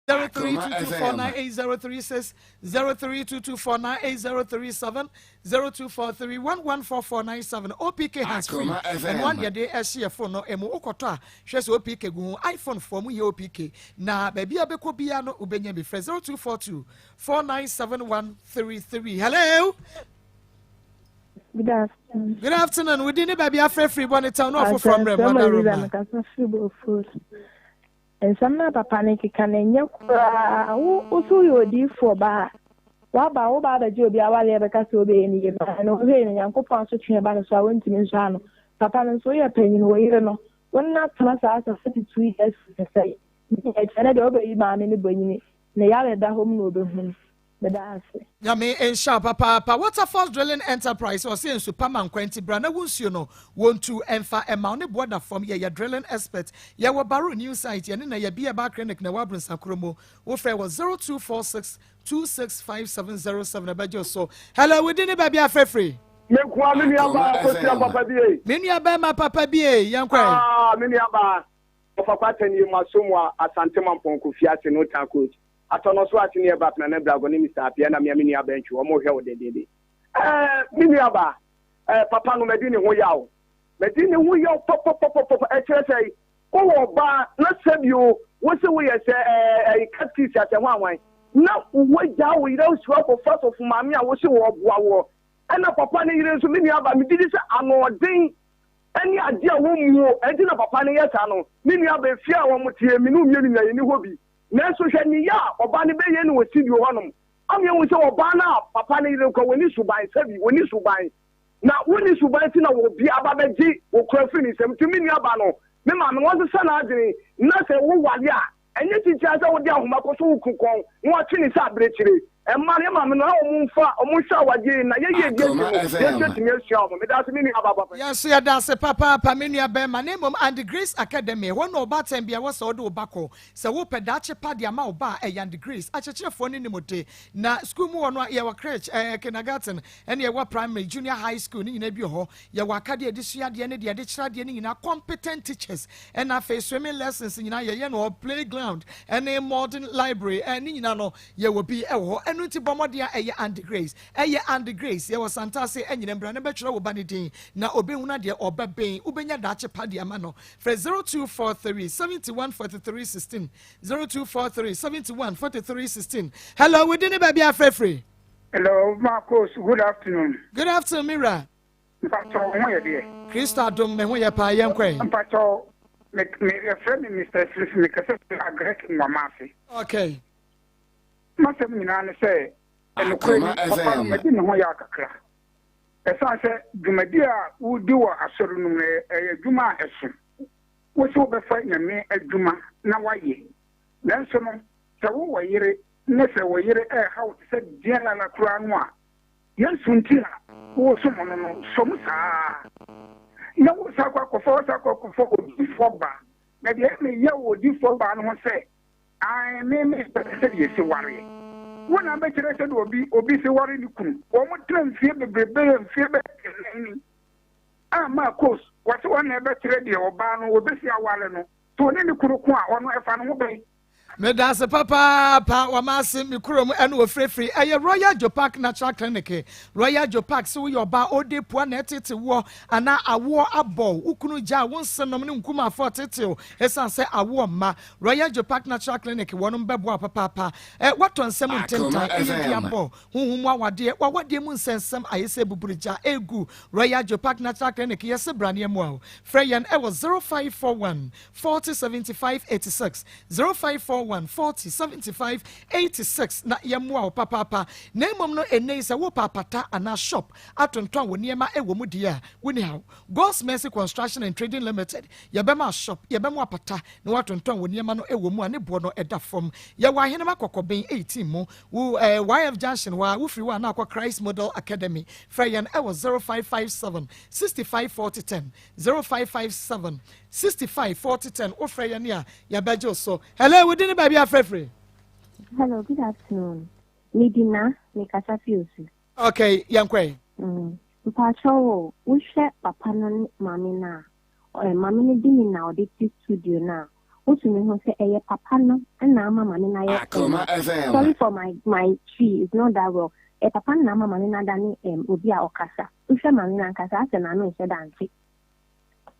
0322498036 0322498037 0243114497 OPK hands free Akoma FM. ɛno ano yɛde ɛhye yɛ phone no emu wokɔtɔ a hwɛ sɛ OPK gu ho iPhone foɔ mu yɛ OPK na baabi a bɛkɔ biara no wobɛnya bi frɛ 0242 497133 hello. Good afternoon. Good afternoon. Within the baby afraid free bonnet town no for from Asɛm a Liza mekasa firi Bofos. Nsɛm no a papa no keka no ɛnyɛ koraa. Wo wo so woyɛ odiyifoɔ ba a woaba wo ba abɛgye obi awareɛ bɛka sɛ wobɛyɛ no yie ma no wohwɛ no Nyankopɔn asotwe ɛba no so a wontumi nsɔ ano. Papa no nso woyɛ panyin wo yere no wo ne no atena saa sɛ 42 years sɛ sɛ ne ɛkyɛ no deɛ wobɛyi maame no bɔnyini ne yare da hɔ mu na obɛhunu. Meda ase. Nyame nhyira wo papaapa. Waterfalls Drilling Enterprise ɔse nsu pa ma nkwa nti bra na wo nsuo no wɔntu mfa mma wo ne boɔ da fam yɛyɛ drilling expert yɛwɔ Baro new site yɛne na yɛbi herbal clinic na ɛwɔ Abronsakuro mu wo frɛ wɔ 0246 265707 ɛbɛgye wo so hello wo din ne baabi afrɛ firi. Me nkoa me nua baa kosua papa bi ei. Me nua bɛɛma papa bi ei yɛnkɔ ɛ. Ah me nua baa ɔfa kwata nie maso mu a Asante Mampɔn Kofi ase no town coach. Atɔ no so ase ne ɛba Nana Brago ne Mister Appiah na mea me nua Bentwi wɔn rehwɛ wo dendeenden. Ɛɛ me nua ba ɛɛ papa no madi ne ho yaw madi ne ho yaw pɔpɔpɔpɔpɔ ɛkyerɛ sɛ wowɔ ɔbaa na sɛbio wo se woyɛ sɛ ɛɛ ɛyi katkisi asɛ ho ahwan na wagyaa wo yerɛ wo si hɔ akɔfa sɔfo maame a wo se wɔboa woɔ. Ɛna papa no yere nso, me nua ba, megye di sɛ anoɔden ne adeɛ a wɔmmuo nti na papa no yɛ saa no. Me nua ba, efie a wɔteɛ, me ne wo mmienu nyinaa yɛnni hɔ bi. Nanso hwɛ nneyɛɛ a ɔbaa no bɛyɛ no wɔ studio hɔnom. Ama yɛahu sɛ ɔbaa no a papa no yere no koraa, wɔnni suban, sɛbi, wɔnni suban. Na wonni suban nti na obi aba bɛgye wo kora firi ne nsam. Nti me nua ba no, me maame no, ɔnsesa n'adwene na sɛ woware a, ɛnyɛ kyinkyin sɛ wode ahoma kɔsɔ wo kunu kɔn na watwe ne sɛ abirekyire. Mma no, yɛn maame no, na wɔn mfa, wɔn nhwɛ awadeɛ yi na yɛyɛ adi akyi no, yɛn nso yɛatumi asua wɔn. Meda ase me nua ba papa. Yɛn nso yɛda ase papaapa me nua bɛrima. Na mmom Andy Grace Academy, ɛhɔ na ɔbaatan biara wɔ sɛ wode wo ba kɔ. Sɛ wopɛ daakye pa de ama wo ba a, ɛyɛ Andy Grace. Akyerɛkyerɛfoɔ no nim de. Na sukuu mu hɔ no, yɛwɔ creche, ɛɛ kindergarten, ɛne yɛwɔ primary, junior high school, ne nyinaa bi wɔ hɔ. Yɛwɔ akadeɛ a yɛde sua adeɛ ne deɛ yɛde kyerɛ adeɛ no nyinaa, competent teachers, ɛna afei swimming lessons nyinaa yɛyɛ no wɔ playground ɛne modern library, ɛne nyinaa no yɛwɔ bi ɛwɔ hɔ. Ɛno nti bɔ mmɔden a ɛyɛ Andy Grace, ɛyɛ Andy Grace, yɛwɔ Santase ɛnyina mbra na bɛtwerɛ wo ba ne din na ɔbɛhunu adeɛ, ɔbɛben, wobɛnya daakye pa de ama no. Frɛ 0243 71 43 16, 0243 71 43 16. Hello, wo din ne baabi a frɛfiri? Hello, Marcos, good afternoon. Good afternoon, Mira. Mpatsɔ wo ho yɛ deɛ? Kristo adom me ho yɛ paa yɛn kɔ ɛ. Mpatsɔ me me yɛfrɛ me Mister Sirifi me kasa firi Agrek Nwama ase. Okay. M'asɛm nyinaa ne sɛ ɛnokorɛ ni papa no madi ne ho yaw kakra. Ɛsan sɛ dwumadi a wodi wɔ asɔre no mu no ɛyɛ adwuma a ɛso. Wose wobɛfa Nyame adwuma na woayɛ nanso no sɛ wowɔ yere ne sɛ wo yere ɛreha wo te sɛ deɛn ara koraa no a Yesu nti a woresom no no, sɔ mu saa ara. Na wosan kɔ akɔfa, wosan kɔ akɔfa odiyifoɔ baa. Na deɛ ɛyɛ me ya wɔ odiyifoɔ baa no ho sɛ, ae, me mepɛ sɛdeɛ yɛsi wareɛ. Wo na bɛkyerɛ sɛdeɛ obi, obi si ware ne kunu. Wɔtena mfie bebrebe, mfie bɛyɛ aduanan ni. A Marcos, wɔse wɔn na ɛbɛkyerɛ deɛ ɔbaa no wɔbɛsi aware no. Sɛ ɔne ne kunu ko a, ɔno ɛfa ne ho bɛn? Medase papaapa wɔ m'ase me kurom ɛna ofirefiri ɛyɛ Royal Jopark Natural Clinic Royal Jopark sɛ woyɛ ɔbaa ode pua na ɛtete woɔ anaa awoɔ abɔ wo kunu gyaa wo nsenom ne nkumafoɔ tetew ɛsiane sɛ awoɔ mma Royal Jopark Natural Clinic wɔnom bɛboa papaapa ɛ watɔ nsɛm ntentan ɛyɛ bi abɔ honhom mu awadeɛ wawadeɛ mu nsɛnsɛm ayɛ sɛ buburugya ɛgu Royal Jopark Natural Clinic yɛse braneɛ mu a frɛ yɛn ɛwɔ 0541 40 75 86 0541 40 75 86 na yɛmmoa wo papaapa. Na mmom no, ɛnnɛ yi sɛ worepɛ apata anaa shop atontɔn wo nneɛma wɔ mu deɛ a, wonni haw. God's Mercy Construction and Trading Limited, yɛbɛma shop, yɛbɛma wo apata na woatontɔn wo nneɛma no wɔ mu a ne boɔ no da fam. Yɛwɔ Ahenema Kɔkɔben 18 mu, wo eh, YF Junction hɔ a, wofiri hɔ a na akɔ Christ Model Academy. Frɛ yɛn wɔ 0557 65 40 10. 0557 65 40 10 wofrɛ yɛn a yɛbɛgye wo so. Hello, wo din ne baabi a frɛfrɛ? Hello, good afternoon. Me di na me kasa fi osu. Okay, yɛn kɔ yi. Mm. Mpakyɛw o, wohwɛ papa no ne maame no a, eh, maame no di ne na ɔde te studio no a, wotumi hu sɛ ɛyɛ papa no na ama maame no ayɛ Akoma FM. Sorry for my my tree is not that well. Ɛyɛ papa no na ama maame no adane um, obi a ɔkasa. Wohwɛ maame no ankasa asɛ n'ano nhyɛ da nte.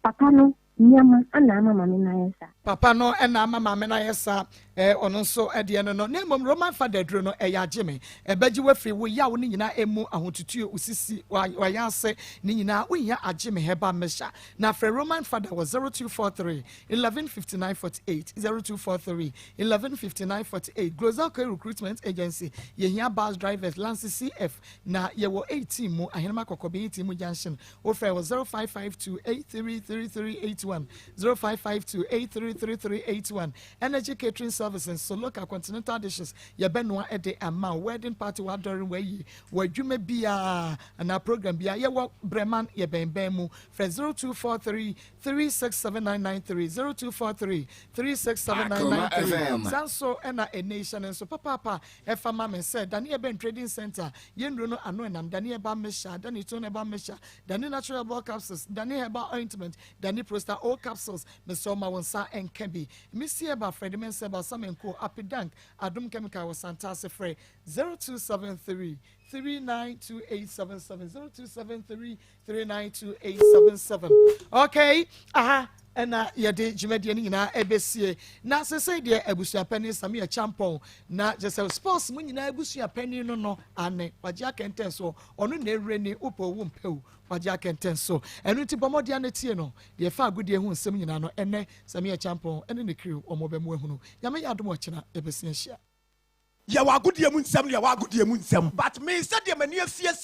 Papa no nneɛma na ama maame no ayɛ saa. Papa no na ama maame no ayɛ saa. Eh, ɔno nso deɛ no no. Na mmom Roman fada aduro no, ɛyɛ agye me. Ɛbɛgye wo afiri wo yaw no nyinaa emu, ahotutuo, wo sisi, w'ayaase, ne nyinaa. Wohia agye me herbal mixture. Na frɛ Roman fada wɔ 0243 11 59 48, 0243 11 59 48. Glozal K Recruitment Agency, yɛhia bus drivers, Lanse CF, Na yɛwɔ 18 mu, Ahenema Kɔkɔben 18 mu junction. Wofrɛ wɔ 0552 833381, 0552 833381. Energy Catering Service nso, local continental dishes yɛbɛnoa de ama wo. Wedding party, w'adɔre, w'ayi, w'adwuma biara anaa program biara, yɛwɔ Breman, yɛbɛn bɛn mu. Frɛ 0243 367993, 0243 367993. Saa nso na ɛnnɛ yi hyɛ no nso papaapa. Ɛfa ma me sɛ Dani Eben Trading Centre, yɛn nnuro no ano ɛnam, Dani Herbal Mixture, Dani Tone Herbal Mixture, Dani Natural Herbal Capsules, Dani Herbal Ointment, Dani Prosta O Capsules, mesrɛ wo ma wo nsa nka bi. Missy Herbal, Freddie Mensah Herbal, Sam Co, Apidank, Adom Chemical wɔ Santase, frɛ 0273 392877, 0273 392877. Okay, aha. Ɛna yɛde dwumadie no nyinaa ɛbɛsie. Na sesei deɛ abusuapanin Sammy Acheampong, na kyerɛ sɛ sports mu nyinaa abusuapanin no no, ane, wagye akɛntɛn so, ɔno na ɛwura ni, wopɛ o wompɛ o, wagye akɛntɛn so. Ɛno nti bɔ mmɔden ara tie no, deɛ ɛfa agodie ho nsɛm nyinaa no, ɛnnɛ Sammy Acheampong ne ne crew wɔn bɛmo ahunu. Nyame yɛ adom a ɔkyena yɛbɛsan ahyia. Yɛwɔ agodie mu nsɛm ne yɛwɔ agodie mu nsɛm but me sɛdeɛ m'ani afi asi.